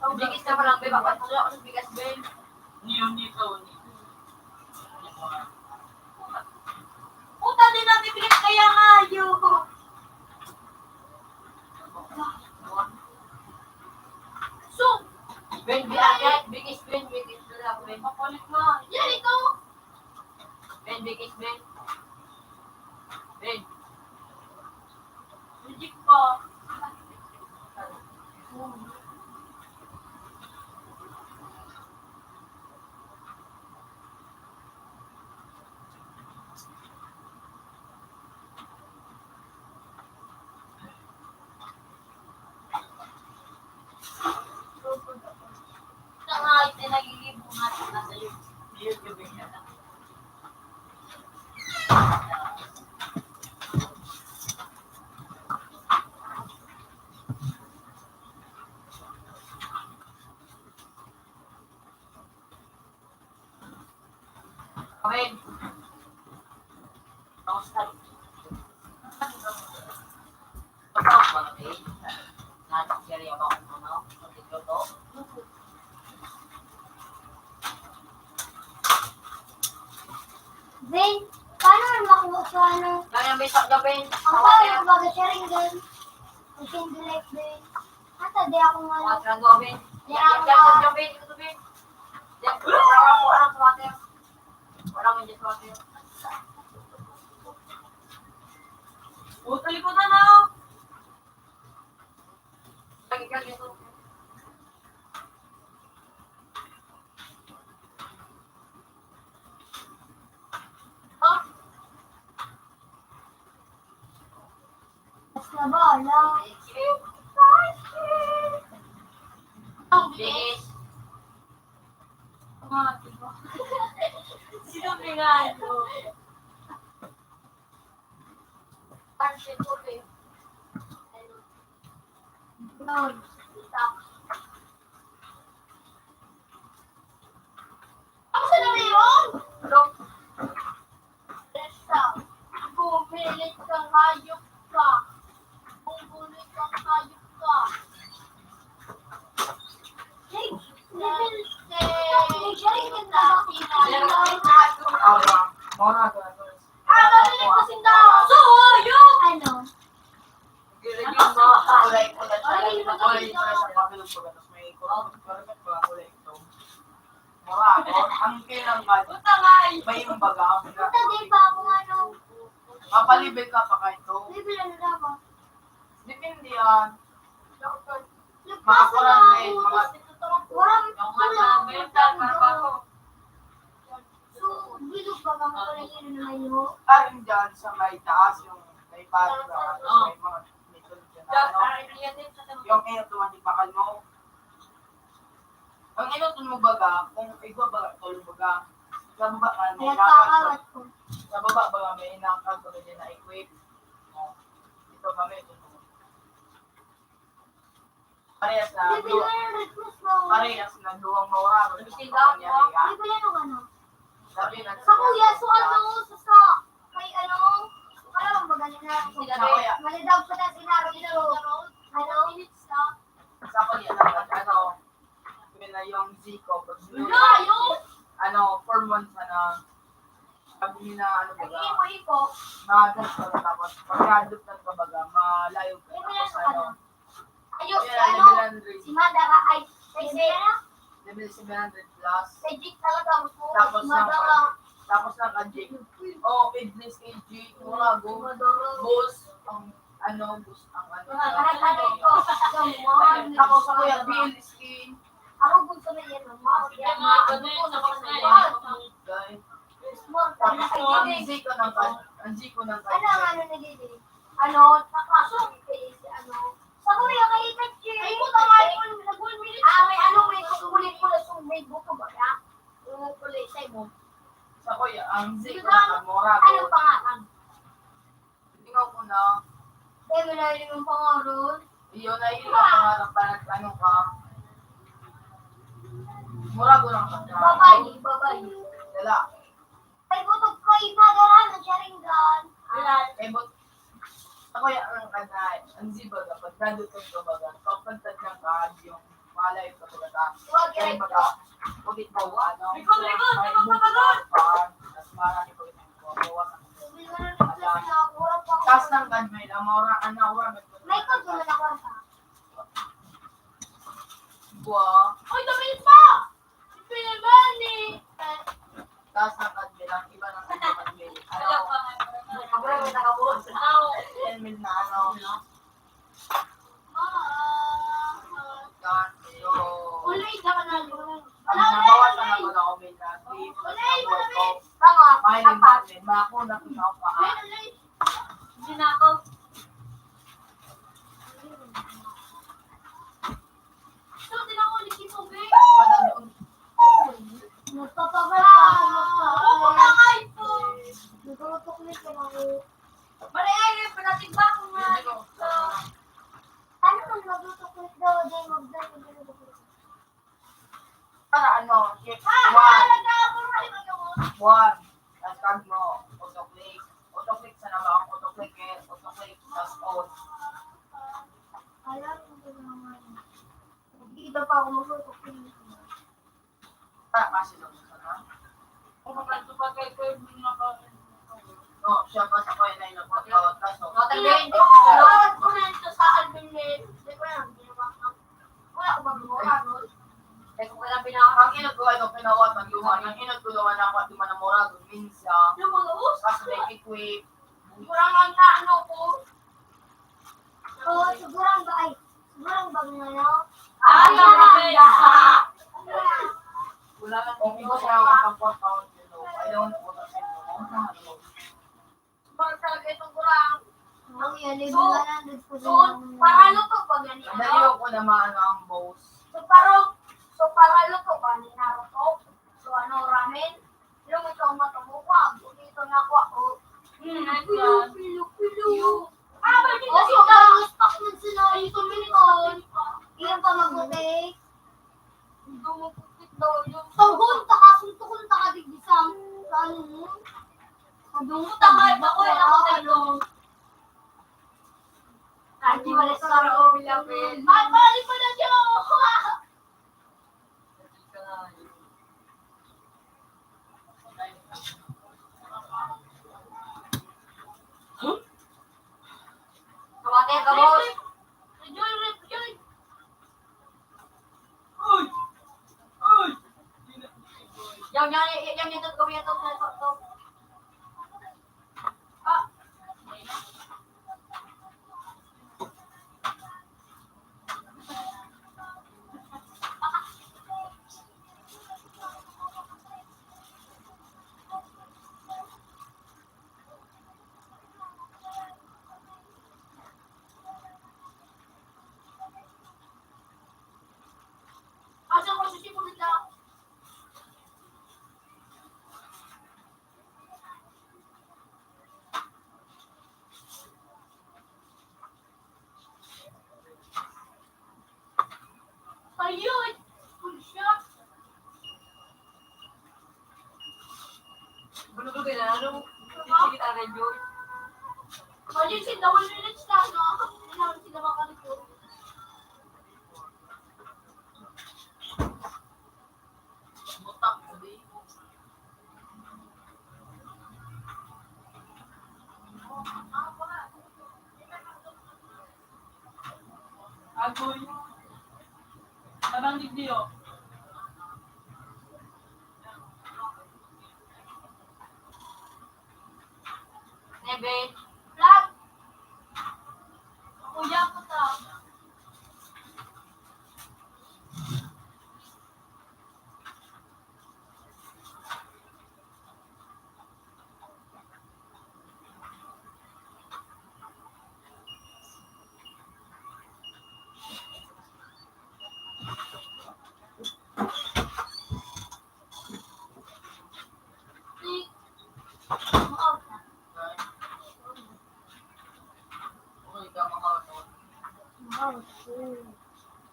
Bigas na pala, may papansya ako sa bigas, Ben. Niyo, niyo, niyo. Puta din ang bibigat kaya nga, yo. So, Ben, bigat, bigas, Ben, bigas, Ben, Ben. Papalit na. Yan ito. Ben, bigas, Ben. Ben. Legit pa. Kawin. Kamusta? Ikaw, mga babe. Nag-share ako kung ano, kung dito to. Vin, paano man makuha sa ano? Kaya may sakda, Ben. Ang power ko baga sharing din. Ang single life din. Ata, di ako nga Mga lang. Tranggo, Ben. Di ako Yan, nga. Yan, Ben. Ito, Ben. Yan, wala akong, wala akong water. Wala akong water. Oh, talikodan na, oh. Lagi ka dito. Basta bala. Ang bilis. Sino nga ito? Pansin ko, eh. Yun. Ako sa na yun? Ano? Basta, bumilit kang hayop ka. Bumilit kang hayop ka. Hey, Aba, mao na ako. Ah, babalik ko sinda. So, yun! Ano? Gilid yung mga kulay ko na siya. Kulay ko na siya, pag ganun ko, tapos may kulay, kulay ito. Mura ako. Ang kailangan, Puta nga eh. May yung baga, ang Puta, di ba ako ano? Mapalibig ka pa kayo. Libre ano daw ba? Depende yan. Nagpasa Mga na kurang ako. Rin, mga Walang Yung mga kulang. Metal, para bago. So, bilog ba mga kulay yun na may iho? Parang dyan sa may taas, yung may parang sa ano, Oo. may mga, may tulog dyan na, Dyan, ano? Parang yan din sa Yung ino, tumatikpakan mo. Ang ino, tun mo baga, kung igwa baga, tulog baga. Sa baba ka, may Kaya nakag-, kakawat ko. Sa baba baga, may nakag-, baga dyan na equip. Oh. Ito kami, ito. Parehas na Hindi, duwa, may request mo. Parehas na duwang mawara. Ang tingin ko, Hindi, ah. Hindi, ano? Sabi na Sa kuya, so ano, sa, sa, kay ano, alam mo, magaling na ako. Sila Sa kuya. Maladaw pa na sinaro, pero, ano? Sa kuya, dapat, ano, yun na yung Zico. Pag Wala, yun. Ano, four months na na, sabi nila, ano ba, Nag-iipo-ipo. Magas ka na tapos, pag na-adoptan ka baga, malayo ka Hindi, tapos, ano, ano, Ayos, Kaya ano? Level one hundred. Si Manda ka, ay, kay Sera. Level seven hundred plus. Kay Jake talaga, gusto ko. Tapos Si Manda lang, ka. Tapos lang ka, Jake. Oh, Idris, A J, Murago, Maduro. Boss, ang ano, Boss, ang ano. Mga kahit ano ito. Ako sa Kuya Bill, Skin. Ako gusto na yan, ang mga Sige, mga mga ano, ano, sa mga ano, Guys. Small Tapos time. Ang Ziko ng kan-, ang Ziko ng Ano ang kan-, ano ni Didi? Ano, tapasok, kay si ano, Sa kuya, kay Ikat Jerry. Ay, puta nga, nag-one minute. Ah, may ano, may kukulit ko na sa may buko ba, ya? Yung kulit sa'yo mo. Sa kuya, ang Ziko Di ba? Nakamura, Ano bro. Pangalan? Tingnan ko na. Eh, malalim ang pangalan. Iyo na yun, ang pangalan pa nag-, ano ka. Mura ko lang pagka. Babae, babae. Lalaki. Ay, butog ko, iba, dara, na siya rin, gan. Ayan. Eh, but, ako yung, ang, ang, ang ziba ka, pag nadutog ka ba, gan, kapantad ng kahag yung Malay ko talaga. Kaya baga, ulit ko, ano, Likod, likod! May Likod, bukod likod! pa, tas marami ko rin ang bawas ang taas ng kan, may lamora, ano, ora, may May kod naman ako ang tao. Buwa. Oy, dumi pa! Pinabani! Taas ng kan, may lang, iba ng kan, may, ano, Wala pa nga. Wala pa nga. Ten mil na, ano, Ganto. Ulay ka na, Lord. Ang nabawasan na pala ako, may natin. Ulay, ulay. Tama. May limit, may bako na pinapaan. Ulay, ulay. Hindi na ako. So, tinango ni Kito, be. Wala doon. Nagpapabal pa ako, magpapabal. Pupunta ka ito. Nagpapaklit ka na ako. Bali, ay, pinatigba ko nga. Ano man, magtutuklit daw, di magdala. Para ano, check. Ah, one. Talaga, puro na yung ano. One. Tapos tag mo, autoclick. Autoclick sa labang, autoclick eh, autoclick, tas on. Alam mo ba naman? Hindi pa ako mag-autoclick. Ah, kasi daw sa na. Kung magkanto pa kay Kurt, mga ka-, Oh, siya pa sa kuya na yung nagpagkawat ka, so. Total twenty. Sunod ko na ito sa album ni, hindi ko alam, hindi ko alam. Wala ko magbuha, no? Hindi ko alam, pinaka- Ang inot ko, ano, pinawat, ang luma. Ang inot ko, luma na ako, at luma na mura, minsan. Yung mga us? Kasi may kikwit. Kurang ang na, ano ko. Oo, siguro ang ba-, ay, siguro ang bagong ano? Ah, ang bagong ano? Wala lang. Kung gusto na ako ng compound, you know, I don't want to say no. Mahal talaga itong kurang. Oo, yan, So, libre na lang, dito so, sa mga para ano to pag ganito? Dali ko na maano ang boss. So, para, so, para ano to pag Naruto? So, ano, ramen? Yung ito ang matamukwag. Ito na ako, ako. Hmm, nice one. Pilo, pilo, pilo. Ah, ba, di Oo, kasi so, ka- tapos pa kung sila yung tumilikod. Iyan pa maputi. Dumuputik daw yun. Tagon, taka, suntukon, taka, digdi sa, sa ano mo. Adungo, taka, bako, wala ko tayo. Ay, di wala sa Rao, Pilapil. Ay, balik mo na, Joe! Kawate, kabos! Joy, Joy! Yan, yan, yan, yan, yan, yan, yan, yan. Ah. Asa ko sa sipon nila? Ayun! Good shot! Gulo-gulo na, ano? Sige, Tatay Joy. Ayun, si Dawal Village na, no? Kailangan sila makalikot. Agoy. Tabang digdi, oh. Nebe. Vlog. Kuya, puta.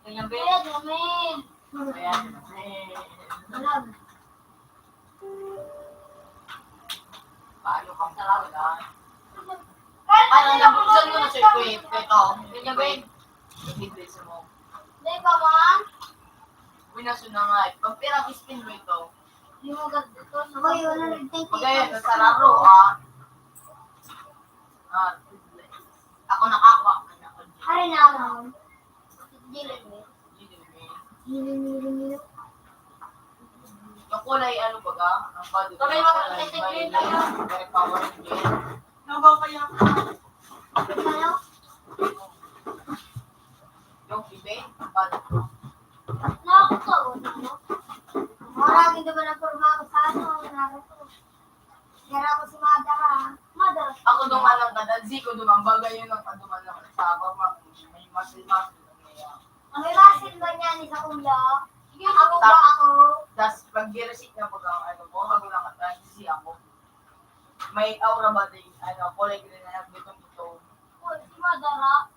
Ganyan, Ben. Ayan, Ben. Alam. Paano kang tawag, ah? Ay, ang nabuksan mo na circuit. Ito, ganyan, Ben. Hindi, Ben, sa mo. Di ba, man? Pinasunangay. Pag pirang spin mo ito? Yung maganda ito. Ako, yung ano, nagtitipon. Magayon, nasararo, ah. Ah, ako nakakuha. Aray na ako. Dili mo. Dili mo. Dili mo. Yung kulay, ano, baga? Ang body. Kami, kulay violet. Very powerful. Ano? Yung iba, ang body. Nakakatawa na, no? Marami na ba na porma ko sa ano, Naruto? Gara ko si Madara. Madara. Ako duman lang kada, Zico duman, bagay yun ang kaduman lang sa ako, ma-, may muscle, muscle, may, ah. Ang may muscle ba niya ni sa ulo? Sige, ako ba ako? Tas pag i-receive na pag ang ano mo, ako lang, ah, easy ako. May aura ba din, ano, kulay green na nagdutong-dutong? Oh, si Madara.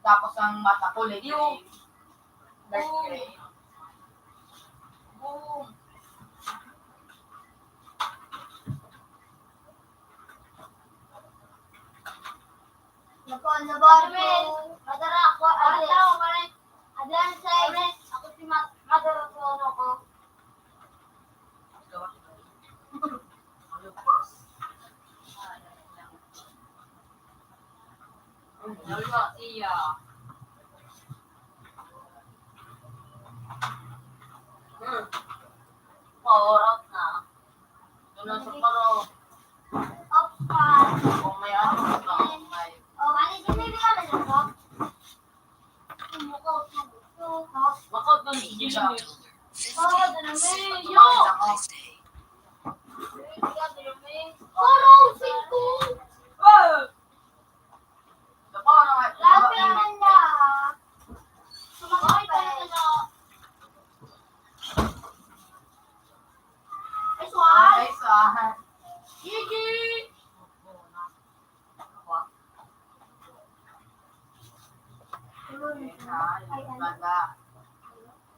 Tapos ang mata kulay green. Dark green. Boom. Naku, ang labahan ko. Madara ako, Adrian. Adrian, Adrian, sa Adrian. Ako si Ma-, Madara sa ano ko. Wala siya. Hmm. Power out na. Doon na sa paro. Opa. Kung may ano, kung may. Oh, ano, hindi ka na. Makaw doon, hindi ka. Parang singko. Grabe naman na. Sumakay pa na. Ay, suwal. Ay, suwal. Gigi! Ay, ano?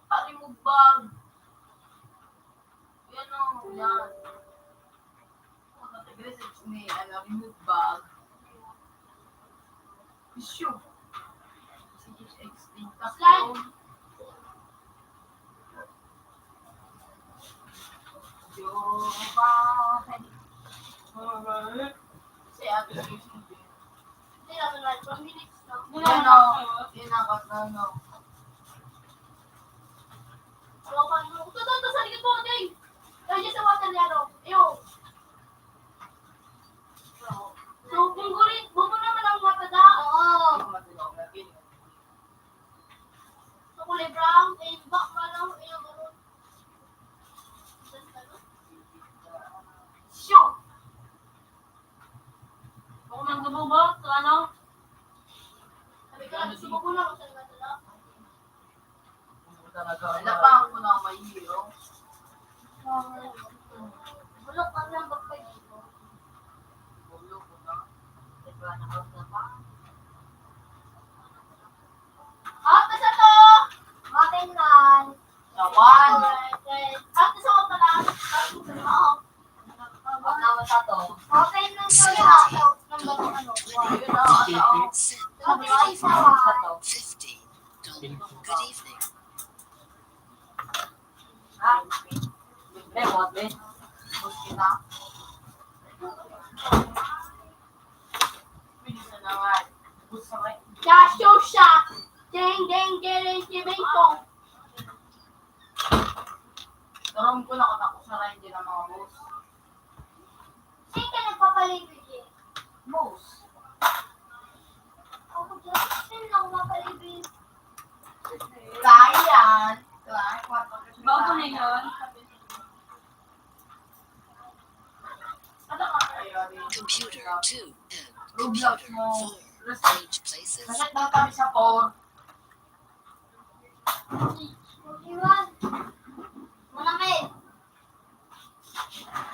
Pag-remove bag. Yan o, yan. Nag-research ni, ano, remove bag. Issue. Sige, explain. Slide. Ano? Inakot na, no? So, kung gulit, buto naman ang mata da. Oo. Sa kulay brown, eh, back pa lang, eh, yung ano. Sure. Kung nagdudugo, so ano? Sabi ka, gusto ko na, gusto ko na. Wala pa ako na may hero. Bulok ang number five dito. Bulok na. Diba, nakaw na pa? Out na sa to! Open man. Sa one. Out na sa one pala. Out na sa to. Open man sa lahat. Number one. Ayun na, ano. Open man sa one. Fifteen. Good evening. Siya, show siya. Ding, ding, ding, ding, ding, ding, dong. Tarong ko, nakatapos na rin din ang mga boss. Saan ka nagpapalibre, Jay? Boss. Ako, Jay, saan ako mapalibre? Kaya yan. Kaya, kwarto ko. Bago na yun. Computer two and Roblox computer mo. Four. Change places. Nasa lang kami sa four. Iwan. Manamit.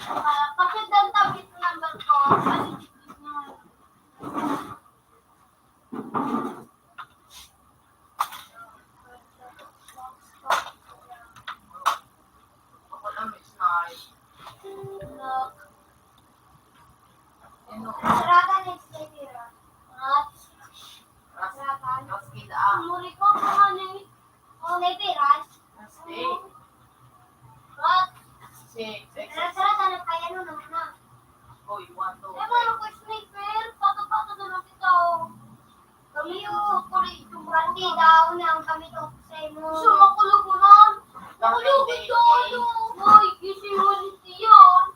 Ah, pakit ang tablet number ko. Eight. What? Six. Tara, tara, tara, kaya nun, ano na. Uy, one, two, three. Ay, mga Kuya Sniper, pato-pato na lang kita, oh. Kami, oh, kulit yung partida, oh, na ang kami to sa imo. Gusto mo makulog mo nun? Makulog ito, ano? Uy, gising mo ulit yan.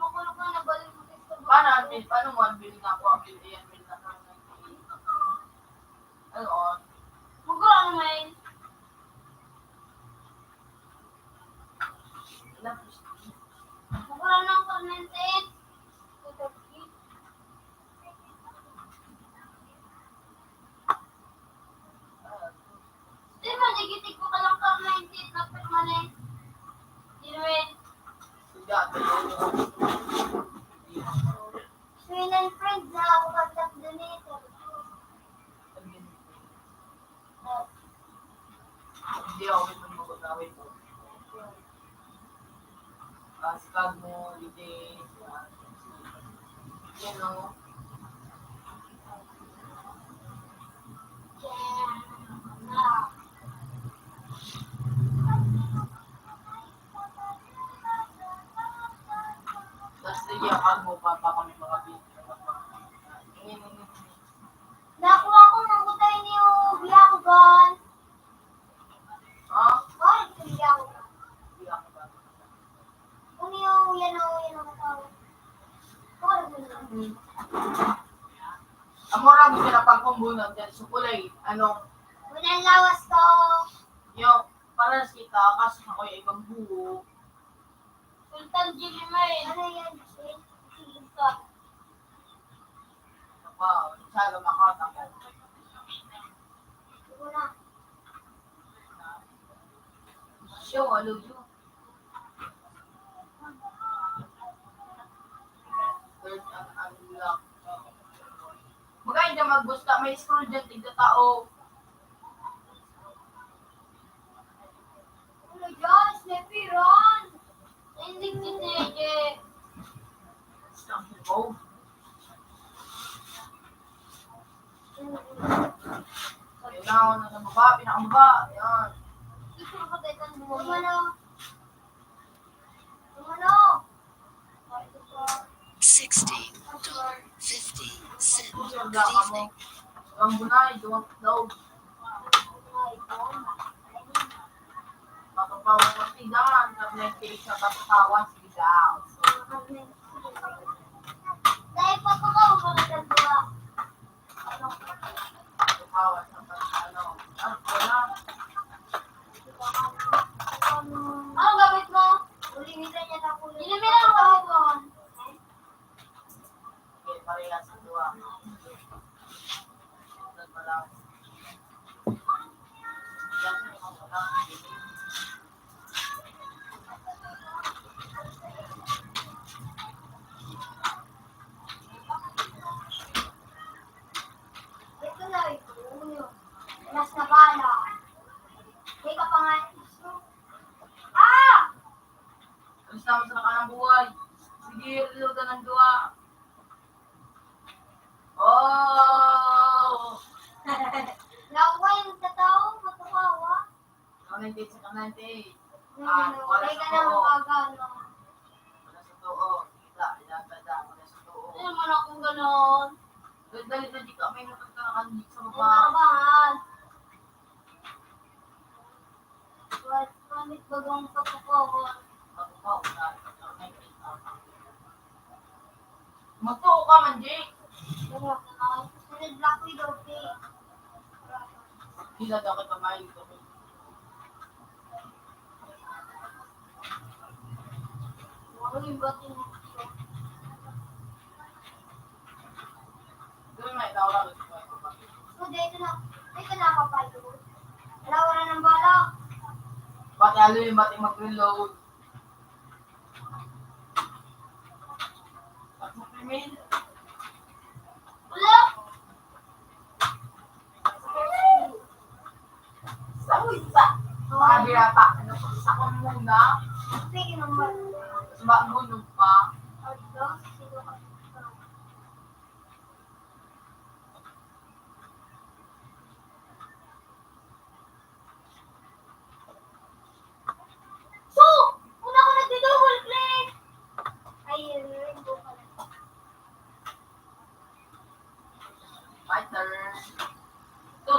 Makulog na, nabalik mo sa. Paano ang bill? Paano mo ang bill na ako? Ang bill, ayan, bill na ako. Ano? Magkano naman? Mura ng permanente. Di ba, nagitig ko ka lang permanente na permanente? Di naman. Swing and friend na ako contact doon eh. Hindi ako may magkakawin po. As pag mo, hindi, you know. Tapos nagyakan mo pa, pa kami mga video. Nakuha ko ng gutay niyo, biyakugan. Ha? Ay, biyakugan. Kung yung yan o, yan ang tao. Parang ganun. Amo ra mo na pagkumbunag dyan sa kulay. Ano? Unang lawas ko. Yo, para sa kita, kaso sa kuya ibang buo. Sultan Jimmy May. Ano yan? Sultan. Wow, masyado makatapos. Ito na. Show, alo yun. Third ang unlock. Magay na magbusta, may scroll dyan, tigda tao. Ano dyan? Sniperan! Ending ni T J. Stop the phone. Ayun na, nasa baba, pinakababa. Ayan. Ito ko tayo kan buwan. Ano? Ano? Sixteen dollar fifty cent. Good evening. Ang bunay, duwang daw. Makapawas ang tigaan, kag nagtiis sa katatawan, sige daw. Dahil pa pa ka, umaga sa duwa. Anong gamit mo? Ulingitan niya na ako. Inumin ang gamit mo. Okay, parehas ang duwa. Yan pala. Ito na, ito. Last na bala. May kapangalan. Ah! Alis naman sa nakanang buhay. Sige, reload na ng duwa. Oh! Nakuha yung tatawa, matawa. Ninety-eight sa ninety-eight. Ah, wala sa totoo. Wala ka na mag-ano. Wala sa totoo. Kita, ilagad na, wala sa totoo. Ayun, wala akong ganon. Dali, dali, dali, di ka may nagkakakan sa baba. Ay, nakabahan. What? Pamit bagang pagkakawa. Magtuo ka man, Jake. Sunod Black Widow, Jake. Hila daw kita, Mike. Uy, ba't yung So, dito na. Dito na, papalo. Wala, wala nang bala. Pati alo yung bati mag-reload. At sa krimen. Wala. Sa isa. Mga binata. Ano, sa ko muna. Sige naman. Sa magunog pa. Ano? Sige.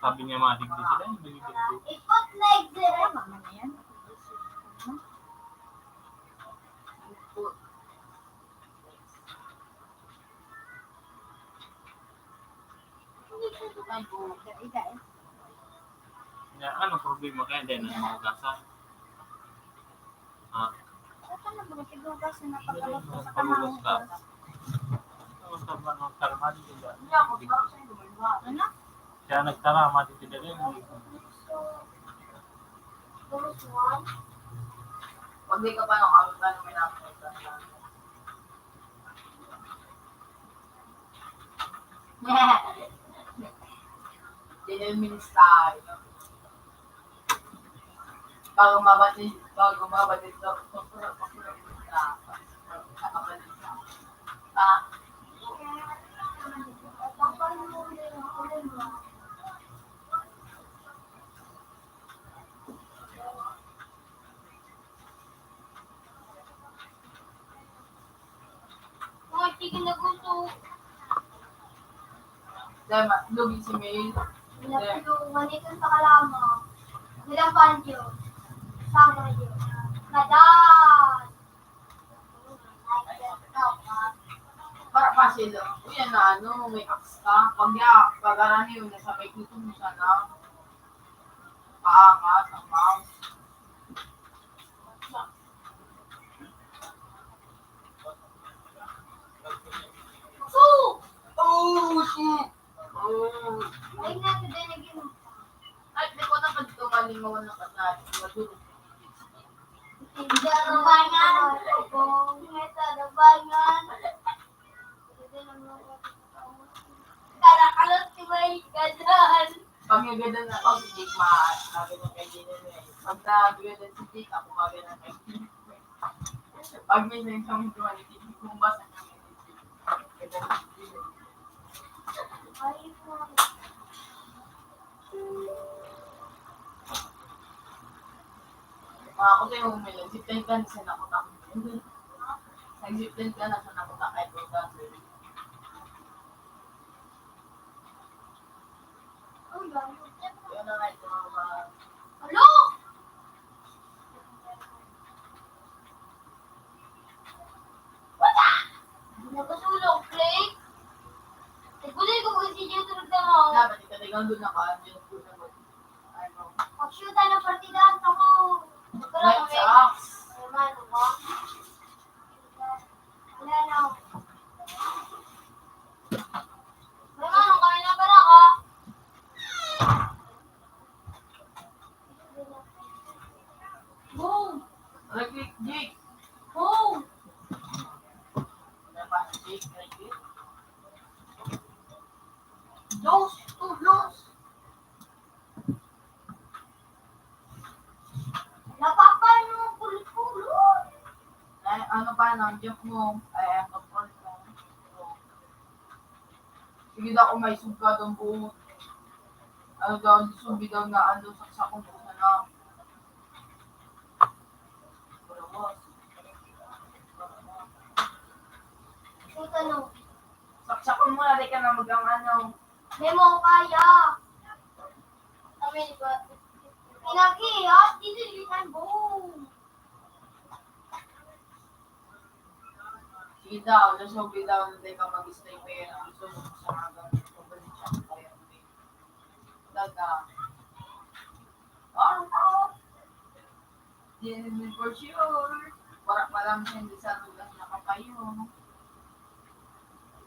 Sabi niya, madigdi sila, hindi digdi. Tama man na yan. Hindi ko ito tayo. Ika, ika, eh. Na, ano problema kaya din ang mga hugasan? Ha? Ano ba, tighugas na pagkabot ko sa kamangos? Ano sa ba ng karma, di ba? Ano? Siya nagtara, mati ti dali mo. Pag di ka pa nakakamit, ano may nakakamit? General Minister. Bago mabati, bago mabati, doktor, doktor, doktor, ah, ah, Mga chicken na gusto. Dahil ma-, lugi si Mel. Wala pa yung manitan sa kalama. Nilang panyo. Sama yun. Nadan! Para pa sila. Uy, yan na ano, may axe ka. Pag ya, pag arani yun, nasa may gutom mo sana. Paangas, ang mouse. So, oh, shit. Oh. Ay, na, today naging Ay, di ko na pagtumalingaw na ka na. Madurog. Dabangan. Ito, dabangan. Karakalot si May Gadan. Pag nagadan ako, si Jake, ma-, magadan kay Jake, eh. Pag nagadan si Jake, ako magadan kay Jake. Pag may nagkamit ko, ano, hindi ko basa ng Ay, Ah, ako sa'yo, may nag-zipline ka, sa nakutak. Nag-zipline ka na, sa nakutak, ay, ito, sa Yun na nga, ito, mga Alo! What's up? Nandun na ka, nandun na ka. Ano? Pag-shoot tayo ng partidahan, ako. White Sox. Ano ba? Wala na. Wala na, kaya na pala ka. Boom! Right click, Jake. Boom! Wala pa si Jake, right click. Close, too close. Napapal mo ang pulot-pulot. Ay, ano pa, nang jump mo. Ay, ang control ka. Sige daw, kung may sugkad ang buo. Ano daw, zombie daw na ano, saksak kung ano na. Puta no. Saksak mo muna, di ka na mag-ang ano. Memo, kaya. Kami, di ba? Pinag-iyak, didilihan, boom. Sige daw, lusog daw, hindi ka mag-sniper. Ang sunog sa mga gamit ko, balik siya, kaya may daga. Oh, oh. Di, di for sure. Wala pa lang siya, hindi sa lugar nakapayo.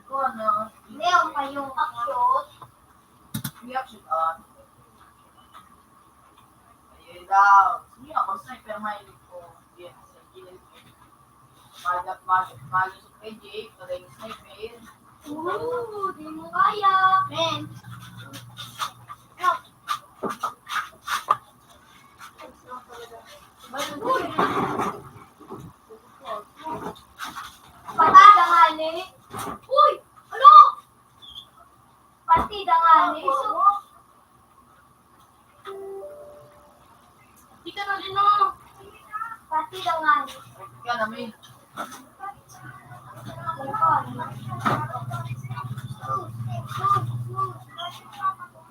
Ikaw, ano? Hindi, ang payong aksyon. Hindi action, ah. Ayun daw. Sige, ako, sniper, mahilig ko. Yan, sa gilid. Malap, malap, malusog kay Jake, pag yung sniper. Ooh, di mo kaya. Men. Patay ka nga ni. Uy! Ano? Partida nga ni. So, di ka na rin, no? Partida nga ni. Yan, amin.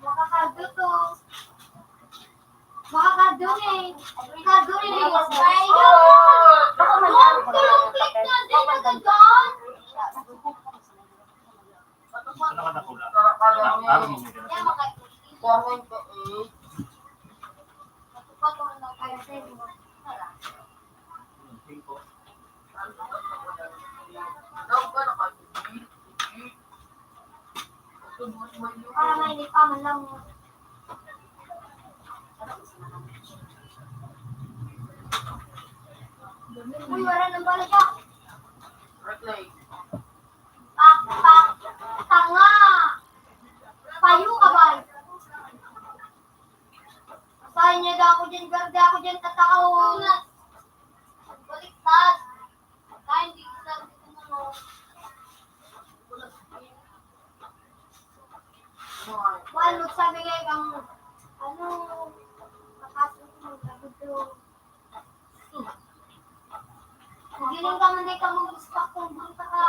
Makakardo to. Makakardo ni. Kardo ni. Tulong click na din agad yan. Ano ka nakula? Para, para, Araw mo may ganun. para yung ka-, eh. Daw ba naka-, Para mainit pa man lang. Uy, wala nang balik ah. Replay. Pak, pak, tanga. Payo ka ba? Asahin niya daw ako dyan, garda ako dyan, tatakaw. Baliktad. Kaya hindi ko sabi kung ano. Wala, magsabi kayo kang, ano, makasok mo, sabi ko. Hindi lang ka man, di ka mag-stock kung doon ka ka.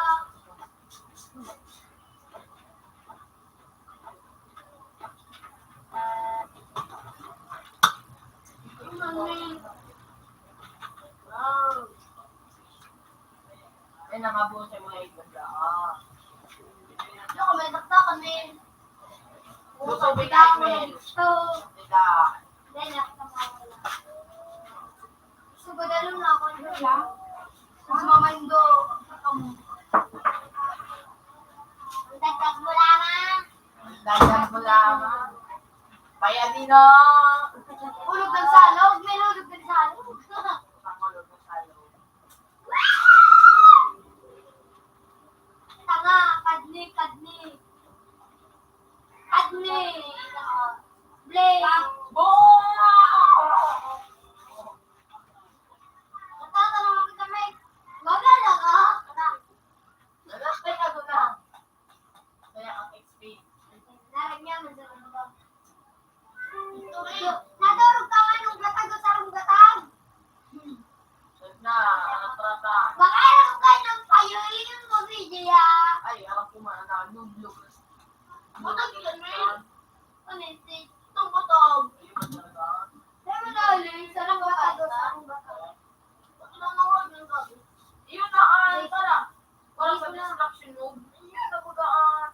Ay, nangabo sa mga iba. Ah. Ano ka, may dakta kami. Gusto mo tayo, men? Gusto. Teka. Hindi, nakita mo ako lang. Gusto ko dalo na ako, ano lang. Gusto mo, Mando? Ang dagdag mo lamang. Dagdag mo lamang. Payadino. Hulog ng salog, may hulog ng salog. Ang hulog ng salog. Tanga, kadni, kadni. Kadni. Blade. Boom! Natatanong kami. Wala lang, ah. Wala, kaya ako na. Kaya ang X P. Narag niya, masarap ba? Nadurog ka nga nung gatag o sarong gatag. Sabi na, ang trata. Baka alam ka ng payo, yun yung pamilya. Ay, alam ko man, ano, nublo. Batag yan, men. Ano yun, si Tong Batag? Ayun ba talaga? Pero dali, sarong gatag o sarong gatag. Ano na nga, wag nang gabi? Yun na, ay, para. Para sa distraction mo. Yun, nabugaan.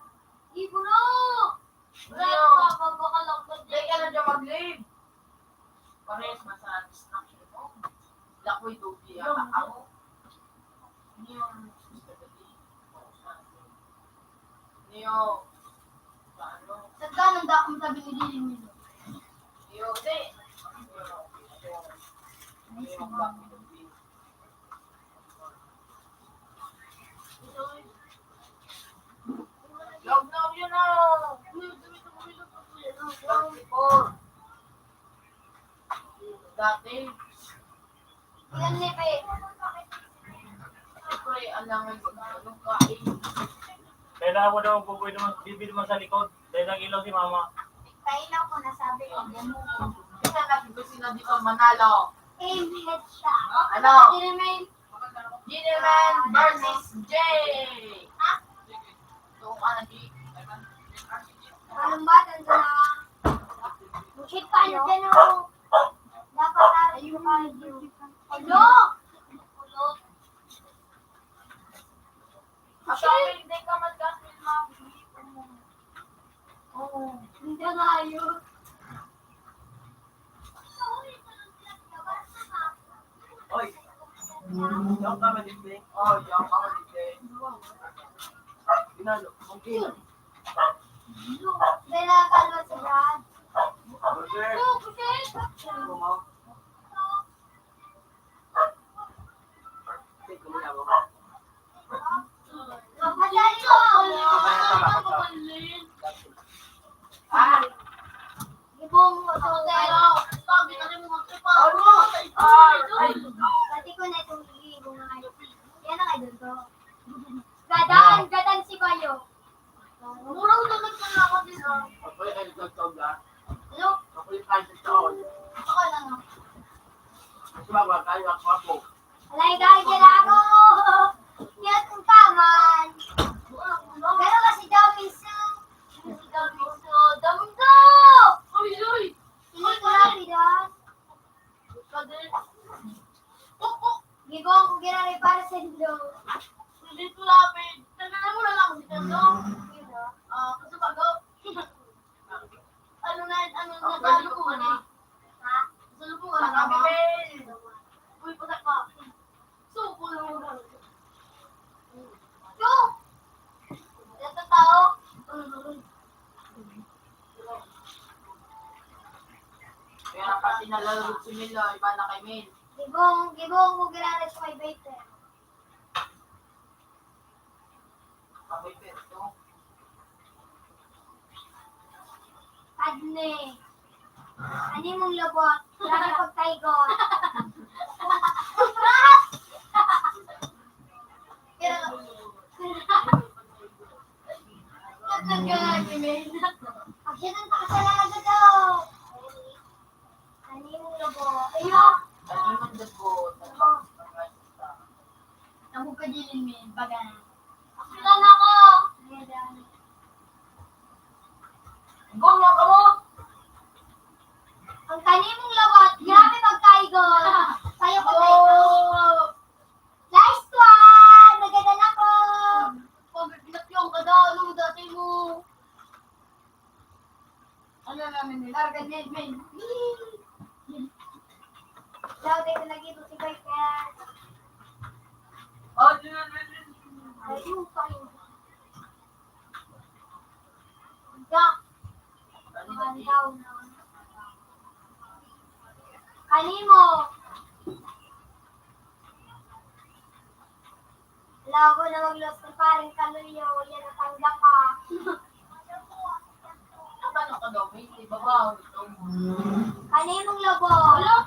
Ibo na! Wala Ayaw. yung papa, baka Pares man sa distraction mo. Lakoy dobi yata ako. Niyo, Mister Gabi. Niyo, ano? Sa ganun, dako mo sabi ni Lili mo. Niyo, di. Niyo, niyo, lakoy dobi. Log na yun, oh. Thirty-four. Dati. Yan, Lipe. Siyempre, alangan ko na anong kain. Kailangan mo daw bubuhay naman, bibi naman sa likod. Dahil nag-ilaw si mama. Kailan ko nasabi ko, ganun. Kaya natin ko sila di pa manalo. Amen siya. Ano? Amen. Giniman versus Jay. Ito ka na, G. Anong ba? Tanda na. Bullshit pa, ano dyan, oh? Dapat na rin yung ano. Ano? Asa, hindi ka magkasal, mami. Oo. Hindi na ayos. Oy. Yaw ka, Maliting. Oh, yaw ka, Maliting. Ginalo. Okay. Hindi na kalma si Brad. Roger. Ano mo? Okay, kumain ako. Masali ko. Ah. Ibong mo, Sotero. Pati ko na itong ibong na ngayon. Yan ang idol ko. Gadan, gadan si Bayo. Mura ko naman sa lakas din, ah. Ako yung idol ko, ah. Ano? Ako yung idol ko. Ako lang, ah. Mas magwa tayo, ako, ako. Alay, dahil dyan ako. Cute ka man. Pero kasi daw minsan. Kasi daw minsan. Damgo! Uy, uy! Hindi ko lapid, ah. Gibong ko ginari para sa indo. Hindi ko lapid. Tanggalan mo na lang si Tando. Ah, kasi bago. Ano na, ano na, sabi ko, ano eh. Ha? Sabi ko, ano, Mabibel. Uy, patak pa. Suko lang mo. Yo! Ito tao. Kaya pati nalalabog si Mel, oh, iba na kay Mel. Gibong, gibong ko ginari sa kay Baker. Padne. Ano mong lubot? Grabe pagtaygon. Pero, pag siya nang pakasalaga daw. Ano mong lubot? Ayun. Ano mong lubot? Nabog ka, Jilin, may baga. Kita na ko. Gol mo ka mo? Ang kanimong lawat, grabe magkaigo. Kayo ko tayo. Oh. Nice one! Nagadan ako. Pag pinakyong ka daw, ano dati mo? Ano namin nila? Ganyan, men. Daw, dito nag-ibot si Boy Ken. Oh, di na, di na, di na. Ayun pa yun. Da. Ang daw na. Kanimo. Labo na mag-lost ng paring kaluyo, yan ang tanggap, ha. Ano ka daw, may ibabaw ito? Ano yung labo? Wala.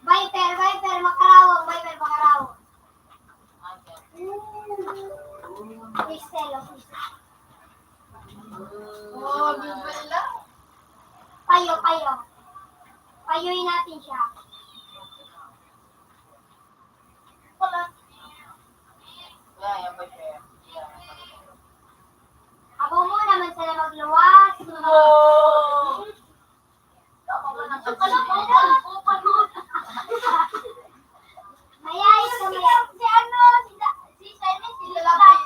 Viper, Viper, makarawang, Viper, makarawang. Crystal, oh, Crystal. Oh, Google lang. Payo, payo. Payuin natin siya. Ako mo naman sana magluwas. Oh. Mayayos ka, mayayos. Si ano, si Da-, si Shiny, si Lapid.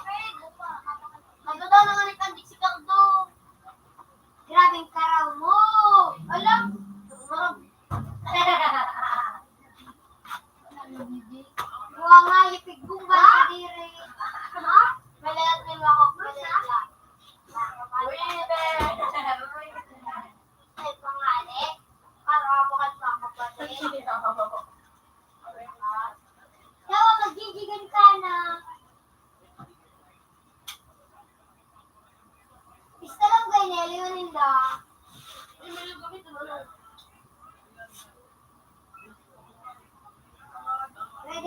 Ready,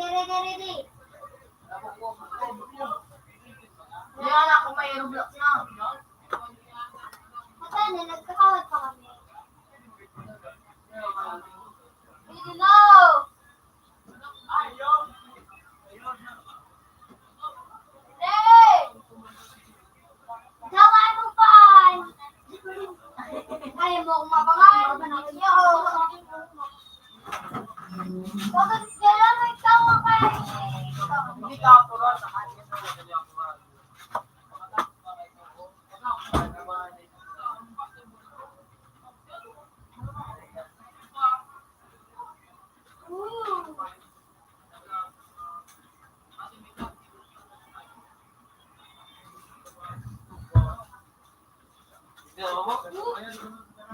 ready, ready. Wala na ako, may Roblox na. Ata na, nagkakawat pa kami. Dito na! Hey! Gawa mo paan! Kaya mo akong mabangal, mabanal niyo. Bakit kailan mo ikaw ang kaya? Hindi ka ako, Ron.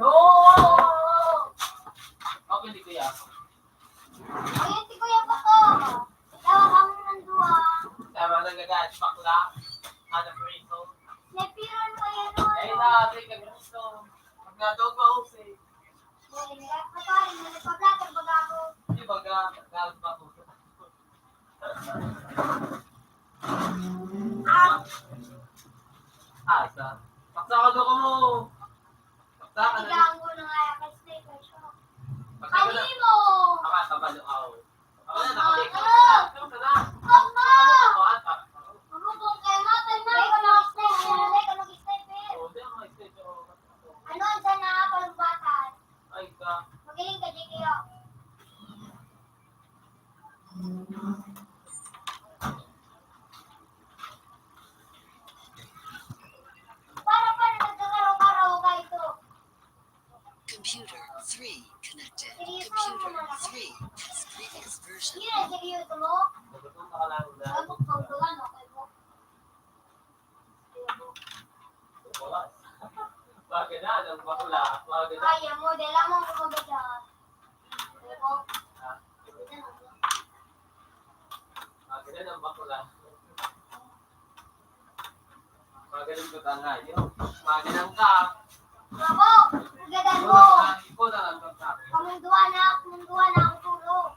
No! Okay, di kuya. Ayun, si Kuya Pato. Ikaw ang nandua. Tama na, gaga, bakla. Ano, prito? May piron pa yan, oh. Ay, na, di ka gusto. Pag nadog pa, usi. Ay, nagpapari, nagpa-vlogger baga ako. Di baga, nagpa-vlogger ako. Ah. Asa? Paksa ka daw kamo. Paksa ka na. Ikaw ang unang ayaw kay Steve, kay Sean. Paksa ka na. Kalimo! Ang atabalo, aw. Ako na, ako na, ikaw na. Ikaw na. Papa! Ano ka ba? Ano kung kaya matay na? Hindi ka mag-stay, hindi ka mag-stay, pero. Oo, hindi ako mag-stay, pero. Ano ang dyan na palumbatan? Ay, ka. Magaling ka, J K, oh. Para pa na nagkakaraw-karaw ka ito. Computer three connected. Seryoso mo Computer naman ako? Three, test previous version. Yun ang seryoso mo? Abot pang gawa, no? Kay mo. Bagay na, ang bakla. Bagay na. Kaya mo, dahil lamang kumaga dyan. Kaya mo. Ah. Bagay na, ang bakla. Magaling ka nga, yun. Magaling ka. Bravo! Ang ganda mo! Ikaw na lang, basta. Kamunduan na, kamunduan na ang tulog.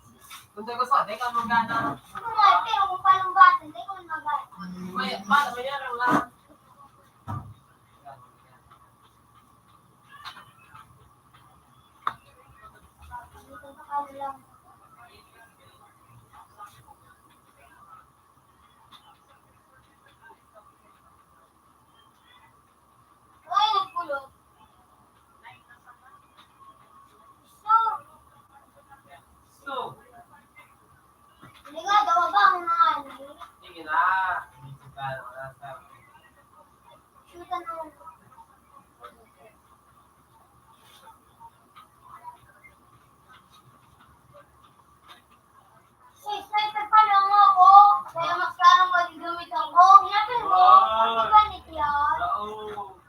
Kung tayo gusto, di ka magana. Ano nga, pero kung palumbatan, di ko magana. May, paano, may yarang lang. Ay, nagkulot. So, so. Hindi nga, dawa ba ang mga ano? Sige na. Hindi ka na, wala sa. Shoot, ano? Uy, sniper pala nga ako. Kaya mas karang magagamitan ko. Hinapin mo. Wow. Hindi ba nito yan? Oo.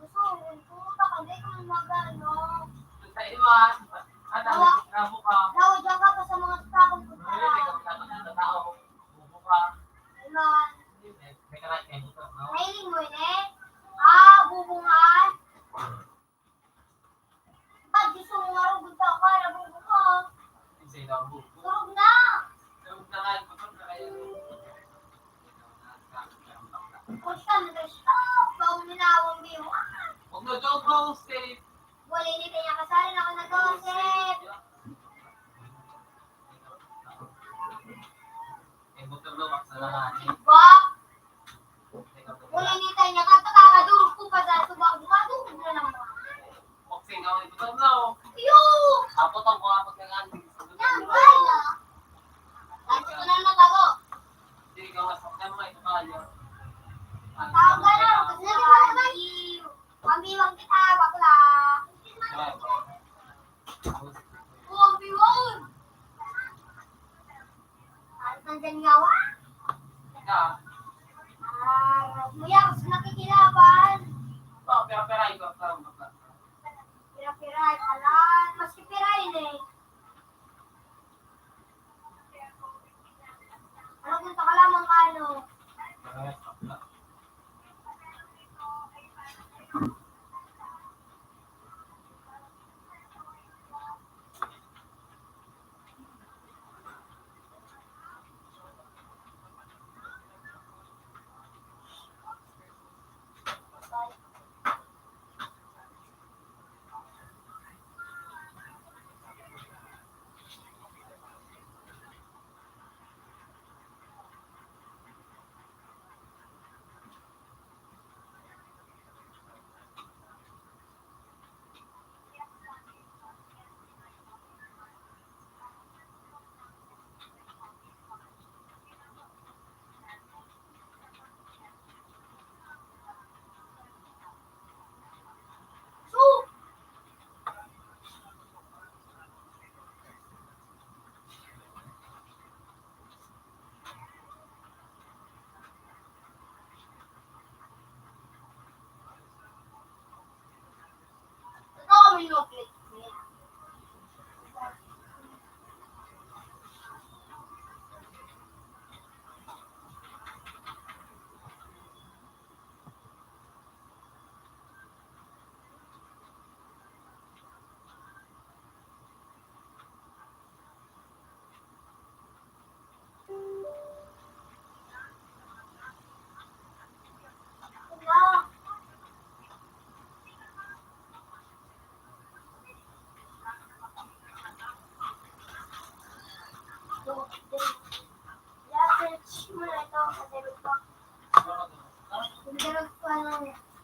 Gusto ko, puta ka, hindi ko mag-ano. Sa iwan. Ano, bravo ka. Daw, diyan ka pa sa mga takong punta. Ay, ikaw, sa mga tao. Bubo ka. Iwan. Hindi, may, may kalat kayo, no? Mahiling mo yun eh. Ah, bubungan. Pag gusto mo nga rin, gunta ka, nabunggo ka. Hindi, nabunggo. Tulog na! Tulog na nga, gutom na kayo. Kung saan na siya, pauminawang di mo. Huwag na daw, bro, safe. Wala, hindi kaya kasali na ako na daw, safe. Iba! Kung initay niya, kadto kakadurog ko pa sa suba, dumadurog na naman. Boxing ako, ito na, no? Yo! Apot ang kuha pag nag-ano. Yan, wala. Tapos ko na natago. Hindi, ikaw, masaktan mo, ito pa, yun. Tawag ka na, kasi nagkakalaman. Pambiwang kita, bakla. Pambiwang! Ano nandyan yawa? Ah, kuya, gusto nakikilaban. Oh, pira-pira, ikaw, ikaw, ikaw. Pira-pira, ala, maski pira yun eh. Ano kung taka lamang ka, ano? Pira-pira.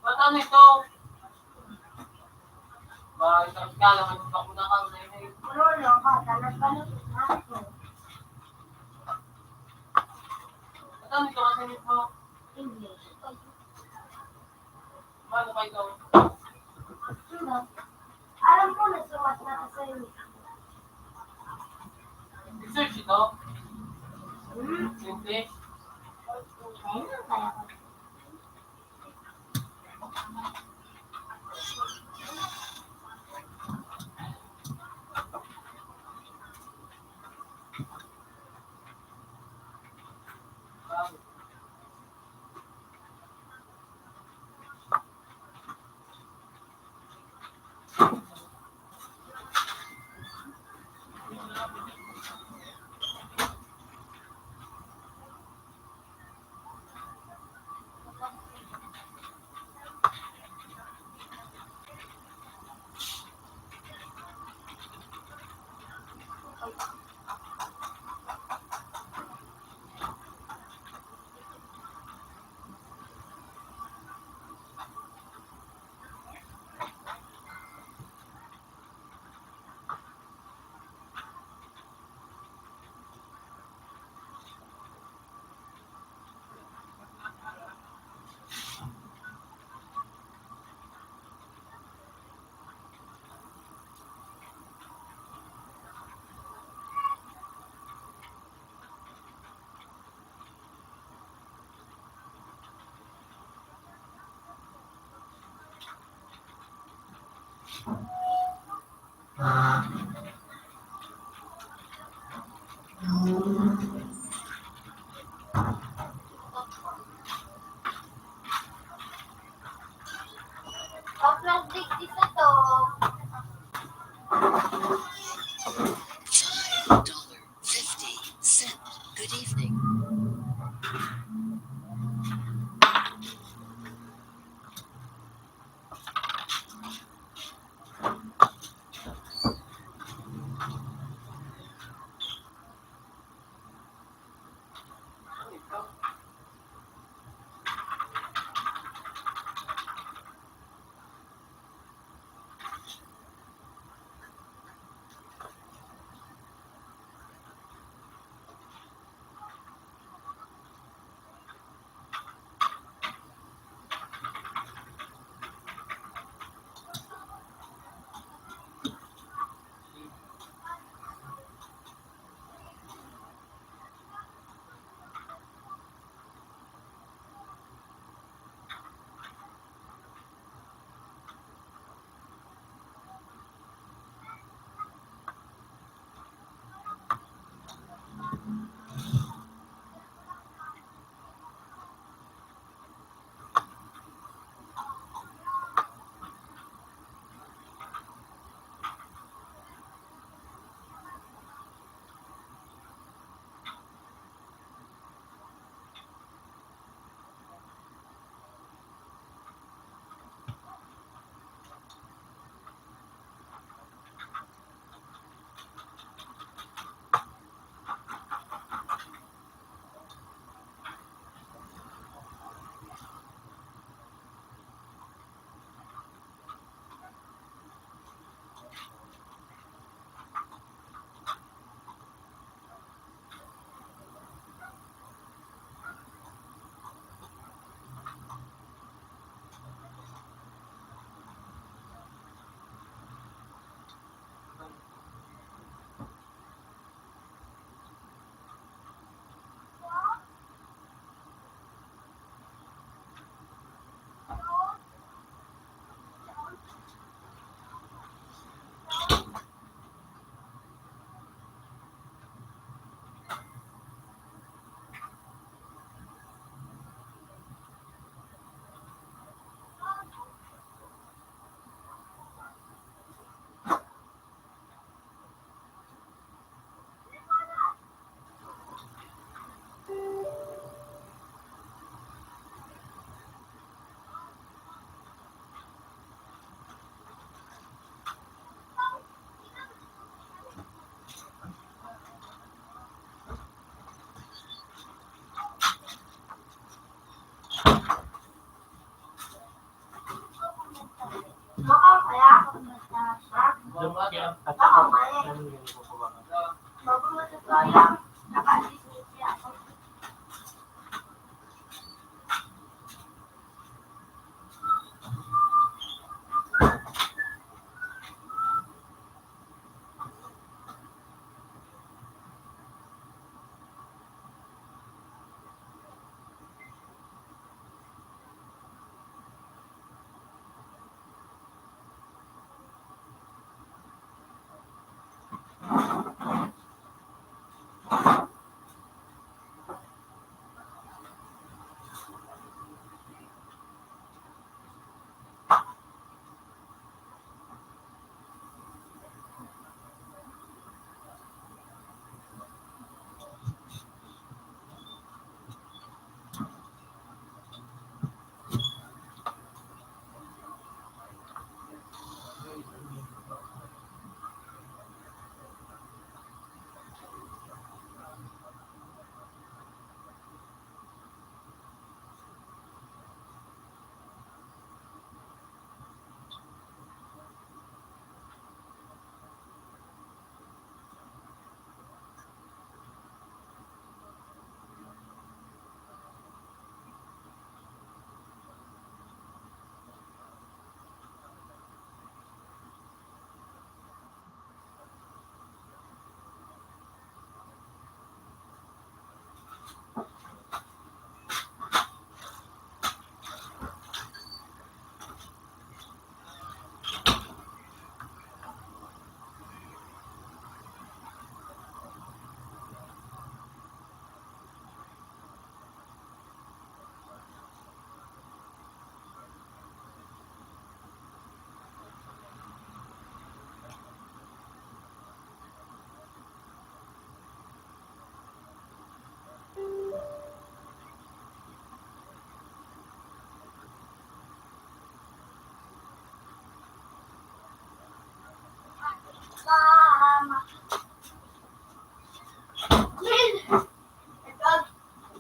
Ba't ano ito? Ba, isang kala, may mga kunakan na yun eh. Ba't ano ito kasi nito? English. Paano ba ito? Alam ko na sumat na sa inyo. Research ito? Hmm? Simple? Ayun ang kaya ko. Five dollar fifty cent. Good evening.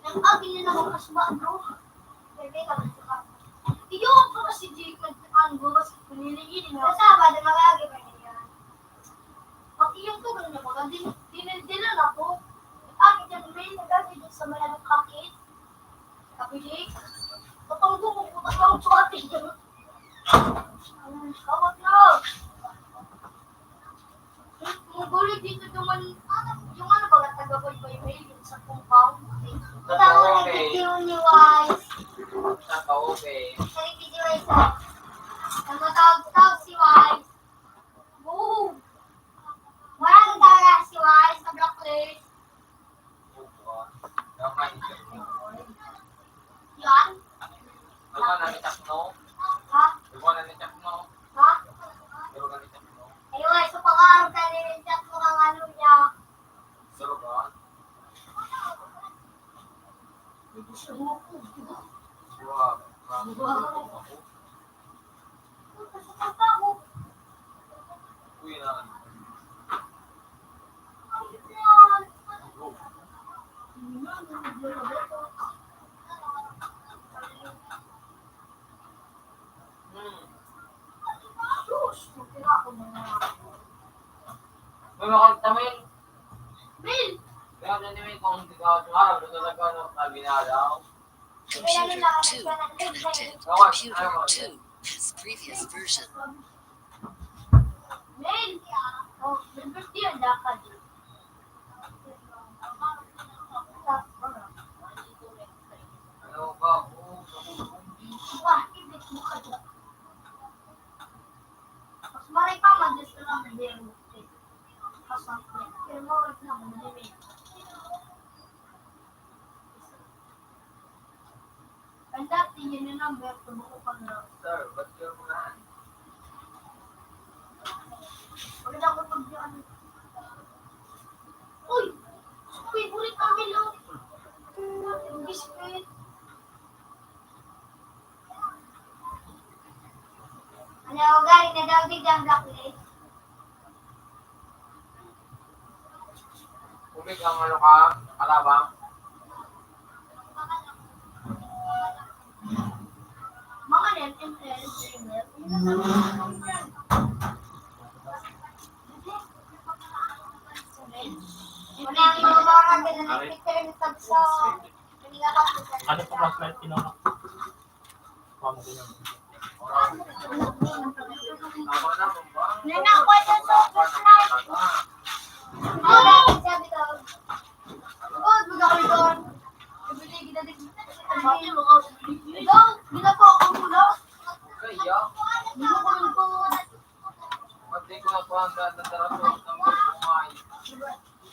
Nag-agi na naman kasma, bro. Bebe, kapag ka. Iyo, bro, si Jake, nag-, ang bukas, pinili-ili na. Sa Sabado, mag-agi pa niya. Pag iyong tugon na mga din, din, din na ako. Nag-agi dyan, may nag-agi dyan sa may ano, kakit. Sabi, Jake, patunggo ko, patunggo ko sa atin. Ang kawat na. Muguli dito naman, yung ano ba, taga-boy by mail, yung sa compound. Ito ako nagtitiyo ni Wise. Sa kaobe. Nagtitiyo ni Wise, ah. Ang matawag-tawag si Wise. Oo. Wala nang tawag si Wise sa blacklist. Yan. Diba na ni Chakno? Ha? Diba na ni Chakno? Ha? Diba na ni Chakno? Ayun, ay, sa pangarap na ni Chakno ang ano niya. Diba? Diba? May mga kanta, Mel. Mel! Kaya na ni Mel kung hindi ka harap na talaga, no, na ginalaw. Computer two connected. Computer two has previous version. Mas maray pa, mag-gusto lang na di ang gusto. Mas ang pero mawag na, madali. Ang dati, yun yung number, tubo ko pa na. Sir, what's your plan? Maganda ko pag yun. Uy! Favorite namin, oh. Biscuit. Ano, galing na daw, biglang blacklit. Tubig ang ano ka, kalabang. Mga M M L, M L, yun ang sabi ko. Ano po flashlight kinuha? Kuha mo ganyan.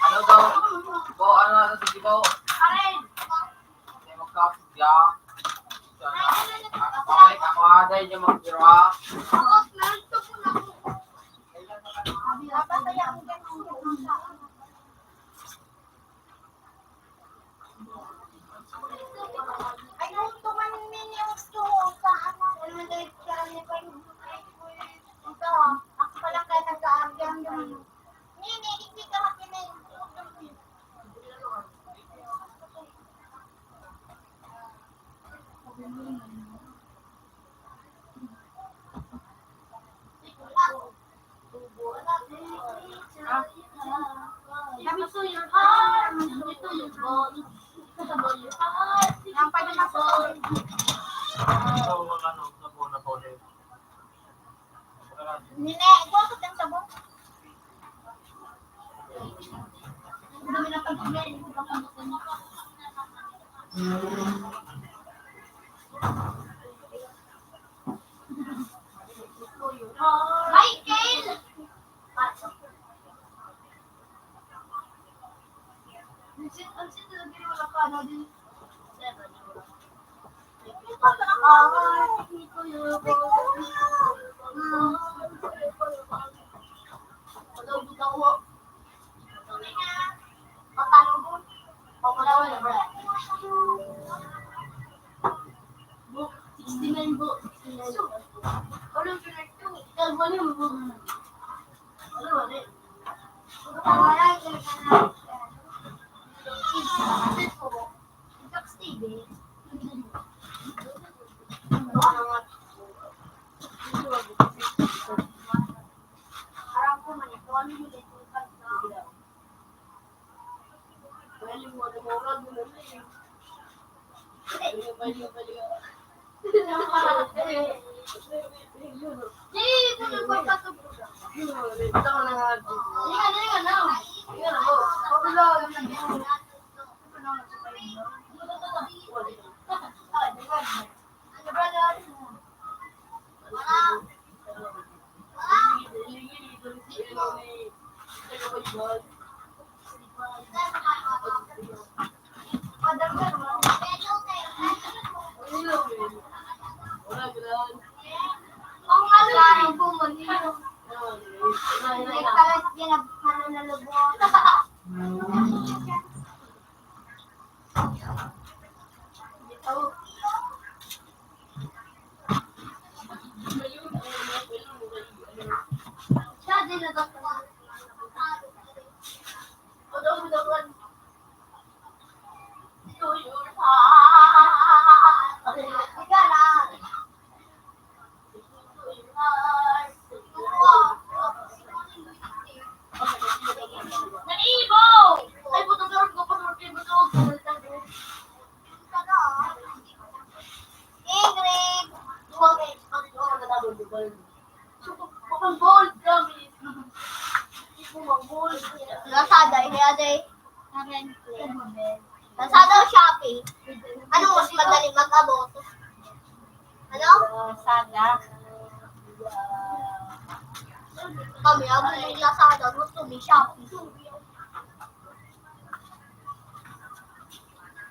Ano daw? Bo, ano, ano, sige, bo? Hindi magkapit ka. Ako, ako, ako, ako, ako, ako, ako, Nene, ito ang sabon. Michael! Lazada, ini aday. Lazada o Shopee? Ano mas madali mag-abot? Ano? Lazada. Kami, abot yung Lazada, gusto mi Shopee.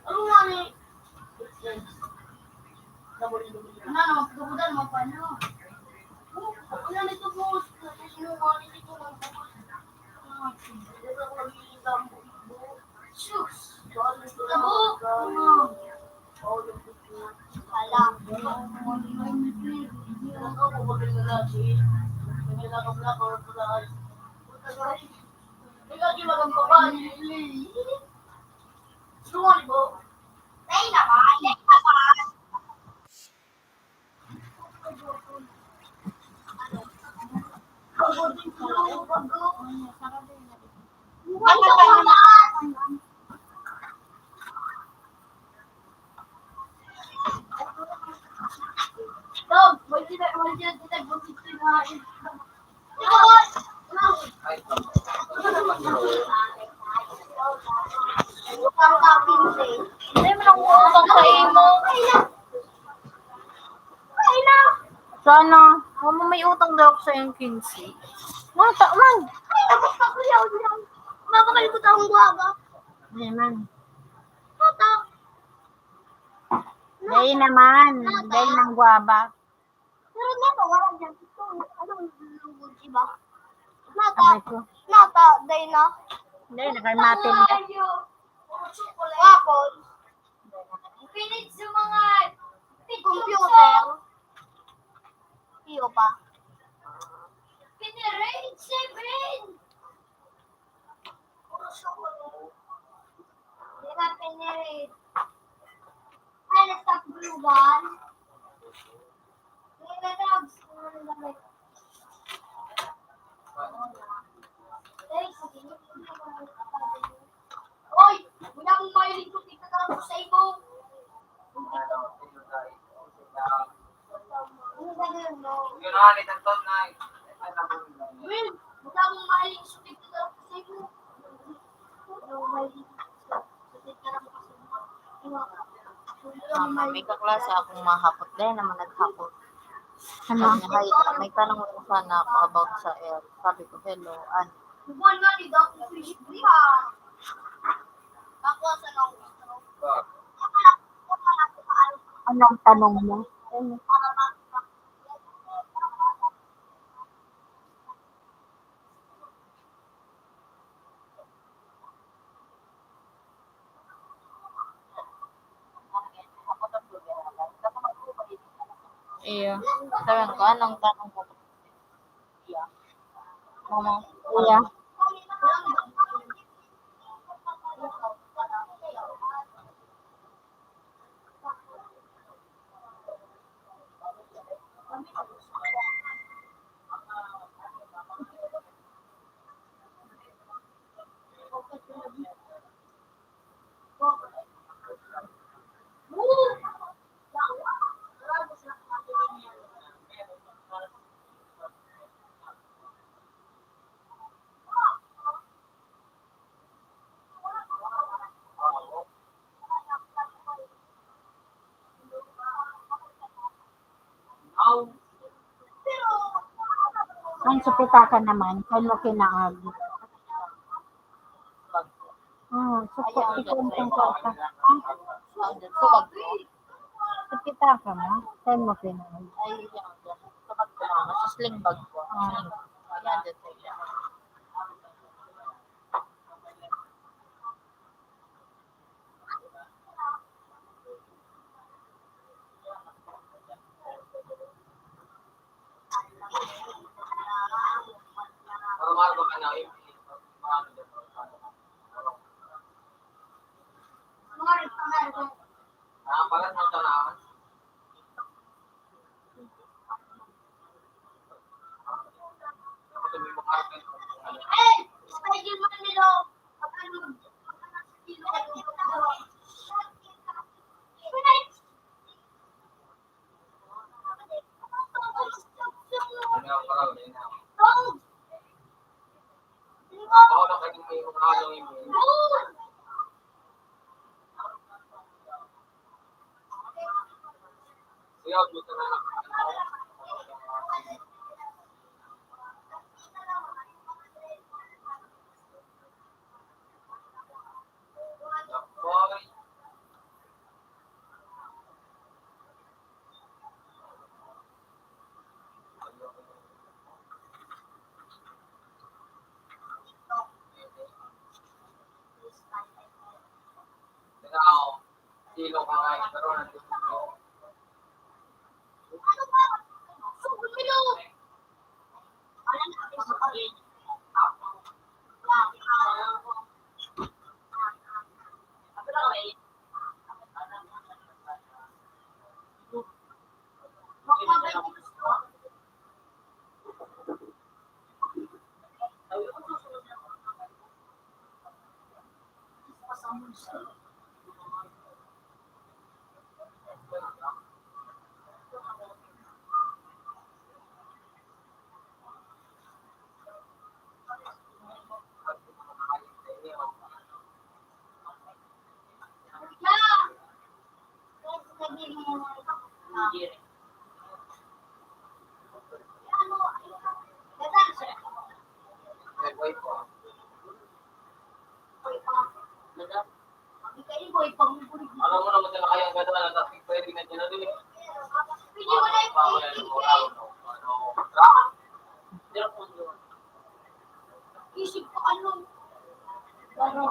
Ano nga ni? Ano, ano, pagkabutan mo pa, ano? Ano nito, boss? Ano nga nito, boss? Sus! Tabo! Hala. Hindi mo nang utang sa imo. Sana, mama, may utang daw ako sa iyong quince. Mata man. Ay, tapos pa ko yun. Mama, kalimut akong guwaba. Hindi man. Mata. Dahil naman, dahil ng guwaba. Pero nata, wala dyan. Ito, anong lulungod, iba? Nata, Aray ko. Nata, dahil na. Hindi, nakalmatin na. Apple. Pinit sa mga computer. Iyo pa. Pinirate si Brin. Di ba pinirate? Ay, nagtagulugan. Oy, wala akong mahiling ko, tignan ako sa imo. Ano ba yun, no? Yun, ah, ni Tanton, Nay. Well, wala akong mahiling ko, tignan ako sa imo. Mama, may kaklase akong mahapot. Dahil naman naghapot. Ano? Sabi niya, "Hi, may tanong lang sana ako about sa L." Sabi ko, "Hello, ano?" Anong tanong mo? Iyo. Sabi ko, "Anong tanong mo?" Mama. Iyo. Ang supitaka naman, saan mo kinaag? Oo, suko, ikaw ang pangkwarta. Supitaka mo, saan mo kinaag? Sa sling bag ko. Ah. Yan, dyan. Alam mo naman na kaya ang ganda ng topic, pwede nga dyan na din eh. Isip ko ano. Ano?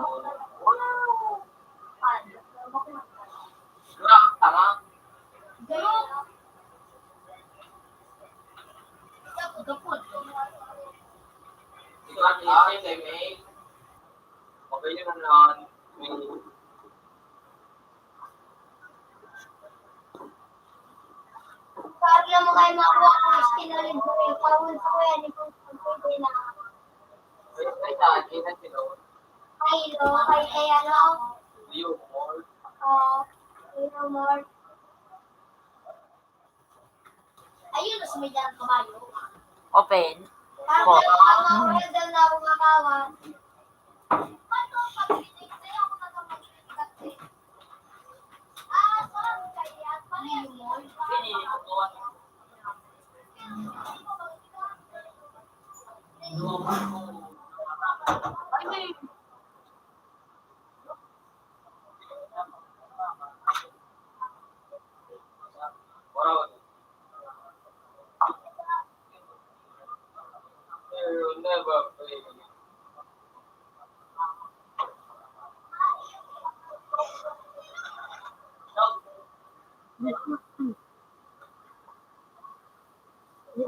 Tanga. Ito ang isip, M A. Magayon na. Pag na mo kayo makuha ang skin olive oil, pawon pa ko yan, ikaw ang pwede na. Ay, ay, ay, ay, ay, ay, ay, ano? Yung more. Oo, yung more. Ayun, mas may dalang kabayo. Open. Parang Po. Ang mga daw na ako makawan.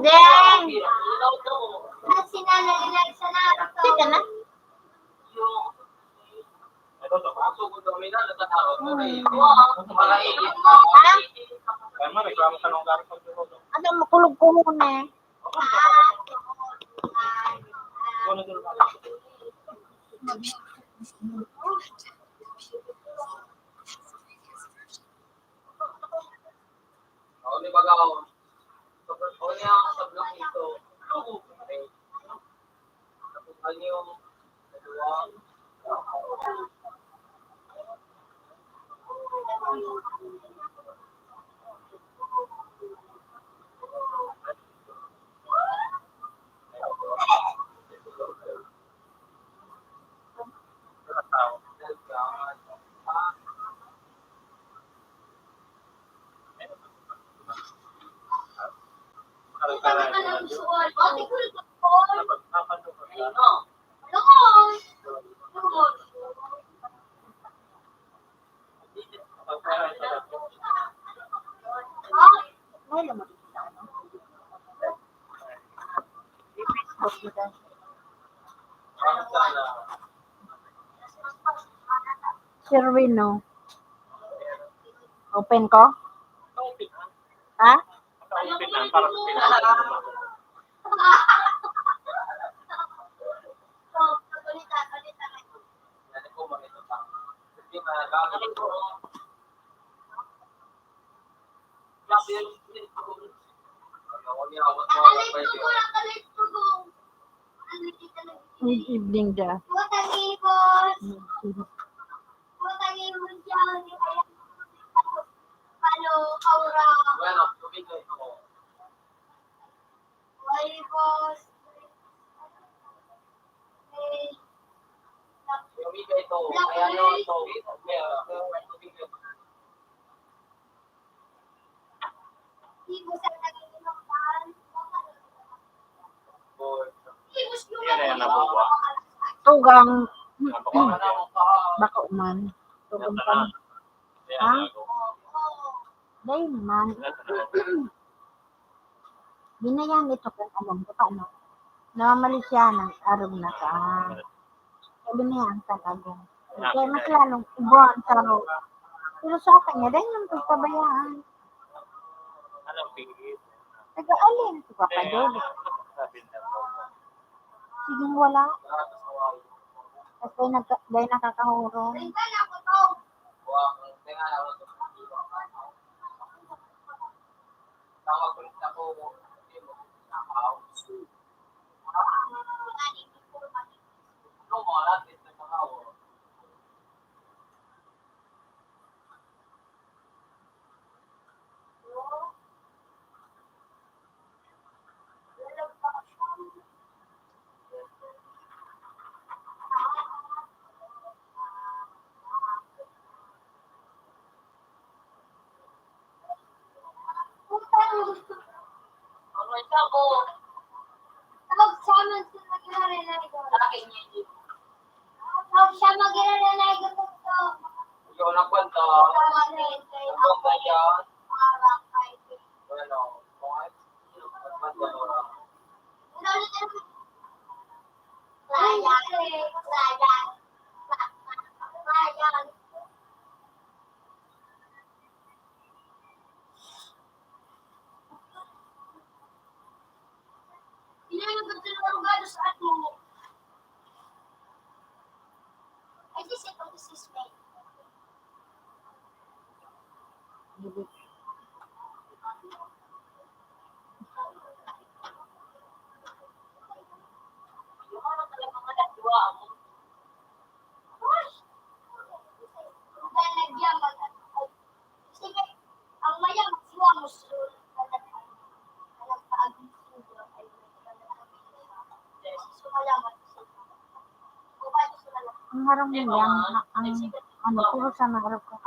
Deng! Sinalinag sa narito. Teka na. Ano, makulog ko muna eh. Ako ni Bagaw. Ako niya ang sablak nito. Tapos ano yung dalawa? May laman. I-Facebook mo daw. Sir Rino. Open ko? Ha? Good evening, Da. Yan na yan, nabubuha. Tugang. Nabubuha. Bako man. Tugang pa. Yan na. Ha? Yan na. Dahil man. Yan na. Binayan ito kung alam ko paano. Namamalit siya ng arog na ka. Sabi niya, ang talaga. Kaya mas lalong ibo ang taro. Pero sa akin niya, dahil yung pagpabayaan. Taga-alin ko ka pa, Jody? Sige, wala. Kasi nagka-, dahil nakakahurong. Ako. Pag sa amin, sa nagre-renegar. Akin yun. Pag sa magre-renegar ito. Ikaw na kwenta. Ang kwenta yan. Ano? Bakit? Ang kwenta mo lang. Ryan, Ryan, Ryan. Inanong ko ito ng abogado sa ato. Ay, di siya pag-assessment. Ang harong niya, ang, ang, ano, puro sa maharap ko.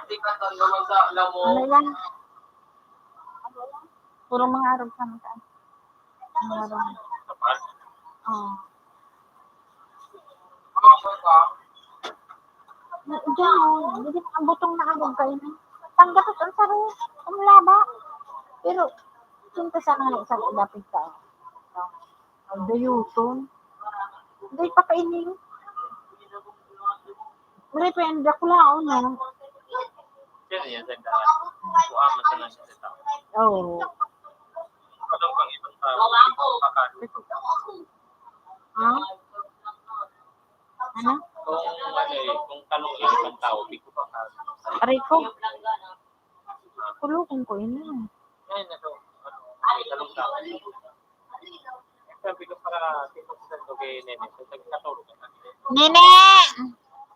Ano yan? Puro mga harong sa mata. Ang harong. Oo. Diyan, oh. Hindi ang butong na harong kayo na. Tanggatot ang sarong. Ang laba. Pero, sinta sana nga sa dapit ka. Ang dayuton. Hindi pa kaining. Depende ako lang, oh, no? Yan, yan, sa daan. Kuha mo sa nasa sa tao. Oo. Ano bang ibang tao? Baka Ha? Ano? Kung ano eh, kung tanong yung ibang tao, di ko pa ka. Aray ko. Kulukon ko, ina. Ngayon na to. Ano, may tanong tao. Sabi ko para tipos sa to kay Nene. So, nagkatulog ka na. Nene!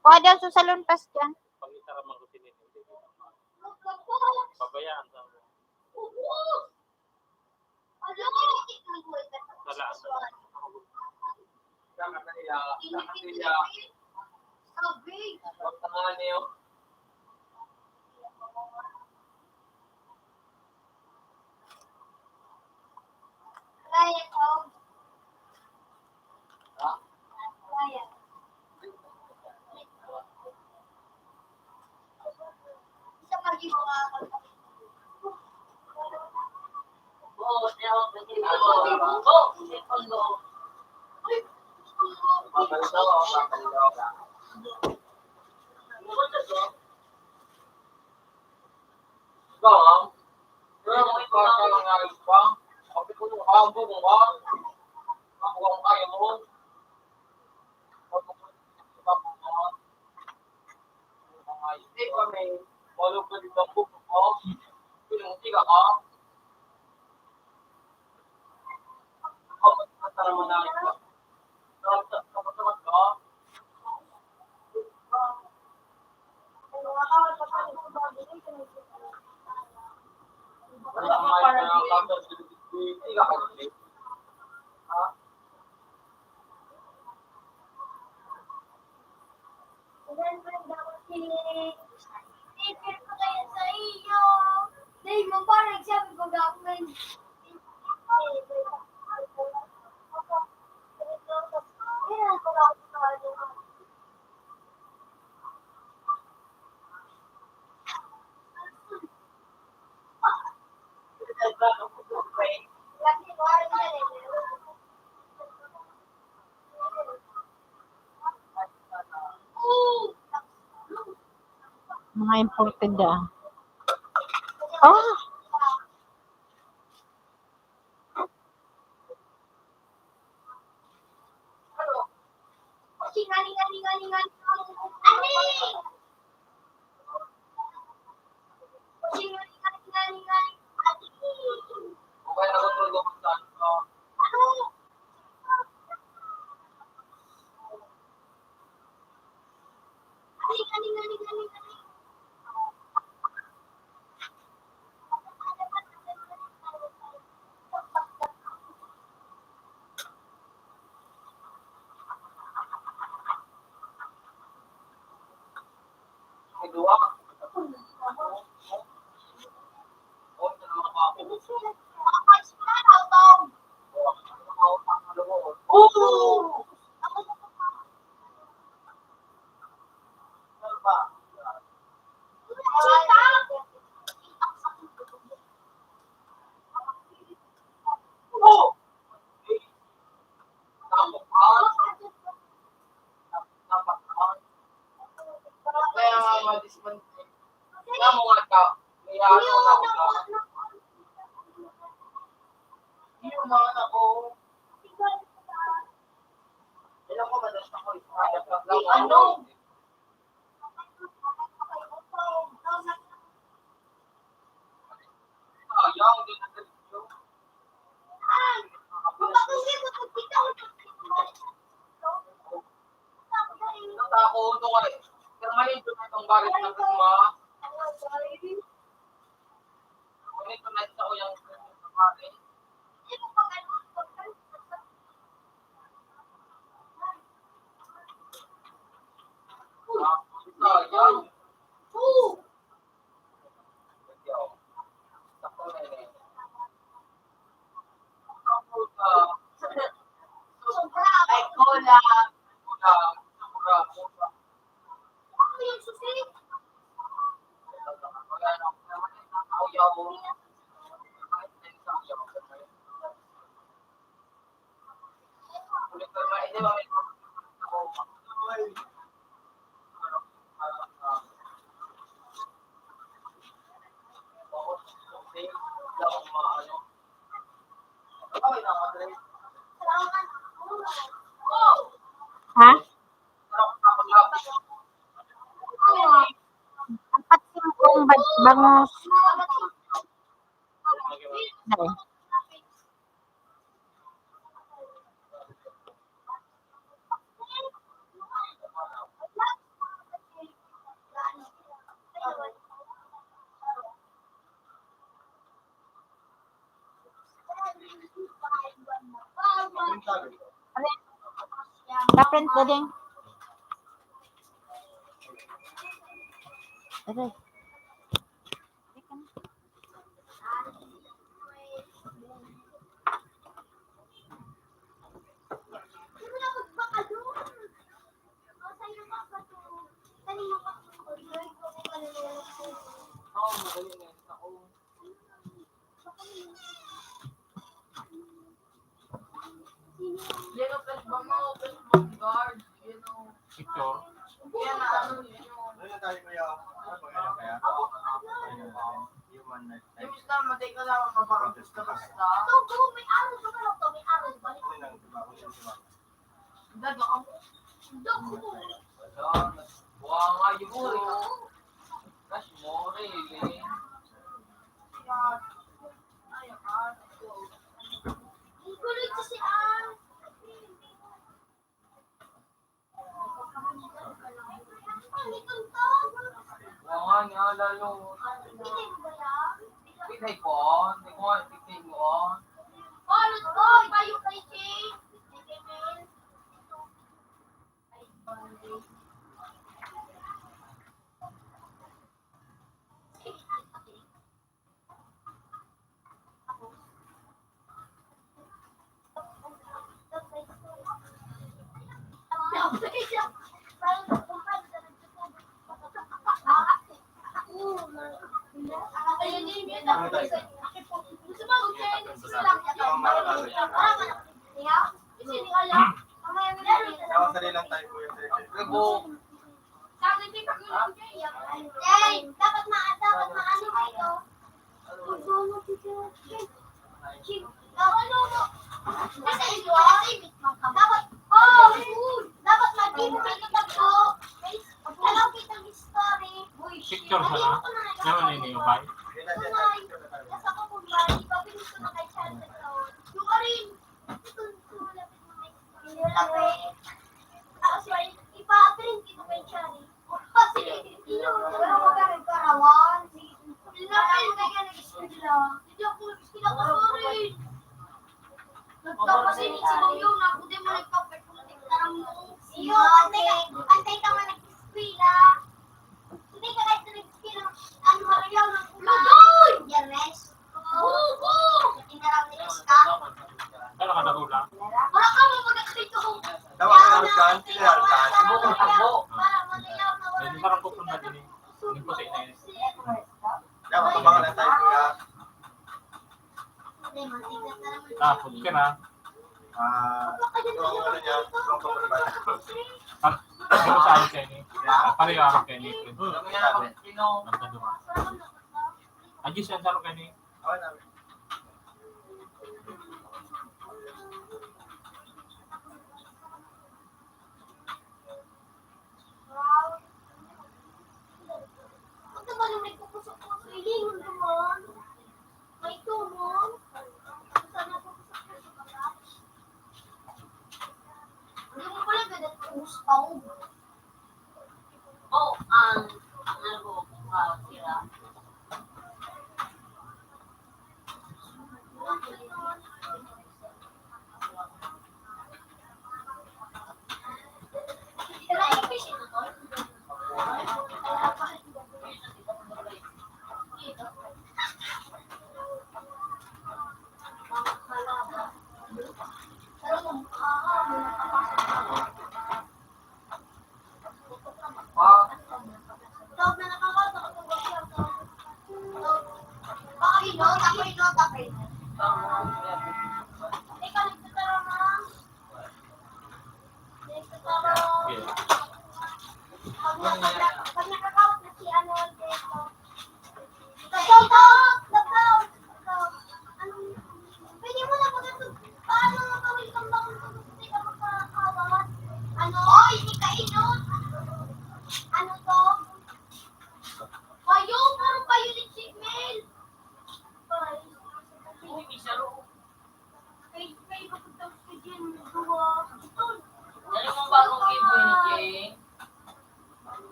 Kuha daw sa salon pas dyan. Pangitara man ko si Nene. Pabayaan sa Wala. Mga imported, ah. Oh! Kaya mo nga ka, may ano na ako. Yung mga anak ko, ilang ko, madas ako, ano? Sayang, di na. Natakuto ka eh. Pero ngayon, doon itong barit na gusto mo, ah. Ngunit kung nagtao yung barit, ah, sayang. Ay, cola. Cola. Cola. Ano yung susi? Ha? Apat singkong bag-, bangus. Ay. Ano yan? Kaprint na din. Aray. Yan ang Facebook mo, Facebook guard. Yan ang Picture. Yan ang ano, yan yung Ano na tayo, kuya? Ano pangalan kaya? Human life. Yung basta, matay ka lang, mabangkit ka basta. Ito, bro, may araw ba, ano to? May araw ba? Ano lang, di ba? Ano lang, di ba? Daga ako. Daga ako. Wala, buha nga yun, eh. Cash mo, eh. Ang kulit kasi, ah. Oo nga, nga, lalo. Pinay ko, ah. Hindi ko nga, pinay mo, ah. Dapat ma-, dapat maano mo ito. Kasi ito, ah, dapat, oh, dapat mag-give me the po. Alam kitang story. Picture ka na? Naman na yung bay? Tunay. Nasa ko kung ba, ipabilis ko na kay Charles ito. Yung arin, ito, ito, lapit mo na yung lapit. Tapos, ipa-print ito kay Charlie. Kasi, iyo, wala ka nagkarawan. Sige, lapit na ka nag-eskwela. Hindi ako nag-eskwela ko, sorry. Nagkapasinig si Bong Yong na ako, di mo nagpapapulitik, tarang mo. Iyo, pantay ka, pantay ka man nag-eskwela. Hindi ka kahit nag-eskwela, ano, marayaw ng ulan. Lugoy! Biyernes. Bugo! Inaraw ni Iska. Ano ka, nagulang? Wala ka mo magkakito. Dapat ka, dapat ka. Bugo, bugo. Para marayaw na wala. Hindi, parang pupunta din eh. Yung puti na yun. Dapat ka mga natay, kuya. Ah, puti ka na. Ah, ito ang ano niya, ito ang pagkakita. Ah, Ano sa akin ni? Ah, pareho ako kay ni Prince. Ang kaduma. Agi siya sa akin ni.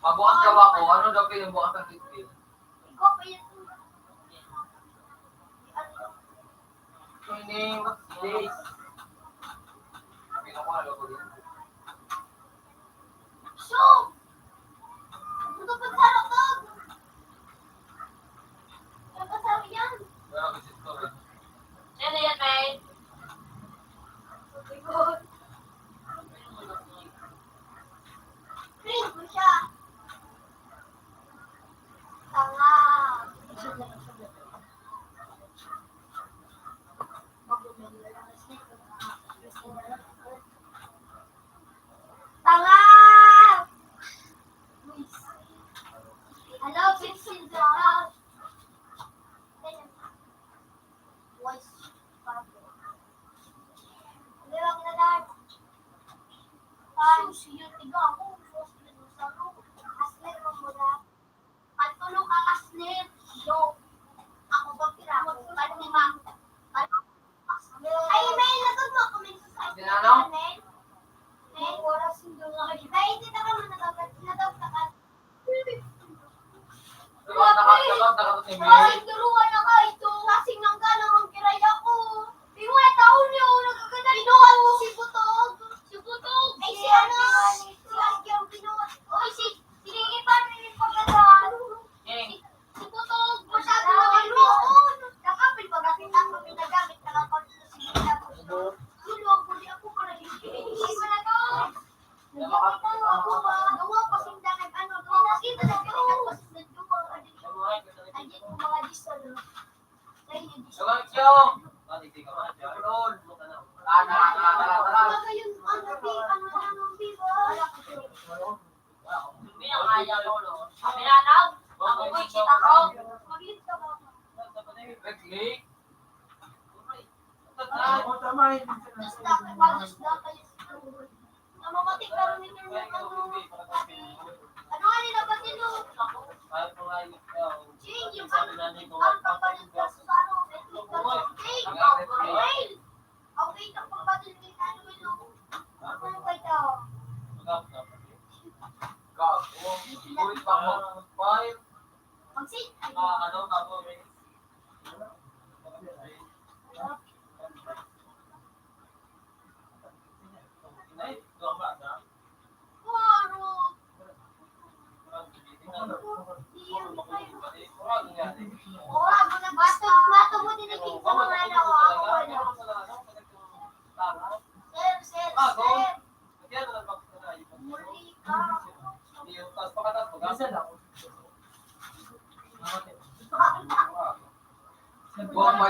Mabukas daw ako. Ano daw pinabukas ng kitchen? Cleaning days.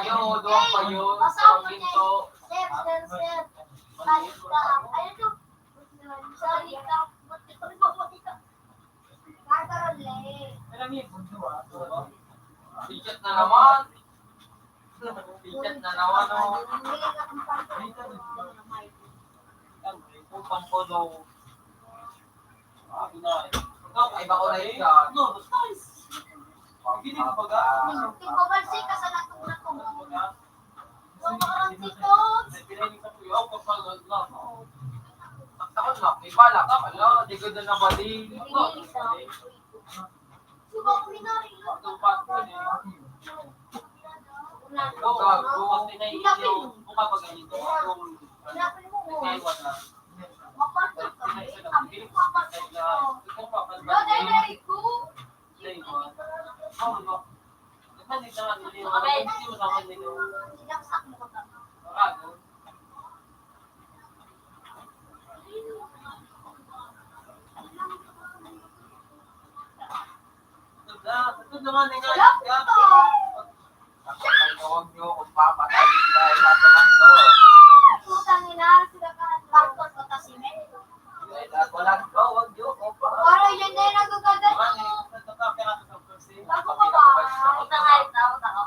Yo, duwang payo, duwang ginto. Sir, sir, sir. Balik ka. Ayun to. Sorry ka. Alam niyo, punto ah. Pichat na naman. Pichat na naman, oh. Ang pangkolo. Ay, bako na yun. No, basta is. Hindi ko baga. Tigbabalsi ka sa natong natong. Wala ka lang si Togs. Takot na, may bala ka. Ala, di ko na nabali. Suba ko minari. Ang pangkolo. Gago. Kasi naiiyaw. Kung kapag ganito, kung naiwan na. Mapasok kami. Kami, mapasok ko. Daday na iko. Sinaksak mo ko. Ito na, ito naman, ingat ka. Kapag tawag niyo, kung papatay, dahil ako lang to. Putang ina, sila ka, Marcos, Otasimen. Dahil ako lang to, wag niyo, kung pa. Parang yun na yung nagaganda niyo. Bago pa ba? Ito nga, ito, ito.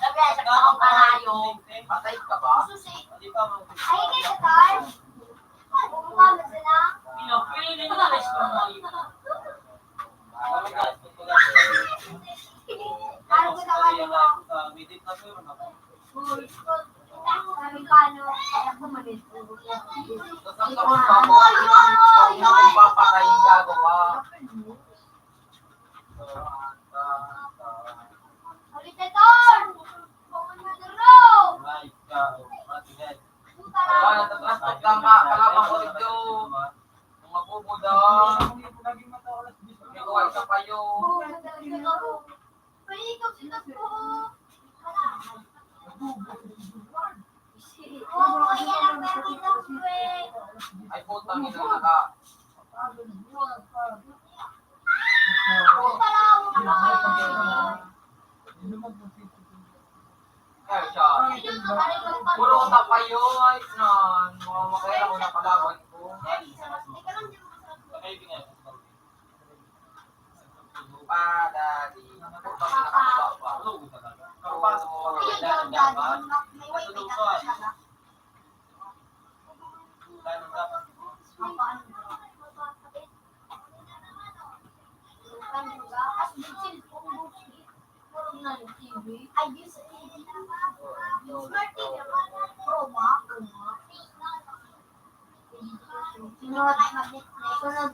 Sabi, sa mga panayo. Patay ka ba? Susi. Ay, kaya sa tar? Kung ka, sila? Pinapili na, guys, kung mga ito. Ano ko naman yung mga Sabi paano, kaya ko malit. Tapos ako, kung papatay, gago ka. Ulitin, Tol! Ay, ikaw, matigas. Wala, natatransport lang, ma-, kalaban ko ito. Mga pupuda. Ikaw ay kapayo. Paikot, ikot ko. Oo, yan ang pwede ng friend. Ay, putang ina ka. Putang ina ka. Ay, siya. Puro ka tapayoy. Nan, mga makaya ko na kalaban ko. Padali. Putang ina ka, papa. Ay, yun sa T V. Smart T V naman. Pro Max. Sunod. Sunod.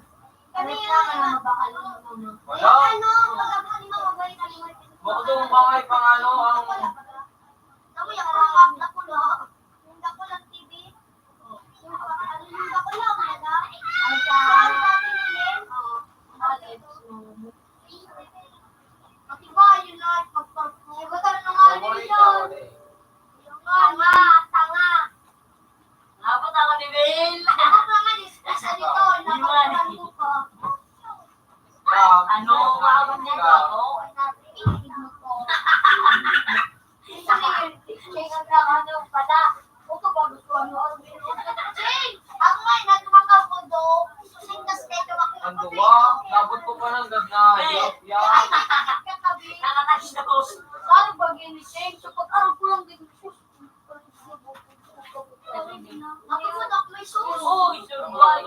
Kami na lang mabakal yung ano. Wala. Ano, pag ako ni Mama, balik kami. Bukod yung bahay pang ano, ang Ako yung Pro Max na pulo. Yung dakulang T V. Yung pa-, ano yung dakulang, wala. Ay, sa Ang dati nila. Oo. Bakit? Matibay yun na, pagpag-, iba ka na nga, ano yun? Tanga, tanga. Abot ako ni Bill. Abot naman, is-, is-, ano ito, Di ba? Napagpag-, ko pa. Ano, abot niya ito? Ay, natin, inig mo to. Ano yun? Kaya nga, ano, pala. Opo, bago ko, ano, ano, Jane! Ako nga, nagmakaw ko do. Susing kas kaya ako Ang duwa, nabot ko pa ng gabna. Hey! Yan. Katabi. Nakakasya ko. Saan ba gini, Jane? Sa pag-arog ko lang din. Ako po, Doc, may sauce. Oh, it's your wife.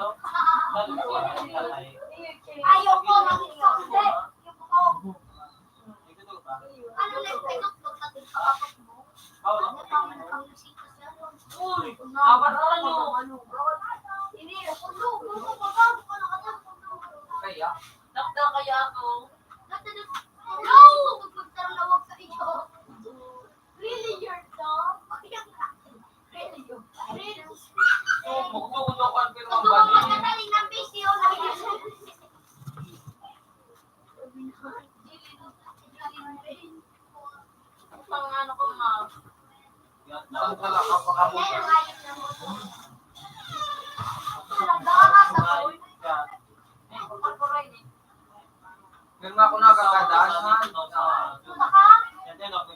Ayaw ko, mag-sauce. Ayaw ko. Ano na yung pinok-, pagdating sa kapag mo? Ano pa man ang pangusita siya? Uy, nabaraan nyo. Ano? Hindi, ulo, ulo, ulo, ulo, ulo, ulo. Kaya? Dakda kaya ako. Dakda, dakda. Ulo! Pagtarlawag sa iyo. Really, your dog? Really, your, really? So, bukbok ko daw kan pirmang Gusto mo bali. Magkataling ng bisyo na Ang ano ko, ma. Yan, saan ka lang, kapakabuta? Pirma ko na, kagadahan, ha? Yan, yan, okay.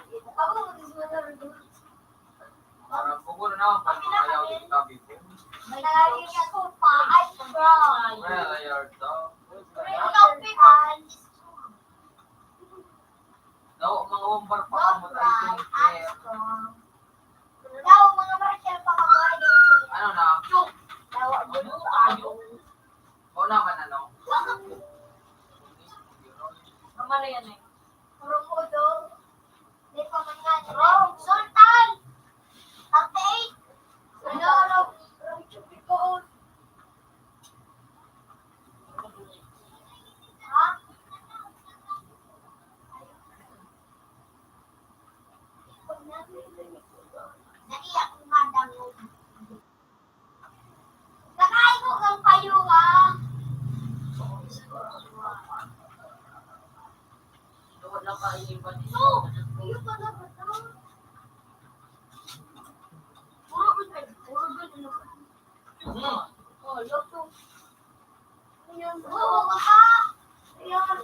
Ayaw, ayaw, di ka bibo. May nalagay niya to, pa, ice cream. Well, ayaw to. Ikaw, people. Daw, mga umbar pa ka mo tayo. Daw, mga Marshall pa ka mo tayo. Ano na? Daw, ang gulo tayo. O naman, ano? Tama na yan eh. Puro mudo. May pa man nga, di ba? Sultan! Thirty-eight! Ano, Rob? Rob Chupicon. Ha? Naiyak ko nga, dangog. Nakain ko ng payo, ha? So, yun pala ba ito? Puro good, puro good, ano? Hmm. Oh, yun to. Ayan. Oo, baka. Ayan.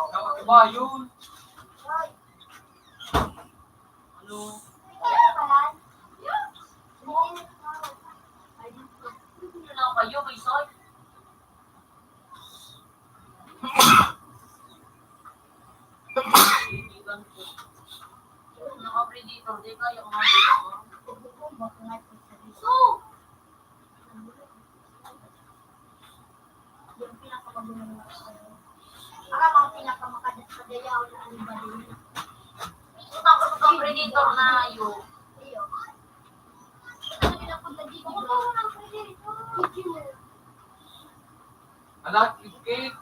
Dapat ba yun? Ano? Ano kayo, may soy? Naka-predator, di kaya ko mag-, so, Yung pinakamagulang na ano. Para mga pinakamakadaya na ano ba din. Yung takot ko predator na yun. Iyo. Ano nila kung nagiging? Anak, ikit.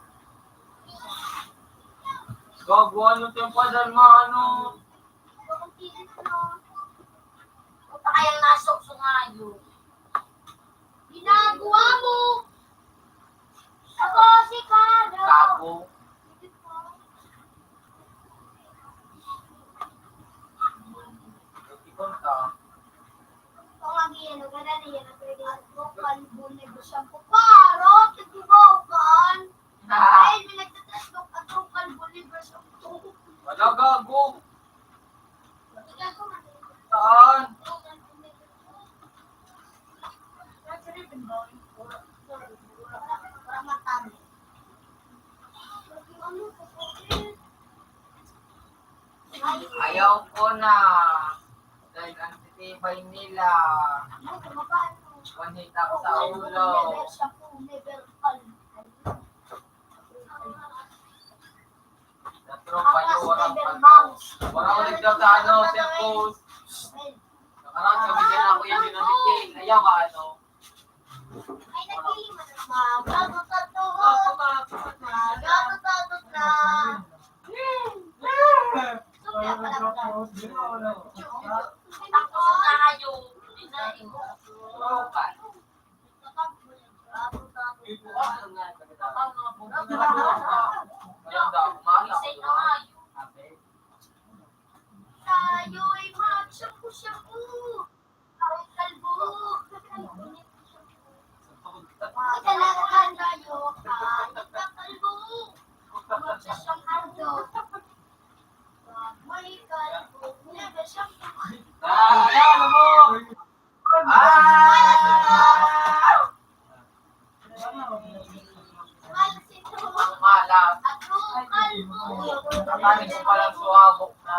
Gagawa ng tempada, ano. Puta kayang nasok sa ngayon. Ginagawa mo! Ako si Carlo! Gago. Ikaw ta. Ang agi, ano, ganun yan, ang pwede sa True Call Bonnie Bishop. Paro, tigubaw kan! Ay, may nagtatranslock at True Call Bonnie Bishop. Wala, gago. Saan? Ayaw ko na. Dahil ang titibay nila. One hit up sa ulo. Sa tropa nyo, walang kalbo. Walang nagdaw sa ano, cellphone. Nakaraan kami dyan ako yung dinamit eh. Ayaw ka ano. Ay, nagkilima na. Magago ka to. Magago ka to na. Tapos na kayo. Tropa. Tayo'y mag-shampoo-shampoo. Ang kalbo. Talaga tayo, kahit ang kalbo. Mag-shampoo daw. Pag may kalbo, never shampoo. Ah, alam mo. Ah! Ang malas. Ang malas ko pala suwabok na.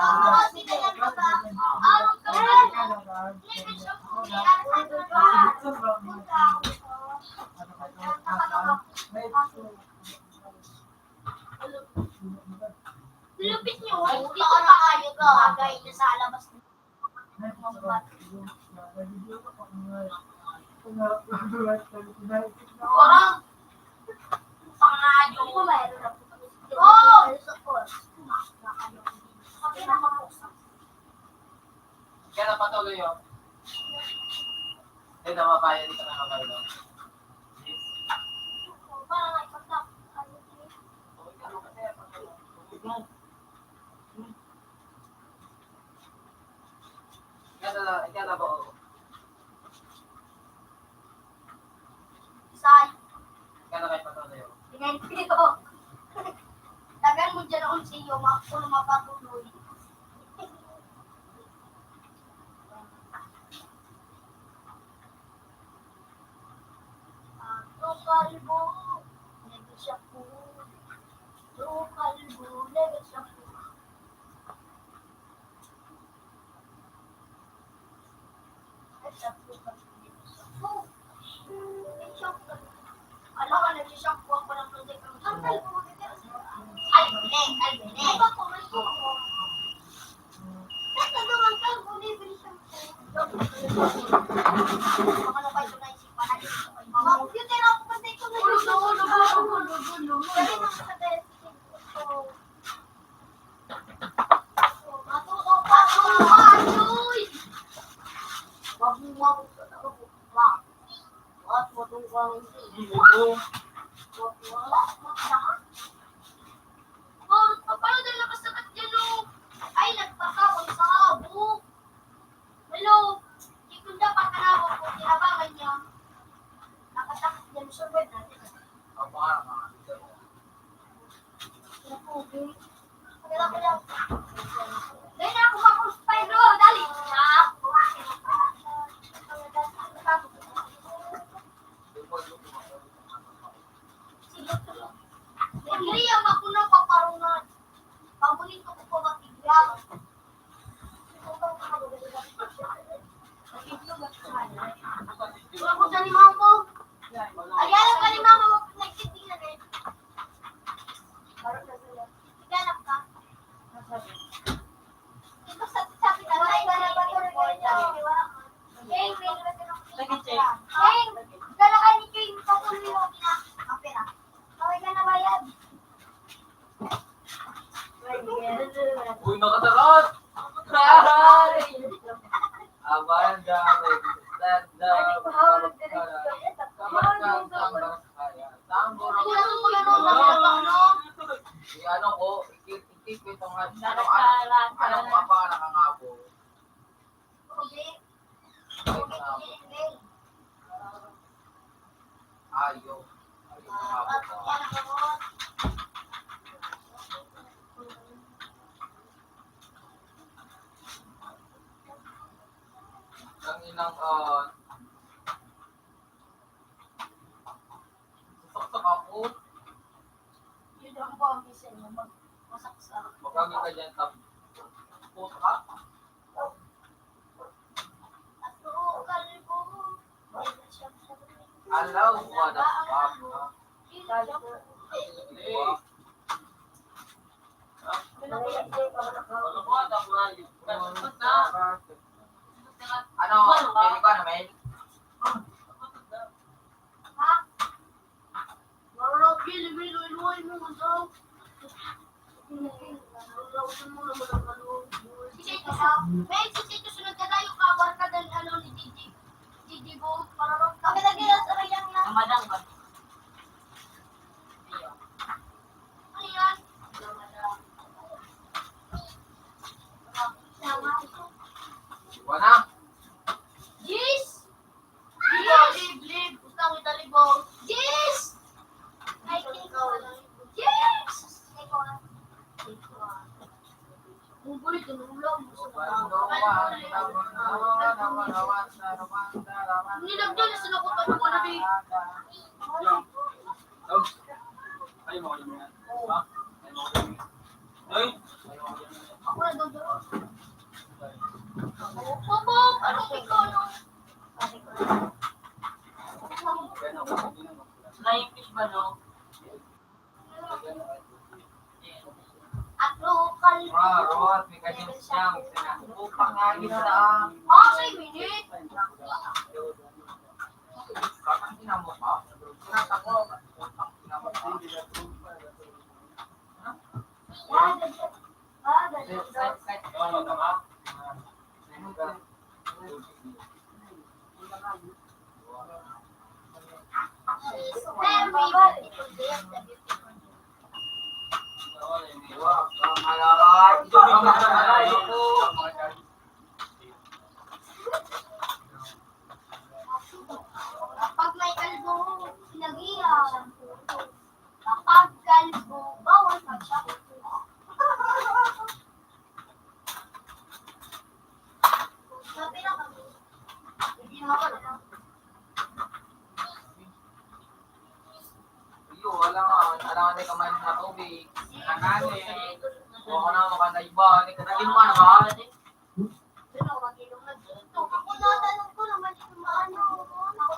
Lupit niyo, dito pa kayo, bagay na sa labas. Parang, pangayo. Oh! Kaya napatuloy yun. Kaya namabayan ka na naman, no? Parang ay pagka-, ano, Ikaw na, ikaw na ba, oo. Isay. Ikaw na kayo, patuloy, oh. Pinantiyo. Tagal mo dyan, Onse, yung mga puno mapatuloy. Paano din lakas na kadyano? Ay, nagpakaon sa habok. Hello, di ko dapat kanawag kung tinabangan niya. Nakatakot yan, sir, ba natin? Dali na ako, Marcos Pedro, dali. Sige, ako na paparungan. Pamunin ko po ba tigla? Wala ko sa lima mo. Ay, alam ka ni mama, nagtitingnan eh. Naghanap ka? Ito sa, sa pinatay na lang yung important. King, King, King, gala ka ni King, patuloy mo, King, ah. Ang pera. Okay ka na bayad? Uy, nakatakas! Ayan, dami. Stand up. Si ano ko, ikit-ikit ko itong ano, ano, ano, ano, ano, ano, ano, Ayo. Ang inang, ah, sasaksak ako. Yun ang promise niya, mag-, masaksak. Magkano ka dyan, tap-, puta ka? Hello, what the fuck? Ano, pwede ba naman? May sisito sunod na tayo, kabarkada ni ano, ni Gigi. Gigi Bo, parang kami lagi na sa rayang na. Namadang ba? Ano yan? Wala. Yes! Yes! Leave, leave. Gusto ko italibaw. Yes! I think, yes! Ang kulit ng ulam. Nilagyan na sila ko pa ng wala, eh. Ay, mga yun yan. Ha? Ay, mga yun yan. Ay! Ako na doon. Opo, ano ikaw, no? Flying fish ba, no? At local. Ah, Rod, may kanyang siyang sinasabi. Upang ayos na. Oh, sa minute. Bakit tinamo ka? Tinatako. Bakit tinamo ka? Pag may kalbo, pinagiyan. Kapag kalbo, bawal mag-shampoo. Sabi na kami. Hindi na ako na. Iyo, wala nga. Wala nga tayo kamay ng tubig. Nakanin. O, ako na, makanta iba. Hindi ka na inuman, ba? Pero, mag-inom na dito. Ako na, tanong ko naman.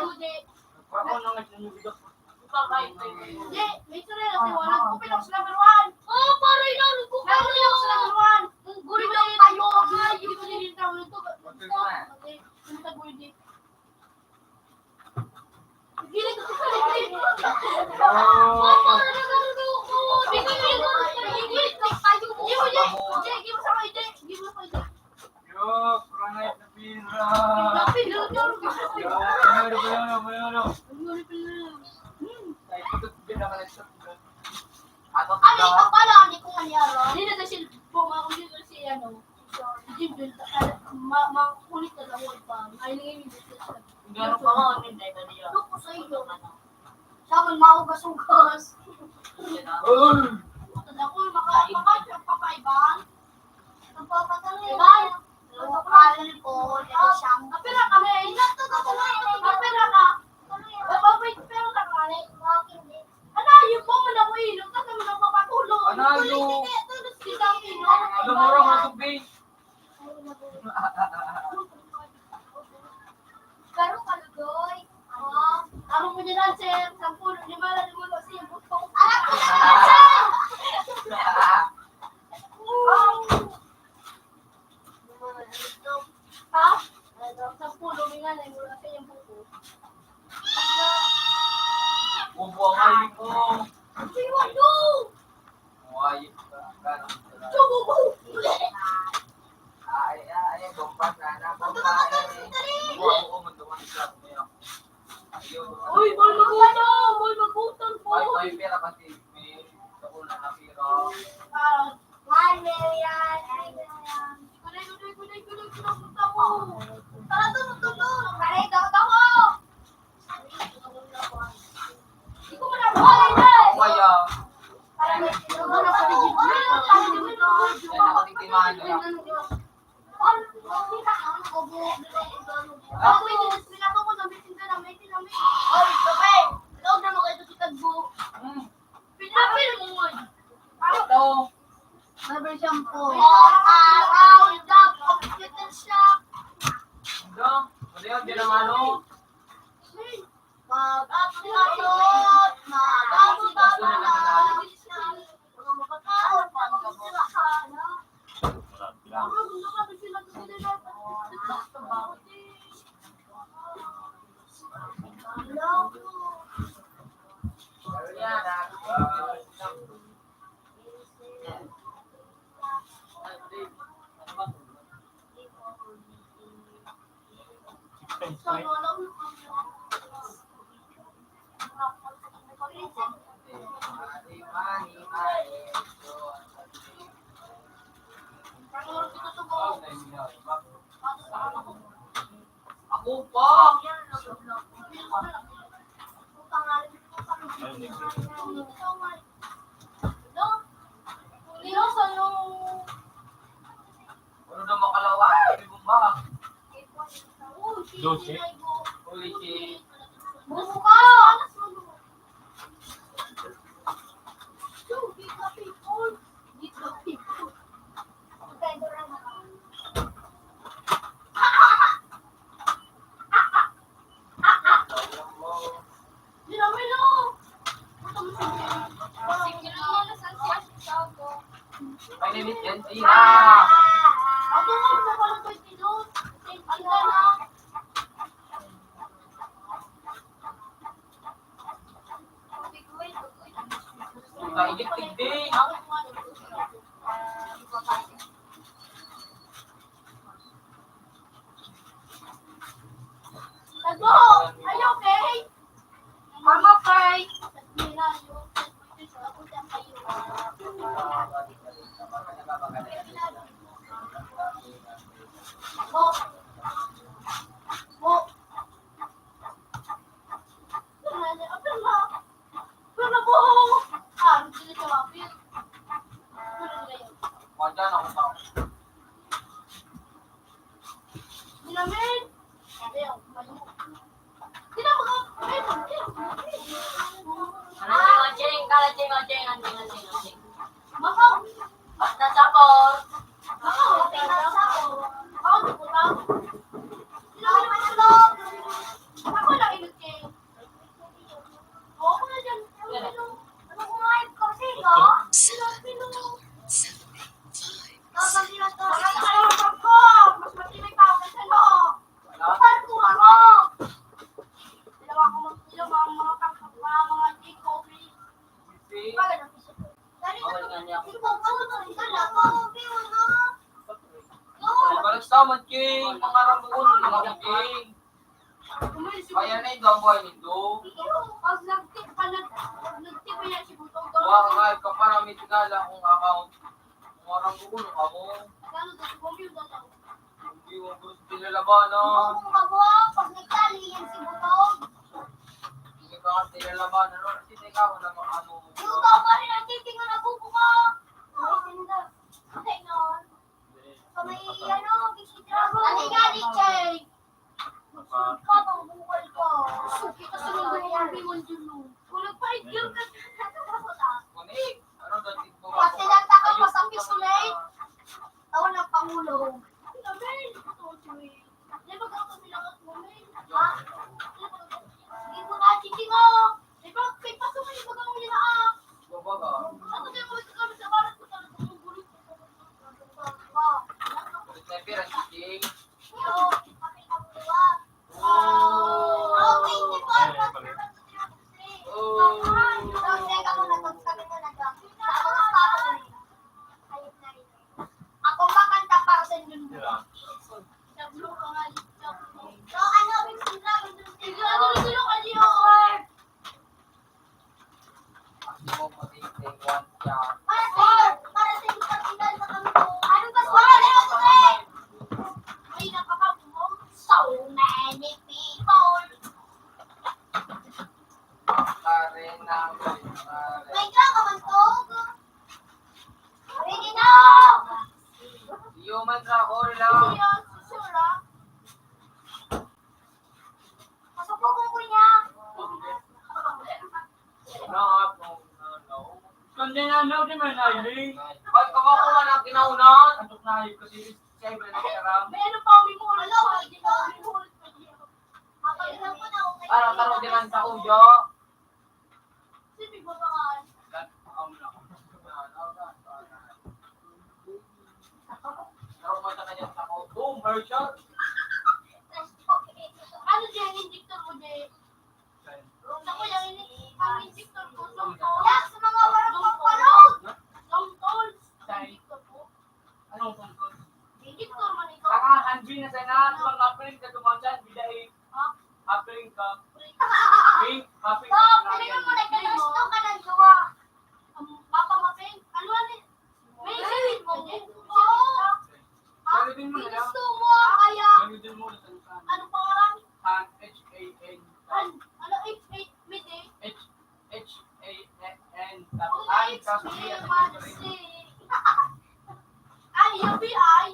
Hindi. Ako na nga sinusunod. Hindi, may sarili kasi wala. Nagkupin ako sa number one. Oo, pare, nagkupin ako. Nagkupin ako sa number one. Ang gulo na yun. Tayo, ay, yung pinili ng tao nito. Ang tago, hindi. Gilid ko sa gilid. Oo, pare, nagkupin ako. Gilid ko sa gilid. Tayo, hindi mo, hindi. Hindi, hindi mo sa akin, hindi. Hindi mo sa akin, hindi. Yo, pranay na pira. Yo, pira, pira, pira, pira. Ay, ito, ito naman ang sa. Ano, ano, ito pala, hindi ko maniaram. Hindi na kasi, bumako dito si, ano, si Jim, ma-, makulit na lang, wag pa. Ay, hindi, hindi. Hindi, ano pa nga, hindi, hindi, hindi. Ano ko sa iyo? Siya man, maugas-ugas. Ay! Ako, maka-, maka-, maka-, Ivan? Nagpapatuloy. Ivan? Nagpapatuloy po, nag-siyam. Kapira kami. Kapira ka. Kapira ka. Ano, yung po mo na mo ilog, tapos mo nagpapatuloy. Ano, yung Tuloy, sige, tuloy, sige, Pino. Ano, mura, mga tubig? Pero kaludoy. Oh, amo mo dyan, sir. Sampulo, lima na, lima na, sir. Alam ko na, sir! Ha? Sampulo, lima na, lima na, sir, yung buko. Bubuang kayo ko. Sino yun? Buhay ka, ganun ka. Sububo! Ay, ay, ay, bomba sana, bomba, ay. Buhay ko, munduan sa ngayon. Ayun. Uy, boy, magutang! Boy, magutang, boy! Ay, ay, pera pati. May sakuna na pera. Ah, one million, one million. Kuday, kuday, kuday, kuday, kuday, punta mo. Tara, tulog, tulog. Pare, ikaw, ikaw, oh. Ako kaya. Yan ang katiktiman niya. Hmm. Ito. Number shampoo. Ito. Ano yun? Yan ang ano? Mag-abot-abot, mag-abot-abot na. Mga makakaon, panggamot. Ako pa! Ano na makalawa? Ay, may bomba. Dose? Holy shit. Bukas! Ay, limit yan, Tina. Ako nga, wala ko yung tinod. Ang gana. Dinamin! Anjing, anjing, anjing, anjing, anjing, anjing. Basta sapot. Ako lang inutin. Balik sa man, King. Mga rambuon, mga King. Kaya na yung gamboy nindo. Pag nagtip pa, nag-, pag nagtip pa yan si Butong, Wa ka nga, ikaw pa namin tingala kung akaw. Kung orang bubuno ka mo. Ano to, si Bombi yung totoo? Hindi mo gusto nilalabanan. Kung kamo, pag nagtali yan si Butong. Hindi ka kasi nilalabanan, no? Kasi ikaw, wala mang ano. Yung tao pa rin ang titingon na buko ka. Ay, tinda. Ay, no. Sa may, ano, Big Dragon. Ano nga, Richard? Suki ka sa mga buhay mo, Juno. Kung nagpa-idyot ka, Kunik, ano dating ko? Pati lang taka pa sa pisulay. Tawa ng Pangulo. Ano ba yun? Ito, si May. Di ba, gawin sila ka, May? Ha? Di ba, chiching, oh? Di ba, may paso ka, di ba, gawin nila, ah? Babaga. Ano kaya mo ito kami sa barat ko, talaga, ang gulo ko. Sniper ang shooting. Ako makanta para sa inyo. So, ano, Big Dragon, Big Dragon. Para sa inyo, para sa inyo, pagkita na kami po. Ano ba sa mga Ay, nakakabungong. So many people. Pare na, pare. May ka, kamantog. Ready na! Human ra, all lang. Siya, si Shura. Pasok po kung kuya. Kundi na, no, di man, Eileen. Ay, kamo ko man ang kinaunan. Antok na, Eileen, kasi siya iba na karam. May ano pa, may muhol pa, di ba? May muhol pa, di ba? Kapag ilang ko na, okay. Parang tarong di man sa uyo. Sige, babae. Tarong mo sa kanya sa ko. Boom, headshot. Ano diyan, injector mo, di? Ako yung ini-, ang injector ko, Songtol. Yes, mga warang Songtol. Songtol. Ang injector ko. Anong Songtol? Injector man ito. Saka, Anjin na sana, mga print na dumansan, bidai. Ha? Hapring ka. Pink, hapring ka. So, pwede mo na, gusto ka ng jowa. Ang papa mo, Pink? Ano, ano? May isipin mo, Pink? Oo. Sagutin mo na lang. Gusto mo, kaya Sagutin mo na lang. Ano pangalan? Han, H A N. Han, ano, H A, Midi? H, H A N. Tapos, H A N, tapos H A N. Ay, U B I.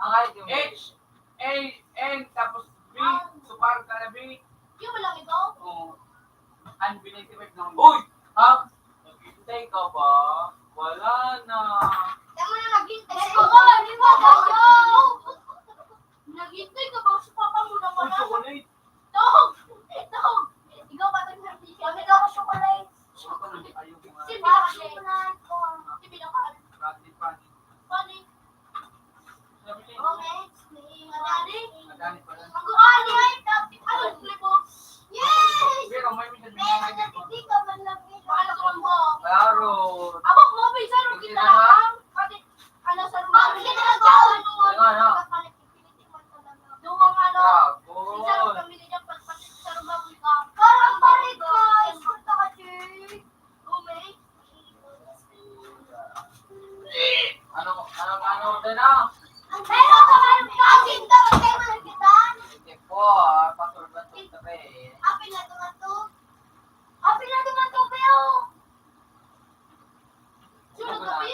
Ang ay, yung H A N, tapos B, supar ka na, B. Yung mo lang ito? Oo. Ang binitibig ng Uy! Ha? Naghintay ka ba? Wala na. Tama na, naghintay. Gusto ko, hindi mo ba yun? Naghintay ka ba sa papa mo na Uy, wala? Chocolate. Tog! Eh, tog! Ikaw pa rin sa pizza. Kami daw chocolate. Chocolate, ayaw ko nga. Sino ba kasi? Chocolate ko. Sino ba kasi? Bradley, Fanny. Fanny. Sabi niya, Okay. Madali. Madali pala. Mag-uali ay, topic. Ano, flavor? Yes! Pero may minsan Pero may nagtitika man lang yun. Mahal ko ang buhok. Klaro. Abo, mo, may sarong Hindi kita na. lang. Pati, ano, sarong Bakit baboy. Ano, ginagawa mo? Ano, ano? Duwang ano? Dragon. Isa lang kami ganyan, pagpalit sa rumah, di ba? Parang pare ko, escort ako, Jay. Gumay. Ano, ano, ano, ano na? Ang pero ka, parang kagin ka, magkaiba lang kita. Hindi po, ah, pasulban ko sa pre. Apil na dumato. Apil na dumato, pero. Sunod na, pre.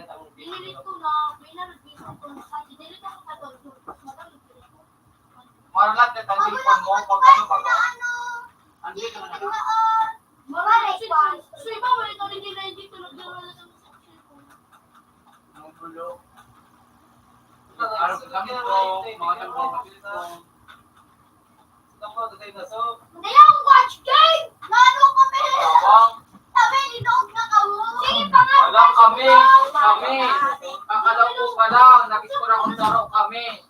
Dinilit ko na, may nalagay ko kung saan. Dinilit ako sa doon. Madami dito. Maralat na tanggal ko mo, pag ano, pag ano. Andito na lang. Maray pa. So, iba, wala ito, hindi na, hindi ito nagdala na sa cellphone. Ang gulo. Araw sa gamit ko, mga tanggal sa cellphone. Hindi lang watch game! Lalo kami! Abang. Sabi, inuog na kamo. Sige pa nga. Wala kami, kami. Kakalapo pa lang, nag-score akong saro kami.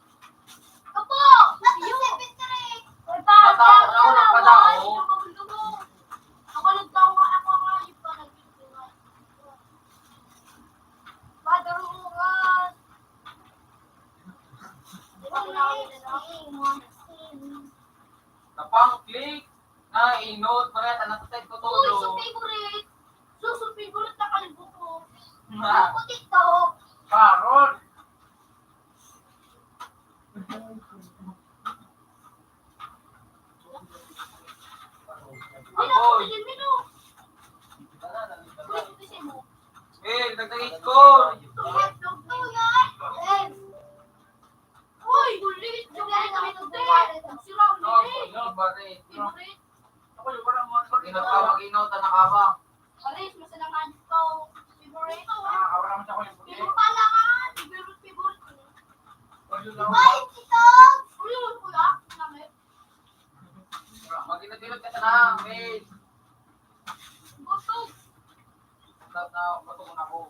Opo! Nasa seven three. Bata, ako nagpadao. Ako nagtawa, ako nga yung panagpipingan. Padarungan. Napang click na inod, mga tanan sa side ko. Uy, tulo. Sa favorite. So, sa favorite na kalbo ko. Nga. Ang puti to. Parol. Ako. Eh, nagdangit ko. Uy, ulit. No, no, pare. Ako, yung parang mga Mag-inot ka, mag-inot, anak ka ba? Pares, masalangan ko. Favorite ko, ah. Ah, wala naman siya ko yung puti. Pero pala nga, favorite, favorite ko. Wala naman. Ay, ito! Uli mo, kuya. Lamig. Mag-inot-inot ka sana, May. Busog. Stop na, busog na ako.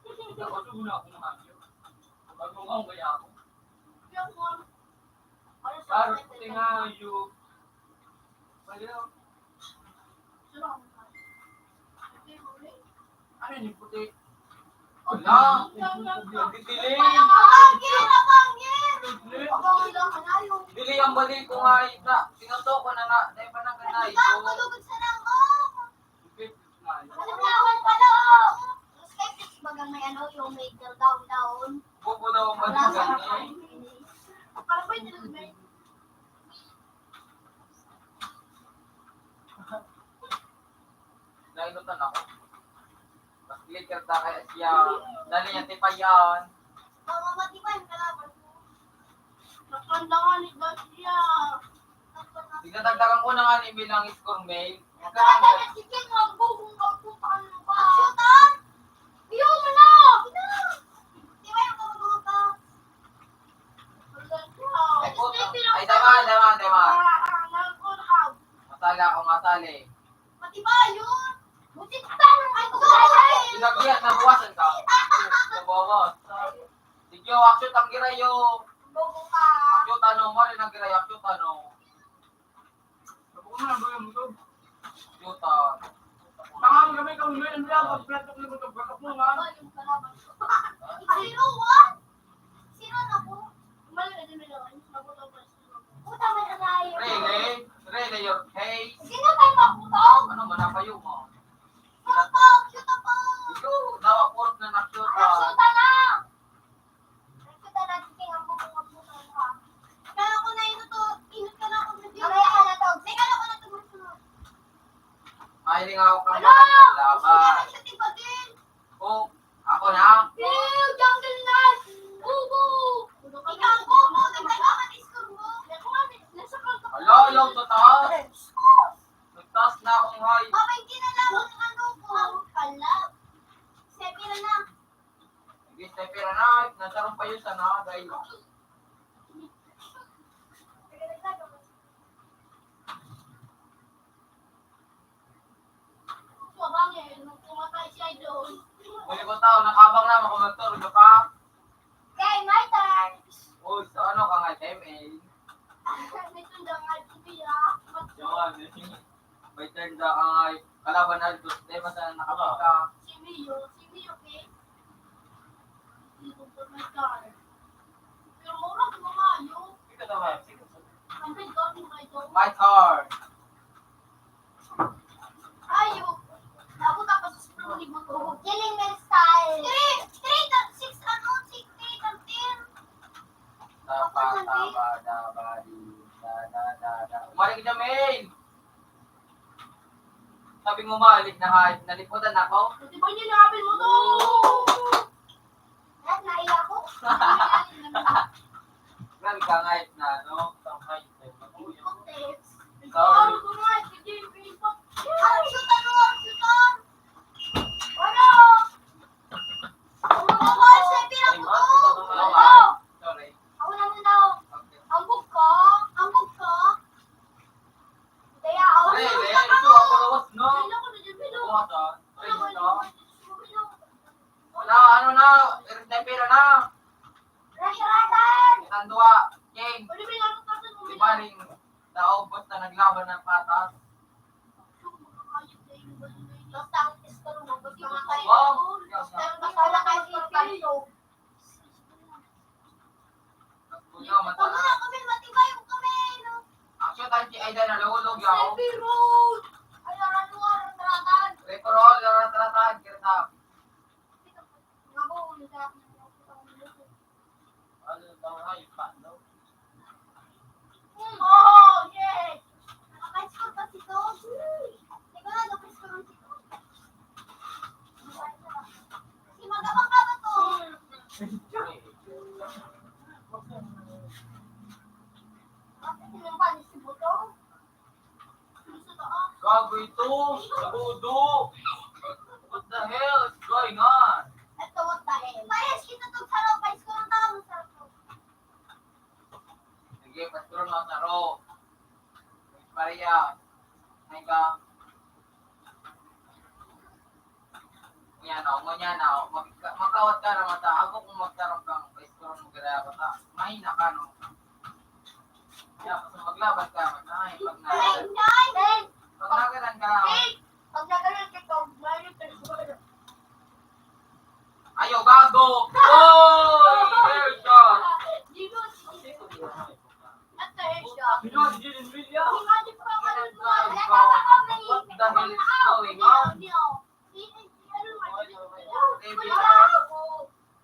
Busog na ako, mga. Bago nga, kaya ako. Yung one. Parang puti nga yung, ano yun? Ano yung puti? Wala. Nagdidilim. Dili ang bali ko nga, isa. Tinuto ko na nga. Dahil pa nang ganay ko. Ano, lawan pala, oh. Bagang may ano, yung may daon-daon. Buko daw ang Wala sa mali. Parang may nilagay. Nainutan ako. Mas glitter na kaya siya. Dali niya tipayan. Mamamatipan, kalaban mo. Nakandangan ni Garcia. Tigdadagdagan ko na nga ni Milang score, May. Ang ganda na si King, magbubong ka po, paano ba? Shoot, ah! Iyo mo na! Di ba yung kabubuka? Ay, puta. Ay, tama, tama, tama. Masala ako, masali. Pati ba yun? Buti ka tayo, ay, Ilagyan, nabuwasan ka. Nabawas. Sige, action ang girayo. Bubuka. Action, ano, mali nang girayo, action, ano. Ako na, boy, ang motor. Yuta. Tanga mo kami, kami, ang dami, pagplato ko ng motor, baka po, ha? Zero one? Zero na po. Mali na din nila, ano, nabuto pa sila. Puta, may alay. Really? Really, your case? Sino tayo mabuto? Ano man ang kayo mo? Puto, cute ako. Ikaw, dawa, pork na na-shoot, ah. Nagsuta na. Kita natin kaya ang bubong-bubong ka. Kala ko na ito to, inot ka na ako sa Mamaya ka na to. Teka lang, wala to, gusto mo. Mahiling ako kang Ano? Laban. Gusto niya kasi tingkagin. Oh, ako na? Ew, jungle nut! Bubo! Ikaw, bubo, nagtatawa ka, disco mo. Ako nga, nasa kanta ko. Hala, ayaw sa taas. Nagtaas na akong height. Babay, kinalaman ng ano ko. Ang pala. Sige na na. Sige, stay pera na, nasa room pa yun sana, guys. Uli ko tao, nakabang na, makumontor ka pa. Okay, my turn. Oh, so ano ka nga, M A? May turn daw ang ay kalaban na dos, di ba, sa nakapit ka? Si Mio, si Mio, okay? Hindi ko pa may car. Pero mura ko mga yun. Ikaw naman, sige. Ang ganda ko mga ito. My turn. Ayo. Ako tapos sa sunod ni Buto. Killing me style. Three, three, six, ano, six, three, thirteen. Taba, taba, daba, di, da, da, da, da. Umalik ka, Main! Sabi mo, umalik na, hay. Naliputan ako. Di ba niya namin mo to? Lahat naiyak ko. Grabe ka, ngay na, no? Ang hype, eh. Sorry. Ang shoot, ano, ang shoot, ah. Wala. Ang mga ball, sa pirang buto. Ay, sorry. Ako naman daw. Okay. Ambog ka, ambog ka. Kaya, ako Pre, naman kaya daw. Ito ang palawas, no? Ay, naku, medyo pino. Bukas, ah. Ay, ito. Wala, ano na, sniper na. Rush natin! Isang duwa, King. Pwede ba yung ano, tapos mo Di ba rin, naubos na naglaban ng patas? Basta ang pistol mo, basta nga kayo. Wow! Basta, basta wala kayo sa kanto. Nagpuyo, Pag mata. Wala kami, matibay yung kami, no? Actually, tayo si Aidan, nalulog, yaw. Sniper roll! Ay, aran mo, aran, taratan. Sniper roll, aran, taratan, kirta. Nga po, ang sarap ng Ano daw, ay, paano? Oh, yes! Naka-high score ba si Dog? Sigurado, high score si Dog. Si Magabang ka ba to? Bakit sinumpa ni si Buto? Gago ito! Sabudo! What the hell is going on? Ito, what the hell? Parehas kita tong sarap, guys. Kung ang tawag mo, sarap to. Sige, patrol mo, taro. Maria. Ay ka. Yan, o, ngunyan na, o. Mag-, makawat ka na mata. Ako kung magtarong kang, guys, kung magkadaya ka ta. Mahina ka, no? Kaya, kung maglaban ka, mata, ay, pag na- Ay, ay! Pag nagalan ka, Pag nagalan ka, pag Mario, pag Ayo, gago! Oy! Headshot! Di ba? At the headshot. What the hell is going on? Seven days.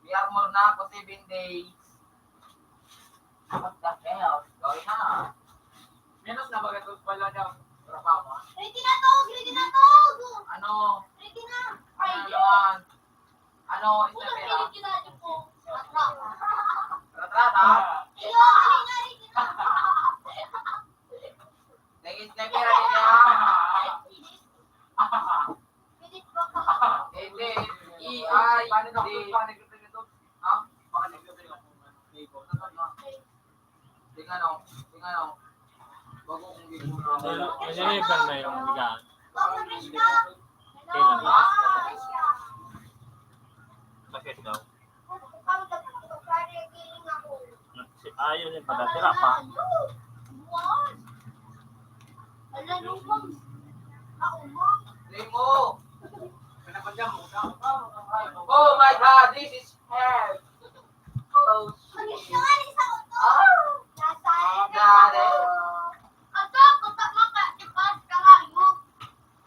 May armor na ako, seven days. What the hell is going on? Menos na baga ito pala na trabaho, ah. Ready na to! Ready na to! Ano? Ready na! Ano naman? Ano, Puta, istorya? Pilit ginadyo po. Matrapa. Matrapa? Iyo, ay, ay, ay. Nag-sniper rin niya. Pilit ba ka? Hindi. E I D. Ha? Tingnan o, tingnan o. Bago kong gibuno. Nililiban na yung bigaan. Kailan ba? Bakit daw? Si Ayo yung pagatira pa. Nemo! Oh my God, this is hell! Oh, shit. Ah! Nasa Got it. Ato, punta mo ka, di ba, kalayo?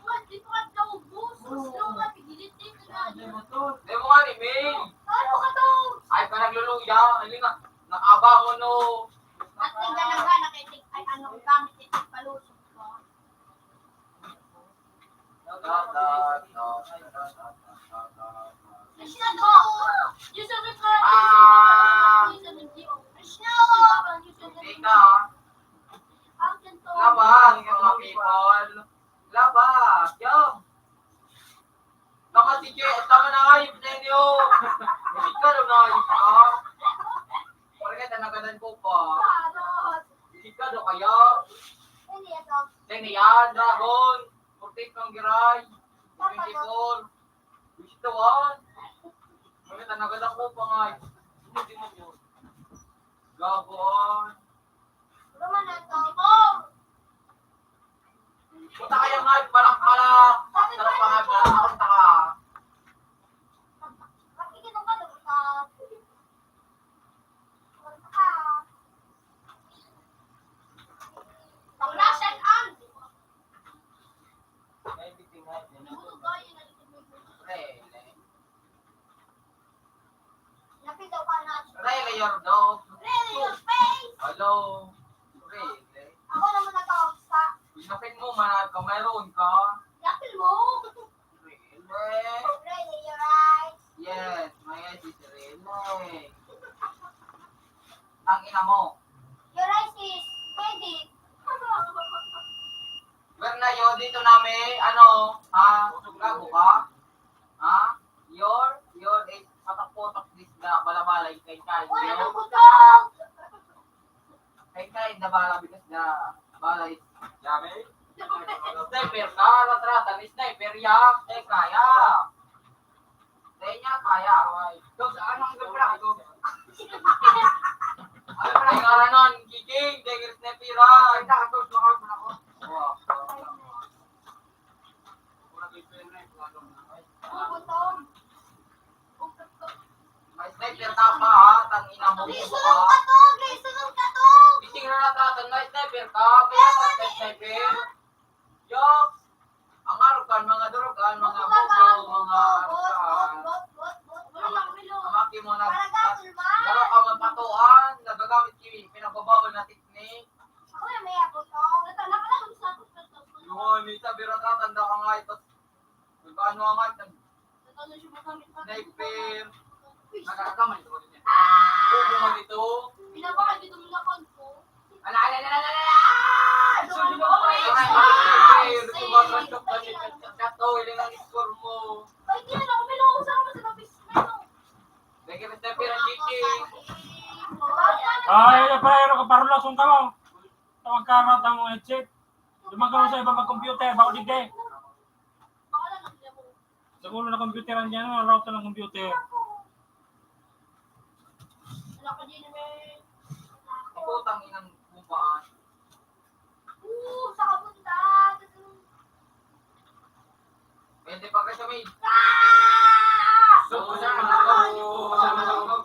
Wala, di pa ka naubos. Gusto mo, pigilit din ka na. Di mo nga ni May. Ano ka to? Ay, ka nagluluya. Hindi nga. Nakaba mo, no? At tingnan na nga, nakitig, ay, ano, gamit yung palusot ko. Ah. Teka. Labas, mga people. Labas. Yo. Tama si Jay. Tama na, ayop na inyo. Hindi ka daw na ayop ka. Parang ka nagadan ko pa. Hindi ka daw kaya. Sino yan? Dragon. Forty-eight ng Giray. Twenty-four. Gusto, ah. Bakit ang nagad ako pa nga? Hindi, di mo yun. Gago, ah. Roman, ito. Mayroon ka? Yapil mo! Really? Really, your eyes? Yes, my eyes is really. Ang ina mo. Your eyes is ready. Pero na yun, dito na may, ano, ha? Gago ka? Ha? Your, your is patak-putak, disda, balabalay, kay kay. Wala nang buto! Kay kay, da bala, because da bala is dami. Sniper ka, ratratan, sniper ya, kay kaya. Kaya niya, kaya. Ikaw, sa anong gabra? Ikaw. Ano pala yung aranon? Kiking, degil sniper, ah. Ay, nakatulog ako. Wow. May sniper ka pa, ha? Tangina mo, May buka. Sunod ka to! May sunod ka to! Gising na natratan, may sniper ka. Kaya ka may sniper. Yo! Ang arukan, mga durugan, mga buko, mga arukan. Bot, bot, bot, bot. Wala lang, Milo. Ang aki mo na, Para gasol ba? Daro ka magpatuan, nagagamit kini, pinagbabawal na teknik. Ako na may abot, oh. Ito, nakalagot sa akin, ito. Yun, may sabi ra ka, tanda ka nga ito. Nag-ano nga, nag- Ito na siya magamit pa. Sniper. Nakakakamay ito, ito. Ah! Ito, mga dito. Pinapakay dito muna ko, ito. Ala, ala, ala, ala, ala! Ito, ito, ito, ito. Ay, ito, ba, ito, ito, ito, ito, ito, ito, ilan ang score mo? Ay, di na, uminom ako sa labas, sa labas. Ano? Lagi na sniper ang G G. Ay, ano pa, ano ka, parulason ka mo? Tawag ka, route ang headset. Lumagaw sa ibang computer, bako digdi. Sa ulo na computer, ang dyan, route ng computer. Putang inang bubaan. Oo, sa kapunta. Pwede pa kayo sa may. Ah! So, sa mga tao, sa mga tao.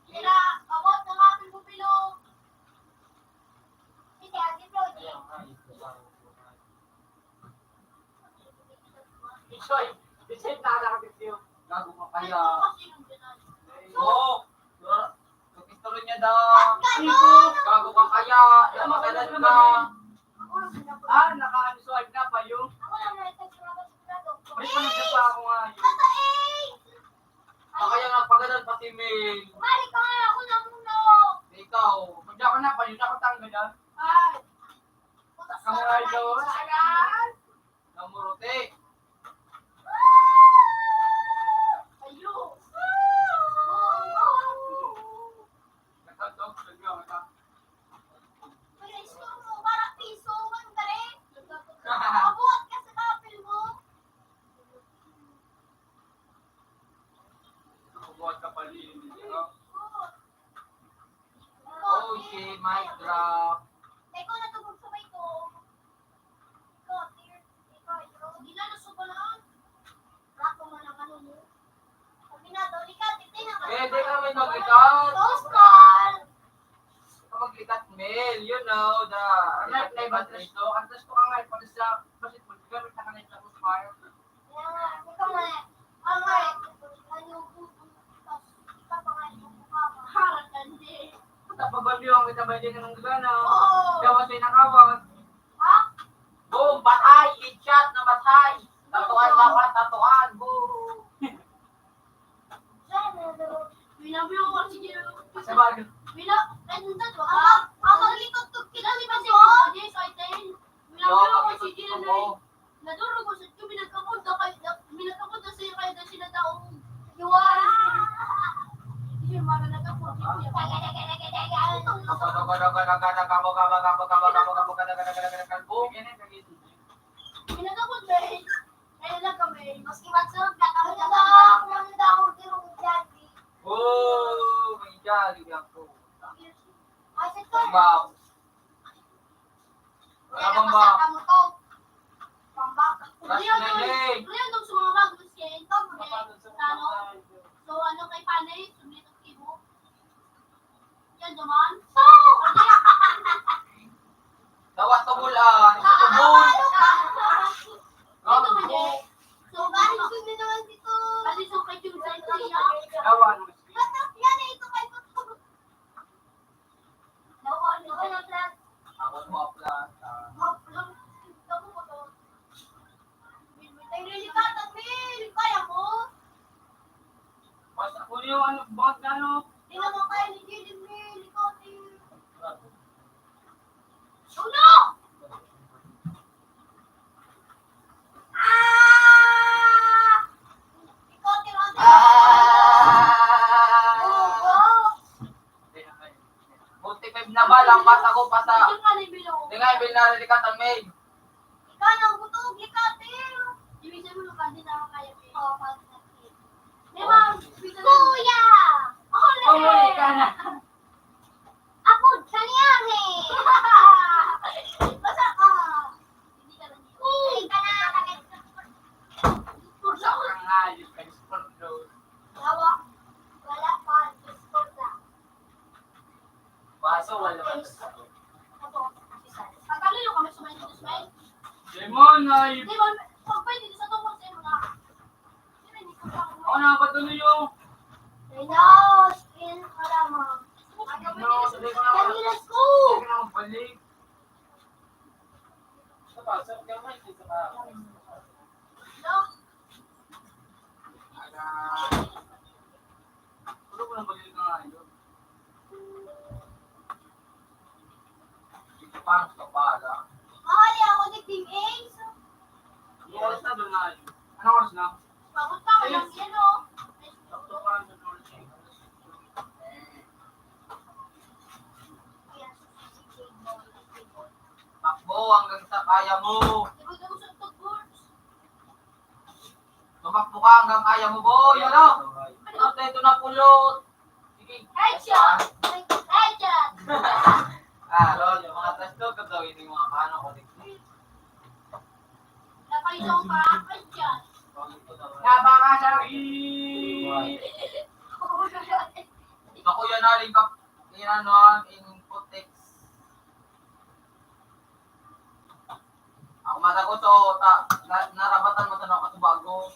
Kaya, abot ng ating pupilo. Sige, Ate Flor, Isoy, Vicente, nakakabit sa'yo. Gago ka kaya. Oo. Yung pistol niya daw. Gago ka kaya. Yung magalan ka. Ah, naka-ano, swipe na pa yung. Ako lang na ito, sumabot sa plato. May panagda pa ako nga yun. Tatae! Ah, kaya nga, pagalan pa si Mel. Balik ka nga, ako na muna. Ikaw, magda ka na pa yun. Ako tanggalan. Ay. Putas ka Ang mga naman, idol. Saran. Namuruti. Ayo. Nagkadto, nagkadto. Pero gusto mo, para piso man ka rin. Mabuhat ka sa kapil mo. Mabuhat ka pa rin, no? Oo. Okay, mic drop. Ikaw na tubog sa mic ko. Ikaw, dear. Ikaw, ikaw. Sige na, nasuko na. Rako mo ng ano mo. Sabi na, daw, likat, titingnan ka. Eh, di kami maglikot. Oscar! Ka maglikot, Mel. You know, the Ang life na iba, Tres, no? Ang Tres ko ka nga, pag sa basketball, gamit na ka na yung fire. Tapos ang liwang kita ba din ng gagana? Oo. Gawas ay nakawas. Ha? Boom! Patay! Headshot na patay! Tatuan dapat! Tatuan! Boom! Binabiyo ko si Jiro. Sabagay. Bila, ay, nung tatlo, ah, ang maglikot ko, kilala mo si Jay, so I ten. Binabiyo ko si Jiro. Nadurog ko sa tubig, nagkapod na kayo, na-, may nagkapod na sa'yo kayo na sinataong iwan. Yun, mga nagkapod, yun, yun. May nagkapod na eh. May nagkapod na eh. Maski magsurog na kami na ba? Kung ano daw, kung ano daw, kung ano daw, kung ano daw. Oh, may jolly ako. Ay, sa Wow. Wala bang ba? Masaka mo to. Pambaka. Mas Real to, nene. Real to sa mga bagong skin. Ito, pre. Sa ano? So, ano kay Panay? Sumito kibo. Yan naman. Dawa tubol, ah. Tubol. Ito, pre. So, bakit hindi naman dito? Kasi so kay Jun sa ito, ah. Dawa, ano? Ba't yan, eh, ito kay Pagpag- Ako mo, Flash. Forty-five na ba lang bata ko pa sa... Hindi nga, yung binaril ka, Tang May. Ikaw nang butog, ikaw, Tim. Ibig sabihin mo, pwede na ako kaya, Tim. Oo, pag... Di ba? Kuya! Ako na. Umuwi ka na. Ako, kaniya, eh. Basta, ah, hindi ka na. Hindi ka na. Ang ayos, nag-sport doon. Wala. Wala pa, nag-sport na. Baso, wala pa. Pagkano yung kami sumayin dito, Smile? Lemon, ay. Di ba, pag pwede sa tungkol sa mga... Ako na ba tuloy yung... Hello, skin, wala mo. No, sabi ko na. Kanina ko. Sabi ko na, balik. Sa pa, sa pa, sa pa. Hello? Ano ko nang balik na nga yun? Ito pa ang kapala. Mahali ako ni Team Ace. Anong oras na doon na yun? Anong oras na? Pabot pa, walang yelo. Sakto pa ang doon. Takbo hanggang sa kaya mo. Di ba daw sa tagos? Tumakbo ka hanggang kaya mo, boy, ano? Ano, ito na pulot. Sige. Headshot! Headshot! Ah, lol, yung mga trash talk, gagawin yung mga paano ko, di. Napalitan pa, headshot! Nabaka siya. Ako yan, aling kap-, yan, ano, in putex. Ako mata ko, so, ta, na, narabatan mo sa nakatubago.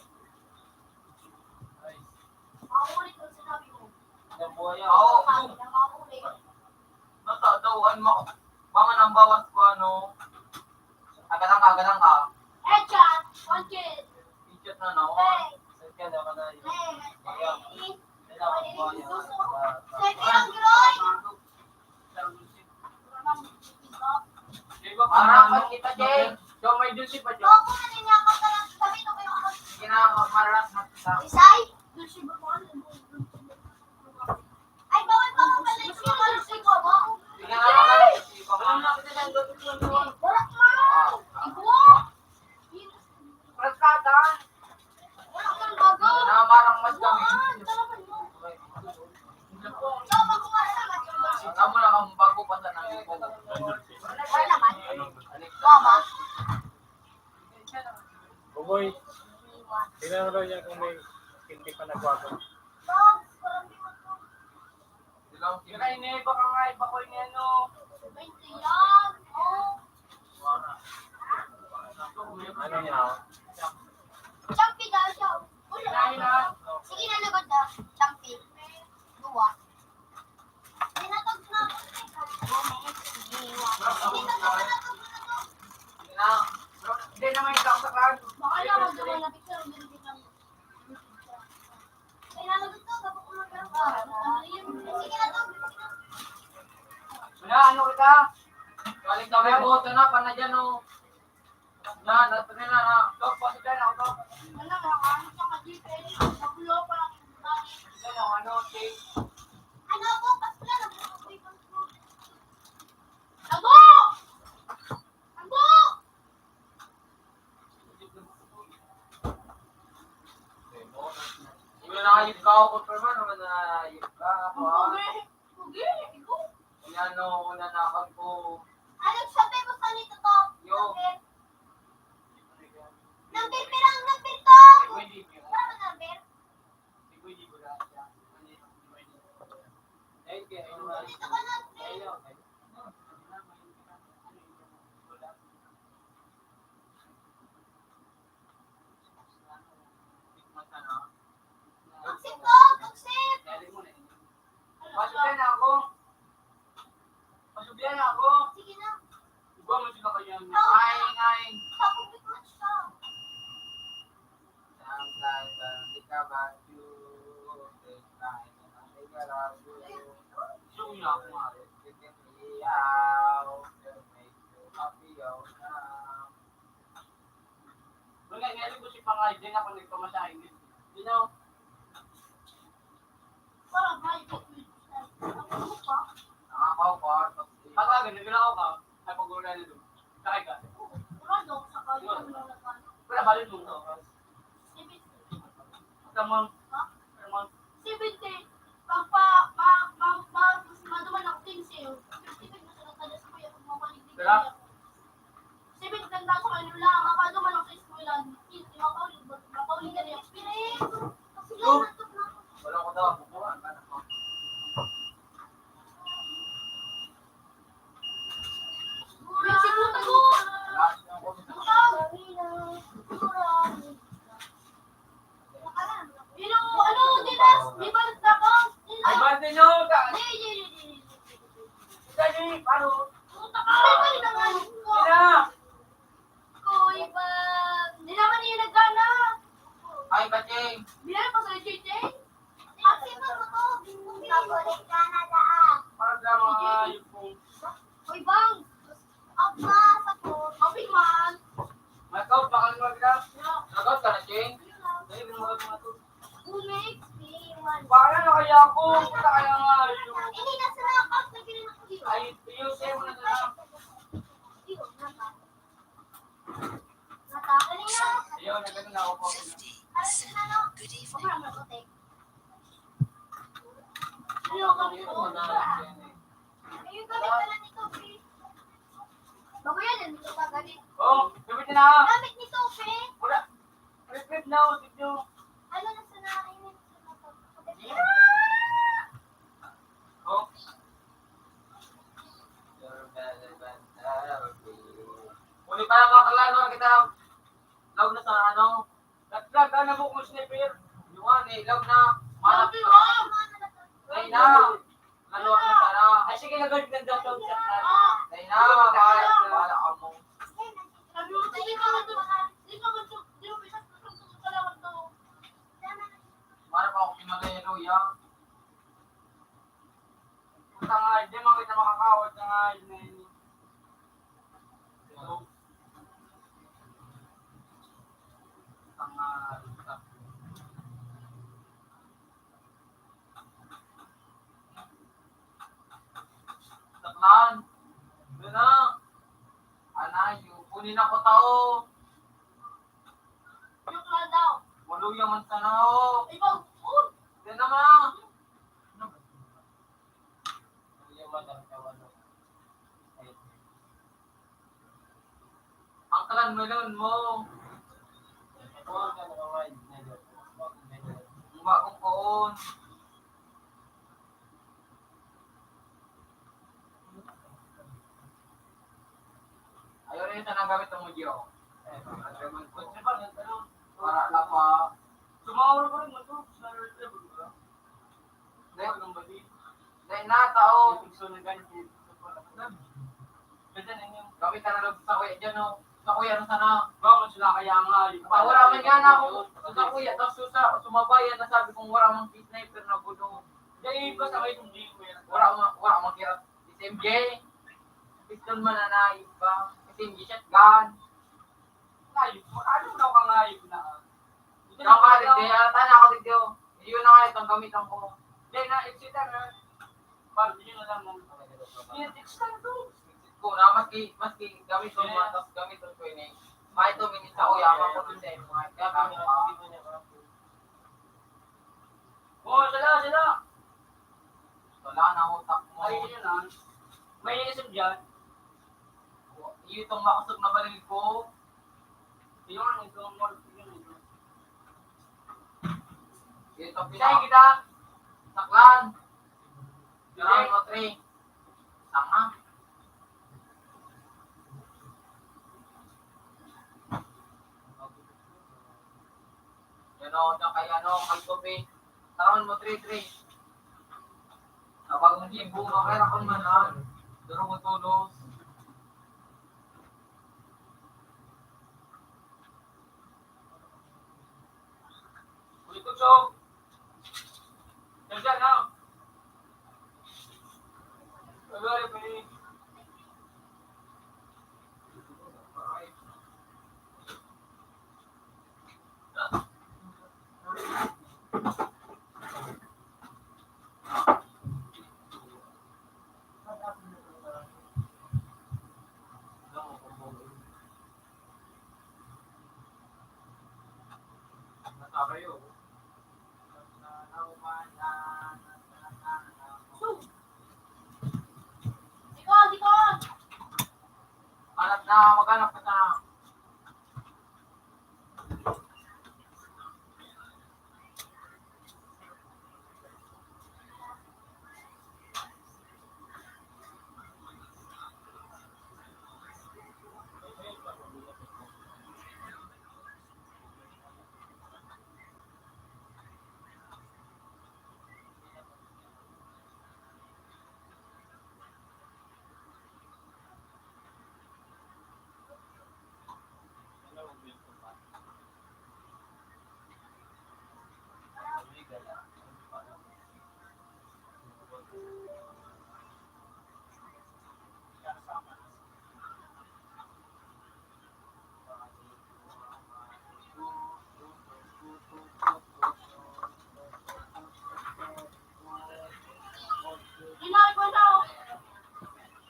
Mahuli ko sinabi mo. Nabuhay ako. Oo. Mahuli. Natadawan mo. Bangan ang bawas ko, ano. Agadan ka, agadan ka. Headshot, one kill. Headshot na, no? Hey. Headshot na, hey. Hey. Hey, ang groin. Harapan kita, Jay. So, may dulce pa, Jay. Opo, naninyakan ka lang. Sabi ko kayo, ano? Sige na, maralas na kita. Isay? Ay, bawal pa mo pala yung siko, siko mo. Sige na, maralas na kita. Barak mo! Igwa! Barkada. Namarang mas kami. Tama na kang bago pa sa nangyayaw. Wala naman. Tama. Buboy, tingnan mo daw niya kung may hindi pa nagwago. Kaya ini, baka nga, iba ko ini, ano. Twenty yan, oh. Ano niya? Champi daw siya. Ulo. Sige na, lugod na. Champi. Duwa. Tinatog na ako. Tinatog na ako. Hindi naman ikaw sa kan. Baka lang, magdala na picture, hindi naman. Wala, ano kita? Balik kami, boto na, panadyan, oh. Na, na, na, na, na. Tok, pasok dyan, ako, tok. Wala, wala, ano sa ka-G P S? Magulo pa lang. Yan, oh, ano, okay. Ano, bukas na, nagbubuhay pa ako. Abo! Abo! Kung nanahayop ka ako, Superman, kung nanahayop ka, ako, ah. Pugi, pugi, ikaw. Kaya ano, unanakan ko. Ano sabi mo sa nito to? Yo. Number? Number, pirang number to? Pwede, pwede. Pirang number? Pwede, pwede. Dahil kaya, ano, dito ka na, pre. Ayun. Toxic to! Toxic! Pasok yan ako. Pasok yan ako. Sige na. Iba mo sila kanya. Ay, ay. Ako, because siya. Sometimes I think about you. Every time I think about you. Gusto ko niya ako, nga. Every time I think about you. Wala, ngayon ko si Pangay, di na ako nagpamasahe. You know? Parang may... Nakakaw ko Seventy. Pagka ma-, ma-, seventy. Pagpa-, ma-, ma-, ma-, maduman ako, quince. Fifty-five na sunod na si Kuya, pag mabalik din Tara. Kami ako. Seventy lang daw sa kanila, mapaduman ako sa eskwela. Quince, mapauling, mapauling ka niya. Wala ko daw, bukuhan ka na. Pero ano, di ba? Di ba nagtapos? Ay, bante nyo, ka- Di, di, di, di, di. Dali, paano? Puta ka! Ay, balik na nga. Sina? Kuy, ba? Di naman yun nagkana. Ay, bating. Di naman pa sa J J. Kasi mo ko. Paborito ka na daan. Para sa mga yung Uy, Bang! Aba, sa ko. Open man. Mataw, bakal mo ka. Lagot ka na, Ching. Dali, binuhat mo na to. Who makes me one? Bakal na kaya ako? Puta kaya nga, yun. Hindi na sa lakas na ginawa ko yun. Ay, yun, sa'yo mo na na lang. Yun, naka. Naka, ano yun? Ayun, nagano na ako po. Fifty. Ano yun, ano? Good evening. Sobrang maputi. Ayoko nito. Ayun, gamit pala nito, Pe. Bago yan, nandito pa, gamit. Oh, gamitin na. Gamit nito, Pe. Wala. Flip, flip na, oh, flip nyo. Ano na sa nakainit? Oh. Uli pa lang, kakalano kita. Log na sa ano. Naglag na mo kung sniper. Yung nga, nilaw na. Malapit na. Ay na. Naluwag na sana. Ay, sige, naglag na daw sa chat na. Ay na, bahala, bahala ka mo. Sabi mo, sige ka, di ka man, di mo bisa sa pagkakalawan to. Para pa ako pinagaya, Luya. Puta nga, di man kita makakawat na nga, yun na yun. Hello? Puta nga, puta. Taklan. Doon na. Anayo, kunin ako tao. Joke lang daw. Waluya man sana, oh. Ikaw, oh. Di na, ma. Waluya man ang kawan, oh. Ay. Ang kalan mo nun mo. Ang bagong kaon. Ayaw na yun sa nagamit ng audio. Para na pa. Sumauro pa rin mo ito. Dahil, dahil na tao. Kami ka na lang sa kuya dyan, no? Sa kuya, nasa na? Bakit sila kaya nga? Wala man nga na ako. Sa kuya, tapos sa sumabay yan, nasabi kong wala mang sniper na gulo. Dahil ba sa may hindi, kuya? Wala mang, wala mang kira. S M G. Pistol man na naiba. S M G shotgun. Ay, ano daw ka nga yun na? Ikaw ka, digdi. Ah, tana ako, digdi, oh. Yun na nga itong gamitan ko. Hindi na, exit na. Parang yun na lang. Yun, exit lang to. Exit ko na, maski, maski gamiton mo, tapos gamiton ko yun eh. May two minutes ako, yaman ko dun sa inyo, mga kaya, mga Oo, sila, sila. Wala na utak mo. Ay, yun ah. May isip dyan. Iyo itong makusog na balil ko. Yun, ito ang mall. Yun, ito. Ito, Say pina-, kita. Saklan. Hindi. Round o three. Tanga. Yan o, diyan kay ano, kay Sophie. Tarawan mo, three three. Kapag hindi po, makaya ko man, ha? Durog mo tulos. Uy, Kutso! Diyan, diyan, ha? Wala, wala, wala. Hanap na, maghanap ka na.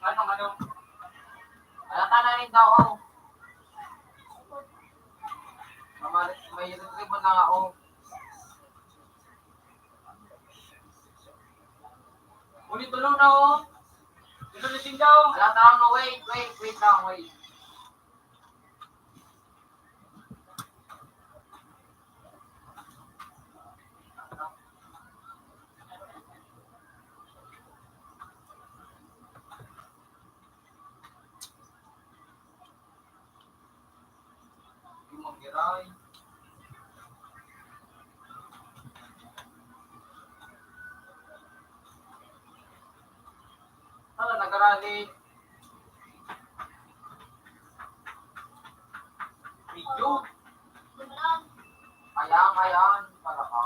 Ano, ano? Wala ka na rin daw, oh. Mama, may retrieve na nga, oh. Ulit, tulong na, oh. Ito na, sindaw. Wala, tawag na, wait, wait, wait lang, wait. Yung magdiray. Ano, nagarali? Video. Ayan, ayan, para ka.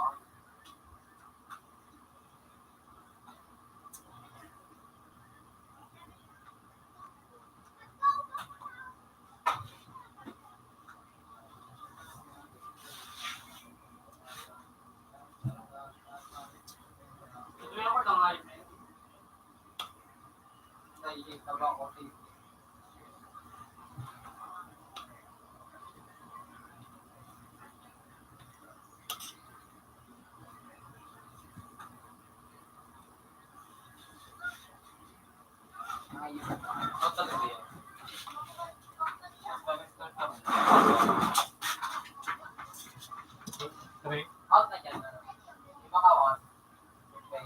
Out na dyan. Di ba, kawan?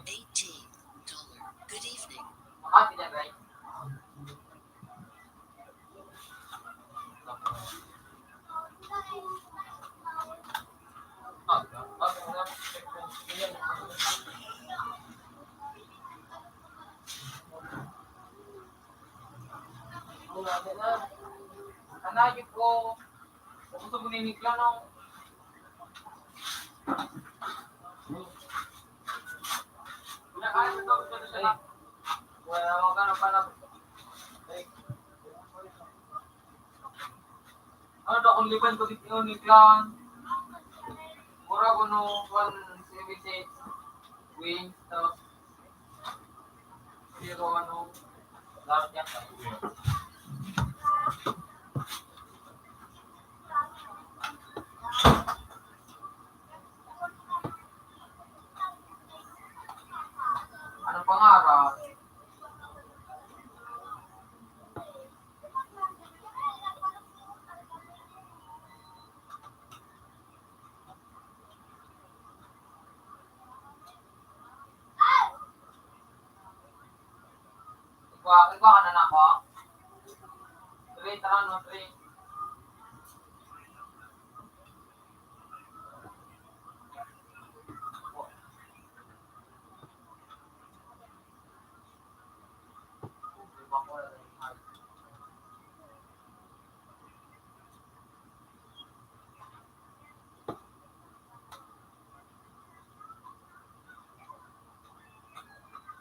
Eighteen dollar. Good evening. Out na dyan, right? Anayo ko. Gusto mo ninigla, no? Wala akong ganun pala. Ano daw kung liban ko dito ni Clown? Mura ko no, kwan, services, wins, tapos, pero ano, lahat yan, ano pangarap? Igwa, igwa ka na nako? Three, tara, no, three.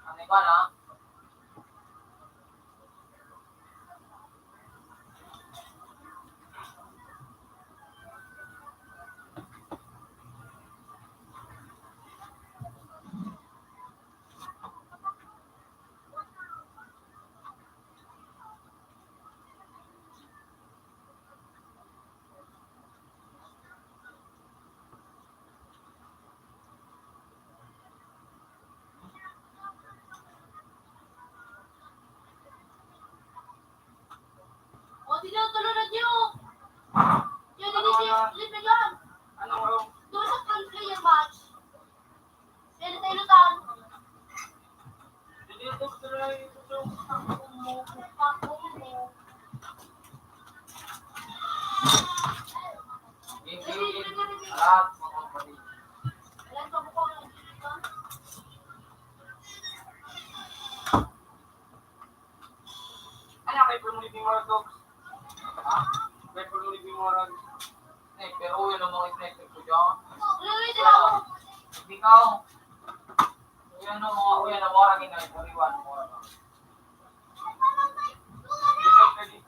Ano ba na? Murag, ha? Sniper mo ni Murag. Sniper, uy, ano mga sniper ko dyan? Luluy sila ako. Ikaw. Uy, ano mga, uy, ano mga ragin na ito, iwan mo, ano. Dito, pwede.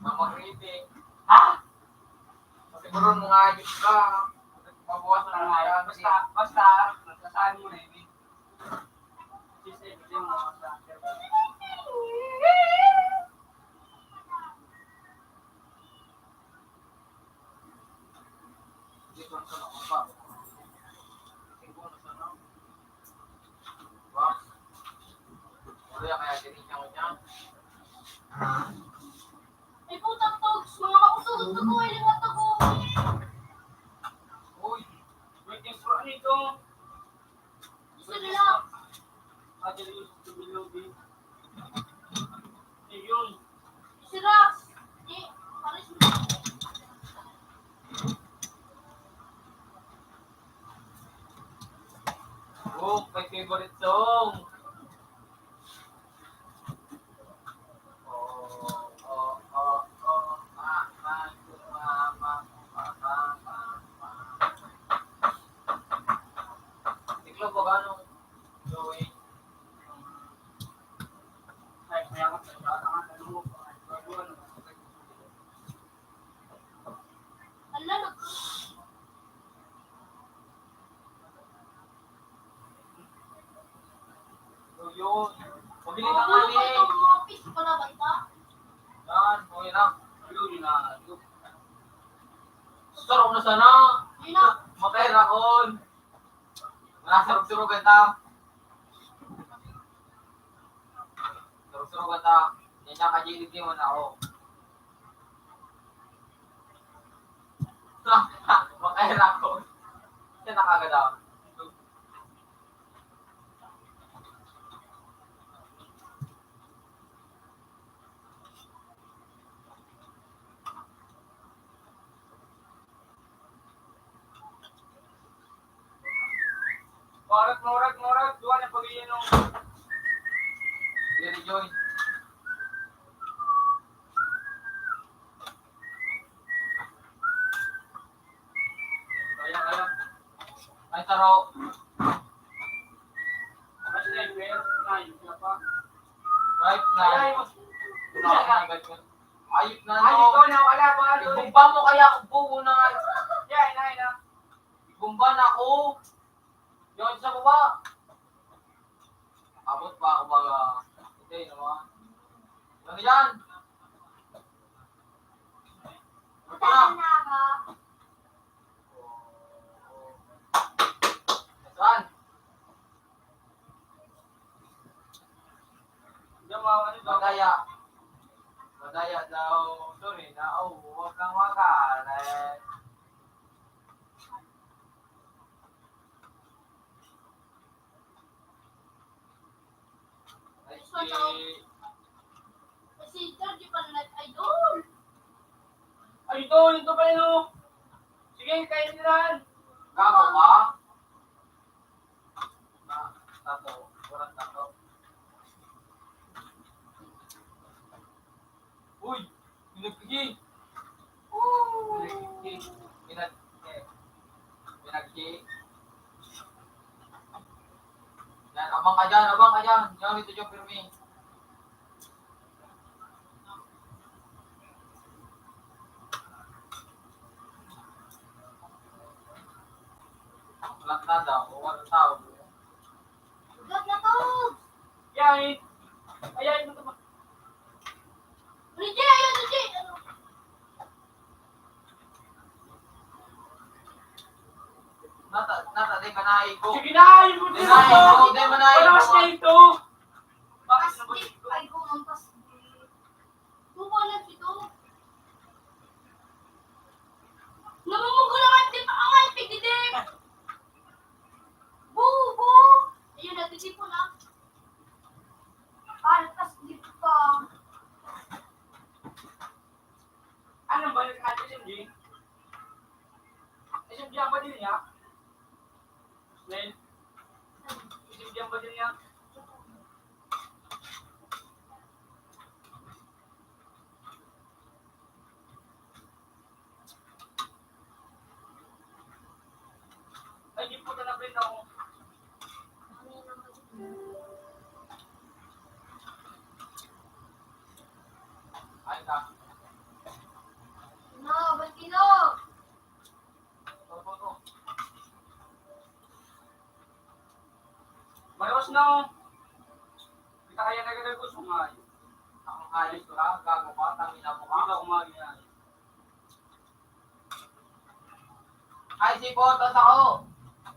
Mga creepy. Ha? Siguro mga ayos ka. Mabuwas na lang. Basta, basta, basta saan mo na yun? Ay, putang togs, mga kakusog, ang tago, ay, mga tago. Uy, may extra nito. Isa na lang. Isa na. Di, pares mo. Oh, my favorite song. Tiklo po ba nung drawing? Ala, nag- So, yun. Pabili ka nga ni. Ito, mga pis, pala, banta. Yan, okay lang. Yun, yun na. Yun. Sarap na sana. Yun na. Matay rakon. Wala, sarap-sarap ka ta. Sarap-sarap ka ta. Yan siya, kajilid yun ako. Makaira ko. Siya nakagad ako. Morat, morat, morat. Duwa na pag-iinom. Jerry Joy. Kaya, kaya. Ay, taro. Mas na yung meron na yung isa pa. Right na. Ay, mas- Ayop na, no? Ayop na, no? Ibumba mo kaya ako, buo na nga. Yan, yan, yan. Ibumba na ako. Yun, sa baba. Abot pa ako baga. Hindi, naman. Ano yan? Ano pa? Saan? Madaya. Madaya daw. Sorry na. Oh, huwag kang magalit. Ay, si- Kasi Georgie pala nag-idol. Idol, ito pa yun, oh. Sige, kayo na yan. Gago ka? Na, tato. Walang tato. Uy! Pinagkiki! Pinagkiki! Pinag-, eh, pinagki. Yan, abang ka dyan, abang ka dyan. Yan, dito dyan, pirmi. Walang tao, walang tao. Ugat na to! Yay! Ayay, ito ba? Ano, Jay? Ayun, Jay! Ano? Nata, nata, di manaig ko. Sige na, ayun mo. Di manaig ko, di manaig ko. Palawas na ito. Bakit na ba ito? Ay, ko, ang pasdi. Bubo na ito. Namumugol ang anti pa ang anti, didik. Bubo! Ayun, natitipon, ah. Parang pasdi pa. Ano ba yung ate yung Jing? Ay, yung Jing ba din niya? Nen? Yung Jing ba din niya? No, ba't kino? Mayos na, oh. Kita kaya na ganun gusto nga, eh. Ang ayos ko, ha? Gago ka, tangina mo, ha? Kita ko nga yan. Ay, sipon, tas ako.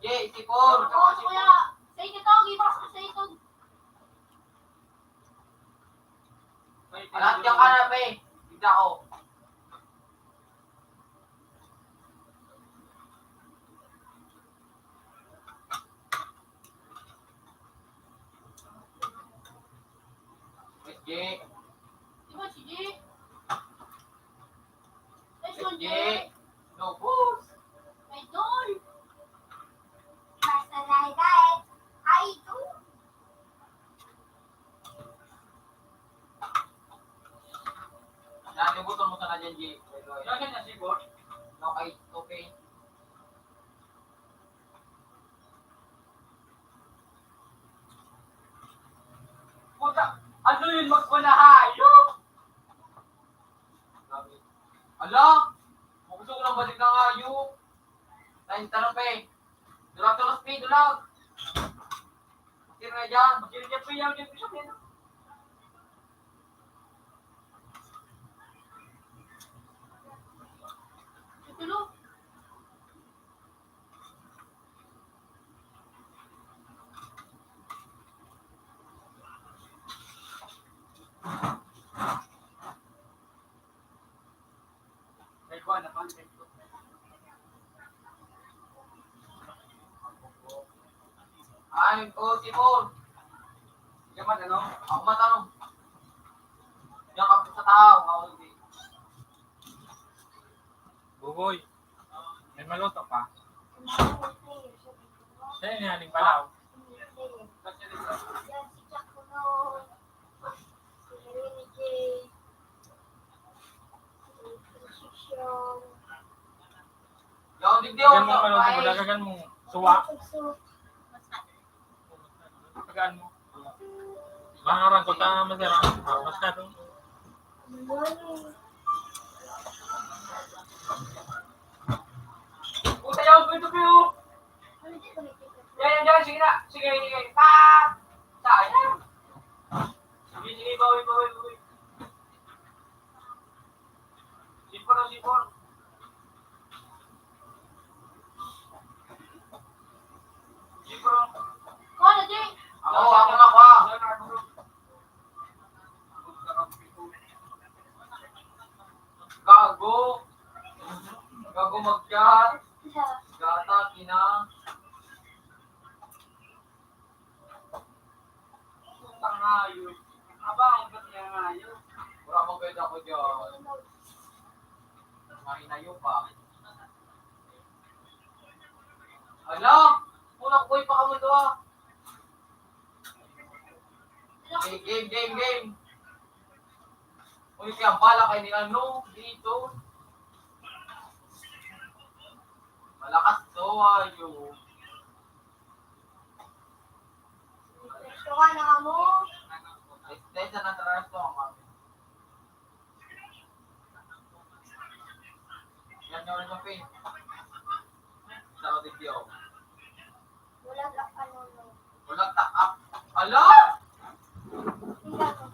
Ye, sipon. Ako, kuya. Sa inyo to, gibas ko sa ito. Alat yung kanap eh. Tignan ko. S J. Di ba si G? Ay, S J. Lobos. Idol. Basta na, guys. Idol. Nalibutan mo sana dyan, G. Bakit na siguro? Okay, okay. Puta, ano yun, magpanahayo? Ala, gusto ko lang balik ng hayop. Tayo, tanong pa eh. Dulag, dulag, speed, dulag. Bakit na dyan? Bakit na dyan, pre? Yan, yan, pre, yan. Ito, no? Ay, oh, si Paul. Yaman, ano? Ako matanong. Yan ka sa tao, ako hindi. Buboy, may maluto pa. Siya yung haling balaw. Dagan mo maluto, dagan mo suwa. Tagaan mo. Mangarang ko ta, masarang. Mas ka to. Puta, yaw, puto, puto. Yan, yan, yan. Sige na. Sige, sige. Pa! Sayang. Sige, sige, bawi, bawi, bawi. Sipon, sipon. Sipon. Kuha na, Jay. Ako, ako na, kuha. Gago. Gago mag-chat. Gata, kina. Putang hayop. Aba, ang ba't niya hayop? Wala akong pwede ako dyan. Mahinayo pa. Ala! Muna ko pa kamo to, ah. Game, game, game, game. Uy, kaya bala kayo ni ano, dito. Malakas to, ayo. Gusto ka na mo? Ay, dahil sa nataras to, ang kami. Yan yung ano, Pin. Sa audio. Wala ka, ano, no. Wala ta-, ah, ala! Hindi ako.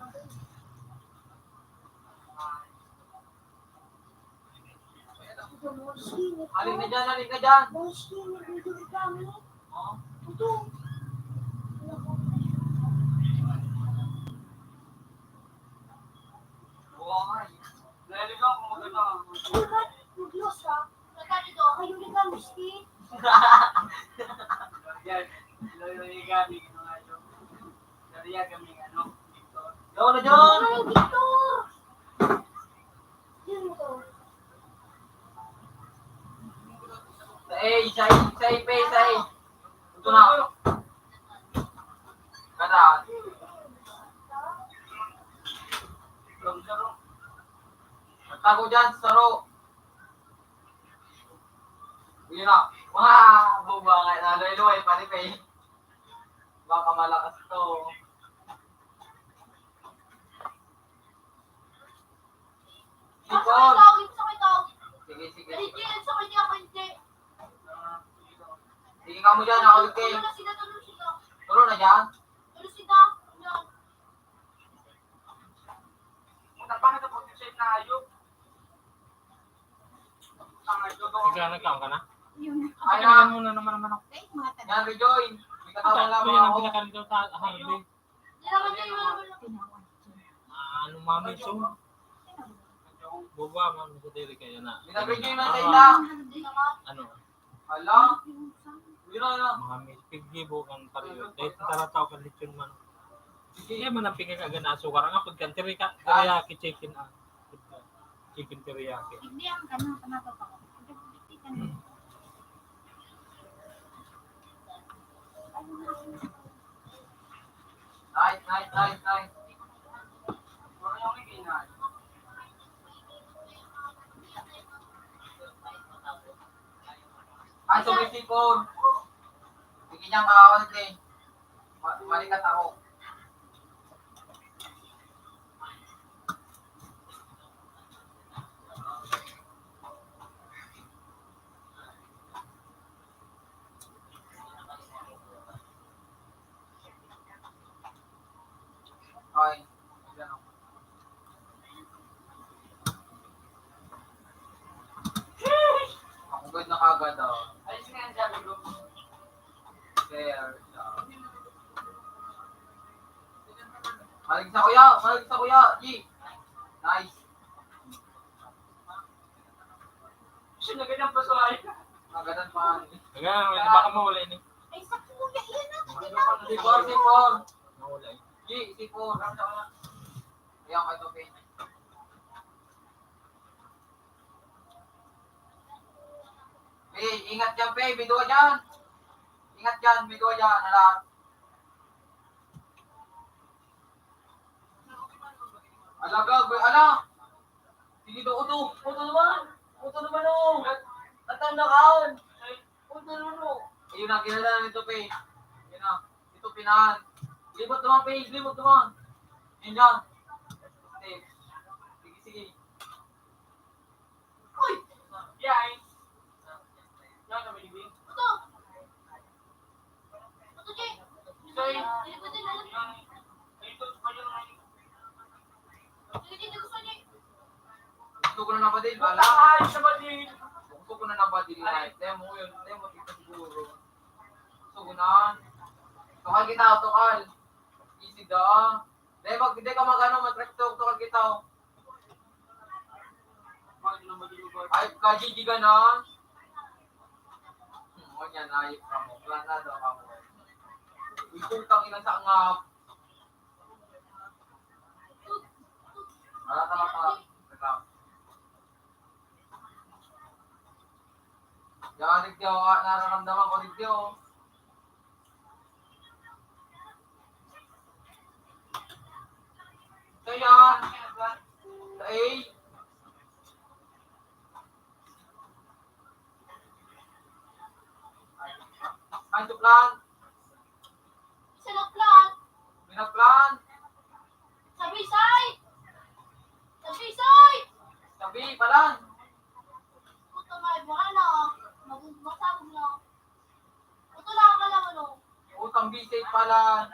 Halika dyan, halika dyan. Oh. Buhay. Naliligaw ko maganda. Yan. Lolo ni Gabi, ginawa nyo. Nariya kami, ano, Victor. Yo, na dyan! Ay, Victor! Yun to. Sa A, sa A, sa A, pa, sa A. Ito na. Kada. Nagtago dyan sa saro. Yun na. Wah! Buba nga, naloy-loy, pare, pare. Baka malakas to. Ano dyan, ako, Ricky? Turo na dyan. Punta pa na sa pag-check na ayok. Ang ayok. Nagkakaroon ka na? Yun. Ay, Ay, na. Mo na naman naman ako. Ay, mga taga- Yan, rejoin. May Ito, katawa lang ito mga yan ang ako. Pinakarigaw sa Harvey. Hindi naman kayo naman. Tinawag. Ah, ano, mami, so? Buwa, mami, sa diri kayo na. May nag-rejoin na sa ila. Ano? Hala? Mira na. Mga mispiggibo ang pariyo. Dahil sa tarataw kan lechon man. Sige. Kaya man ang pigkakagan na asukar. Ang apod kan teriyaki, teriyaki chicken, ah. Chicken teriyaki. Hindi ang gano'n, panatapang. Nice, nice, nice, nice. Ay, so may sipon. Sige niyang kaon, eh. Ma-, mali ka tao. Ay, yan ako. Ako gud na kagad, oh. Ayos nga yan, sabi ko. Share, share. Malig sa kuya, malig sa kuya, G. Nice. Siya na ganyan pa sa akin. Magadan pa. Taga, may baka mawala ini. Ay, sa kuya, yan ang C four, C four. Mawala ini. G, C four. Ayan, kay Tope. Hey, ingat dyan, Pe. May duwa dyan. Ingat dyan, may duwa dyan. Ala. Ala, gag, ala. Sige daw, uto. Uto naman. Uto naman, oh. Natanda ka, on. Uto naman, oh. Ayun na, ginala na nito, Pe. Ayun na. Ito, pinahan. Libot naman, Pe. Libot naman. Ayun dyan. Sige, sige. Uy! Yay! Yan, kami ni Wing. Ito! Ito, Jay! Sorry. Dili ko din alam. Gusto ko na nabadil, ala. Ay, sa badil. Gusto ko na nabadil, ay. Demo yun, demo dito siguro. Gusto ko na. Tukal kita, tukal. Easy da. Demo, di ka mag-ano, matraktor, tukal kita, oh. Ay, ka-G G ka na. Hmm, o niya, nayip ka mo. Planado ka mo. Uy, putang ina sa ngap. Tara, tara, tara. Teka. Yan, Rigyo, ah, nararamdaman ko, Rigyo. Kaya, sa A. Ay, suklan. Sinuklan. Pinaklan. Sa bisay. Sa bisay. Sabi, palan. Puta, may buhay na. Mabug-, masabog na. Ito lang ang alam, ano? Utang bisay pala.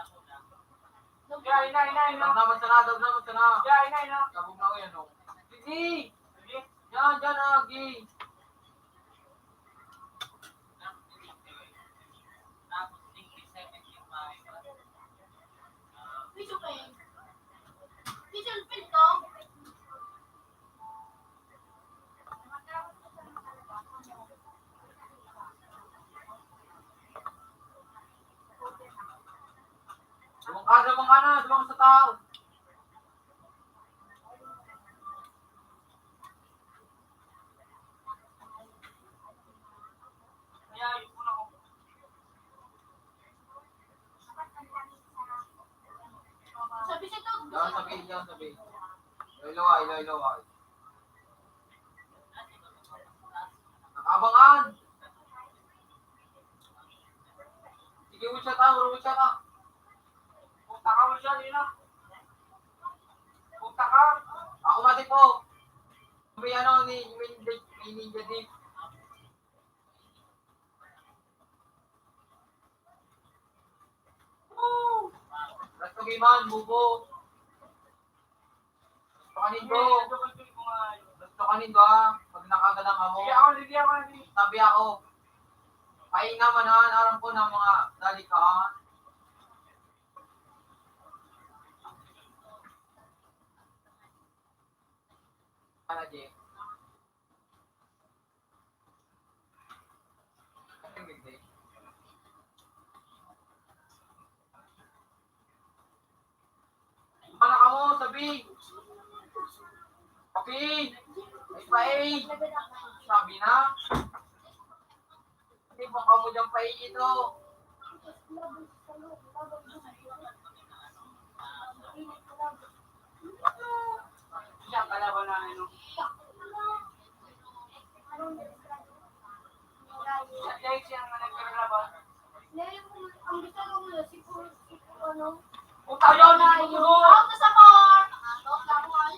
Ay, ay, ay, ay. Daw naman sana, daw naman sana. Ay, ay, ay. Sabog na ko yan, oh. Sige. Sige. Yan, dyan, ah, Gi. Piso pa yun. Piso yung pinto. Dumang ka, dumang ka na, dumang sa tao. Sabi siya to. Yan, sabi, yan, sabi. Iloy-iloy, iloy-iloy. Nakabangan. Sige, Wilson, ah, Wilson, ah. Punta ka, Wilson, yun, ah. Punta ka. Ako, mati po. May ano, ni, may, may ninja din. Iman, bubo. Gusto ka nindo. Gusto ka nindo, ha? Pag nakagalang ako. Sige ako, sige ako, sige. Sabi ako, "Pahinga man, ha? Aram ko na mga dali ka, ha?" Ano, Jay? Mana ka mo, sabi. Papi! Ay, pae! Sabi na. Hindi pa ka mo dyan pae ito. Siya kalaban na ano. Siya, siya, siya ang nagkalaban. Ang gusto ko muna, siguro, siguro, ano? Kung tayo, hindi ko gusto. Out sa bar! Out sa bar!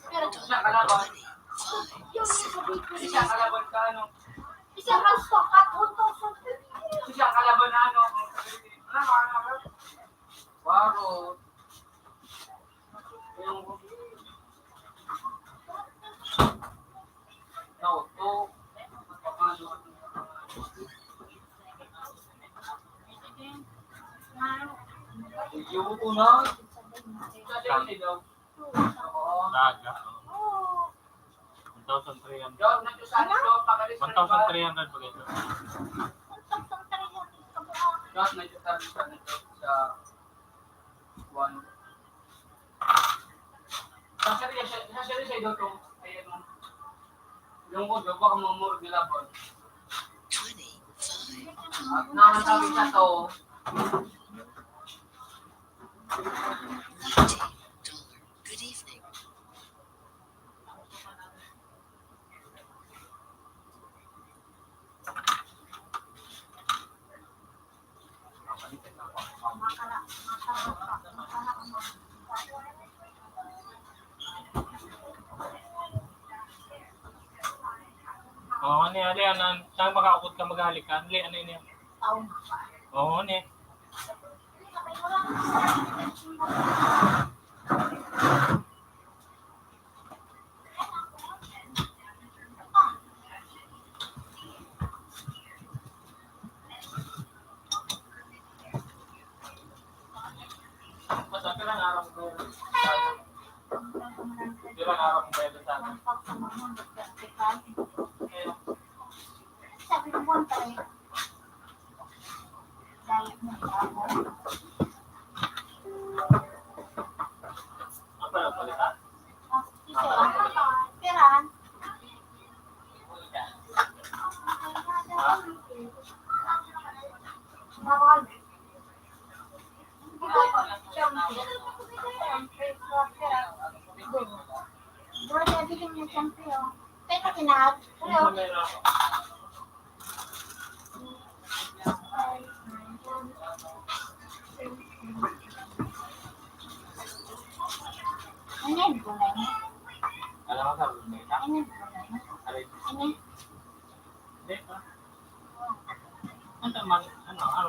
Pero siya kalaban. Siya kalaban ka, ano? Isa ka stock at one thousand fifty. Siya kalaban na, ano? Ano, mga, mga, Waro. Yung, no, to. Yung una, sa daw. Oo. Daga. One thousand three hundred. One thousand three hundred pa ganito. One thousand three hundred ka ba? Sa one. Sa serye, sa, sa serye sa idol ko, eh, ano, yung ko, jowa ko, mga mura, bilabon. At naman sabi siya to, Good evening. Oh, ano yan, ano yan? An-, saan makaabot ka, maghalik ka? Ano yan, ano yan? Oo, ano yan? Basta pirang araw ko. Pirang araw ko pwede sa akin. Sabi ko, one time. Dahil mo ako. Ang pala, pala, ha? Ah, ito, ah. Pera. Ha? Bawal. Ano yung gulay niya? Alam mo, sabi mo, ano yung gulay niya? Aray. Ano? Hindi, ah. Ano man, ano, ah,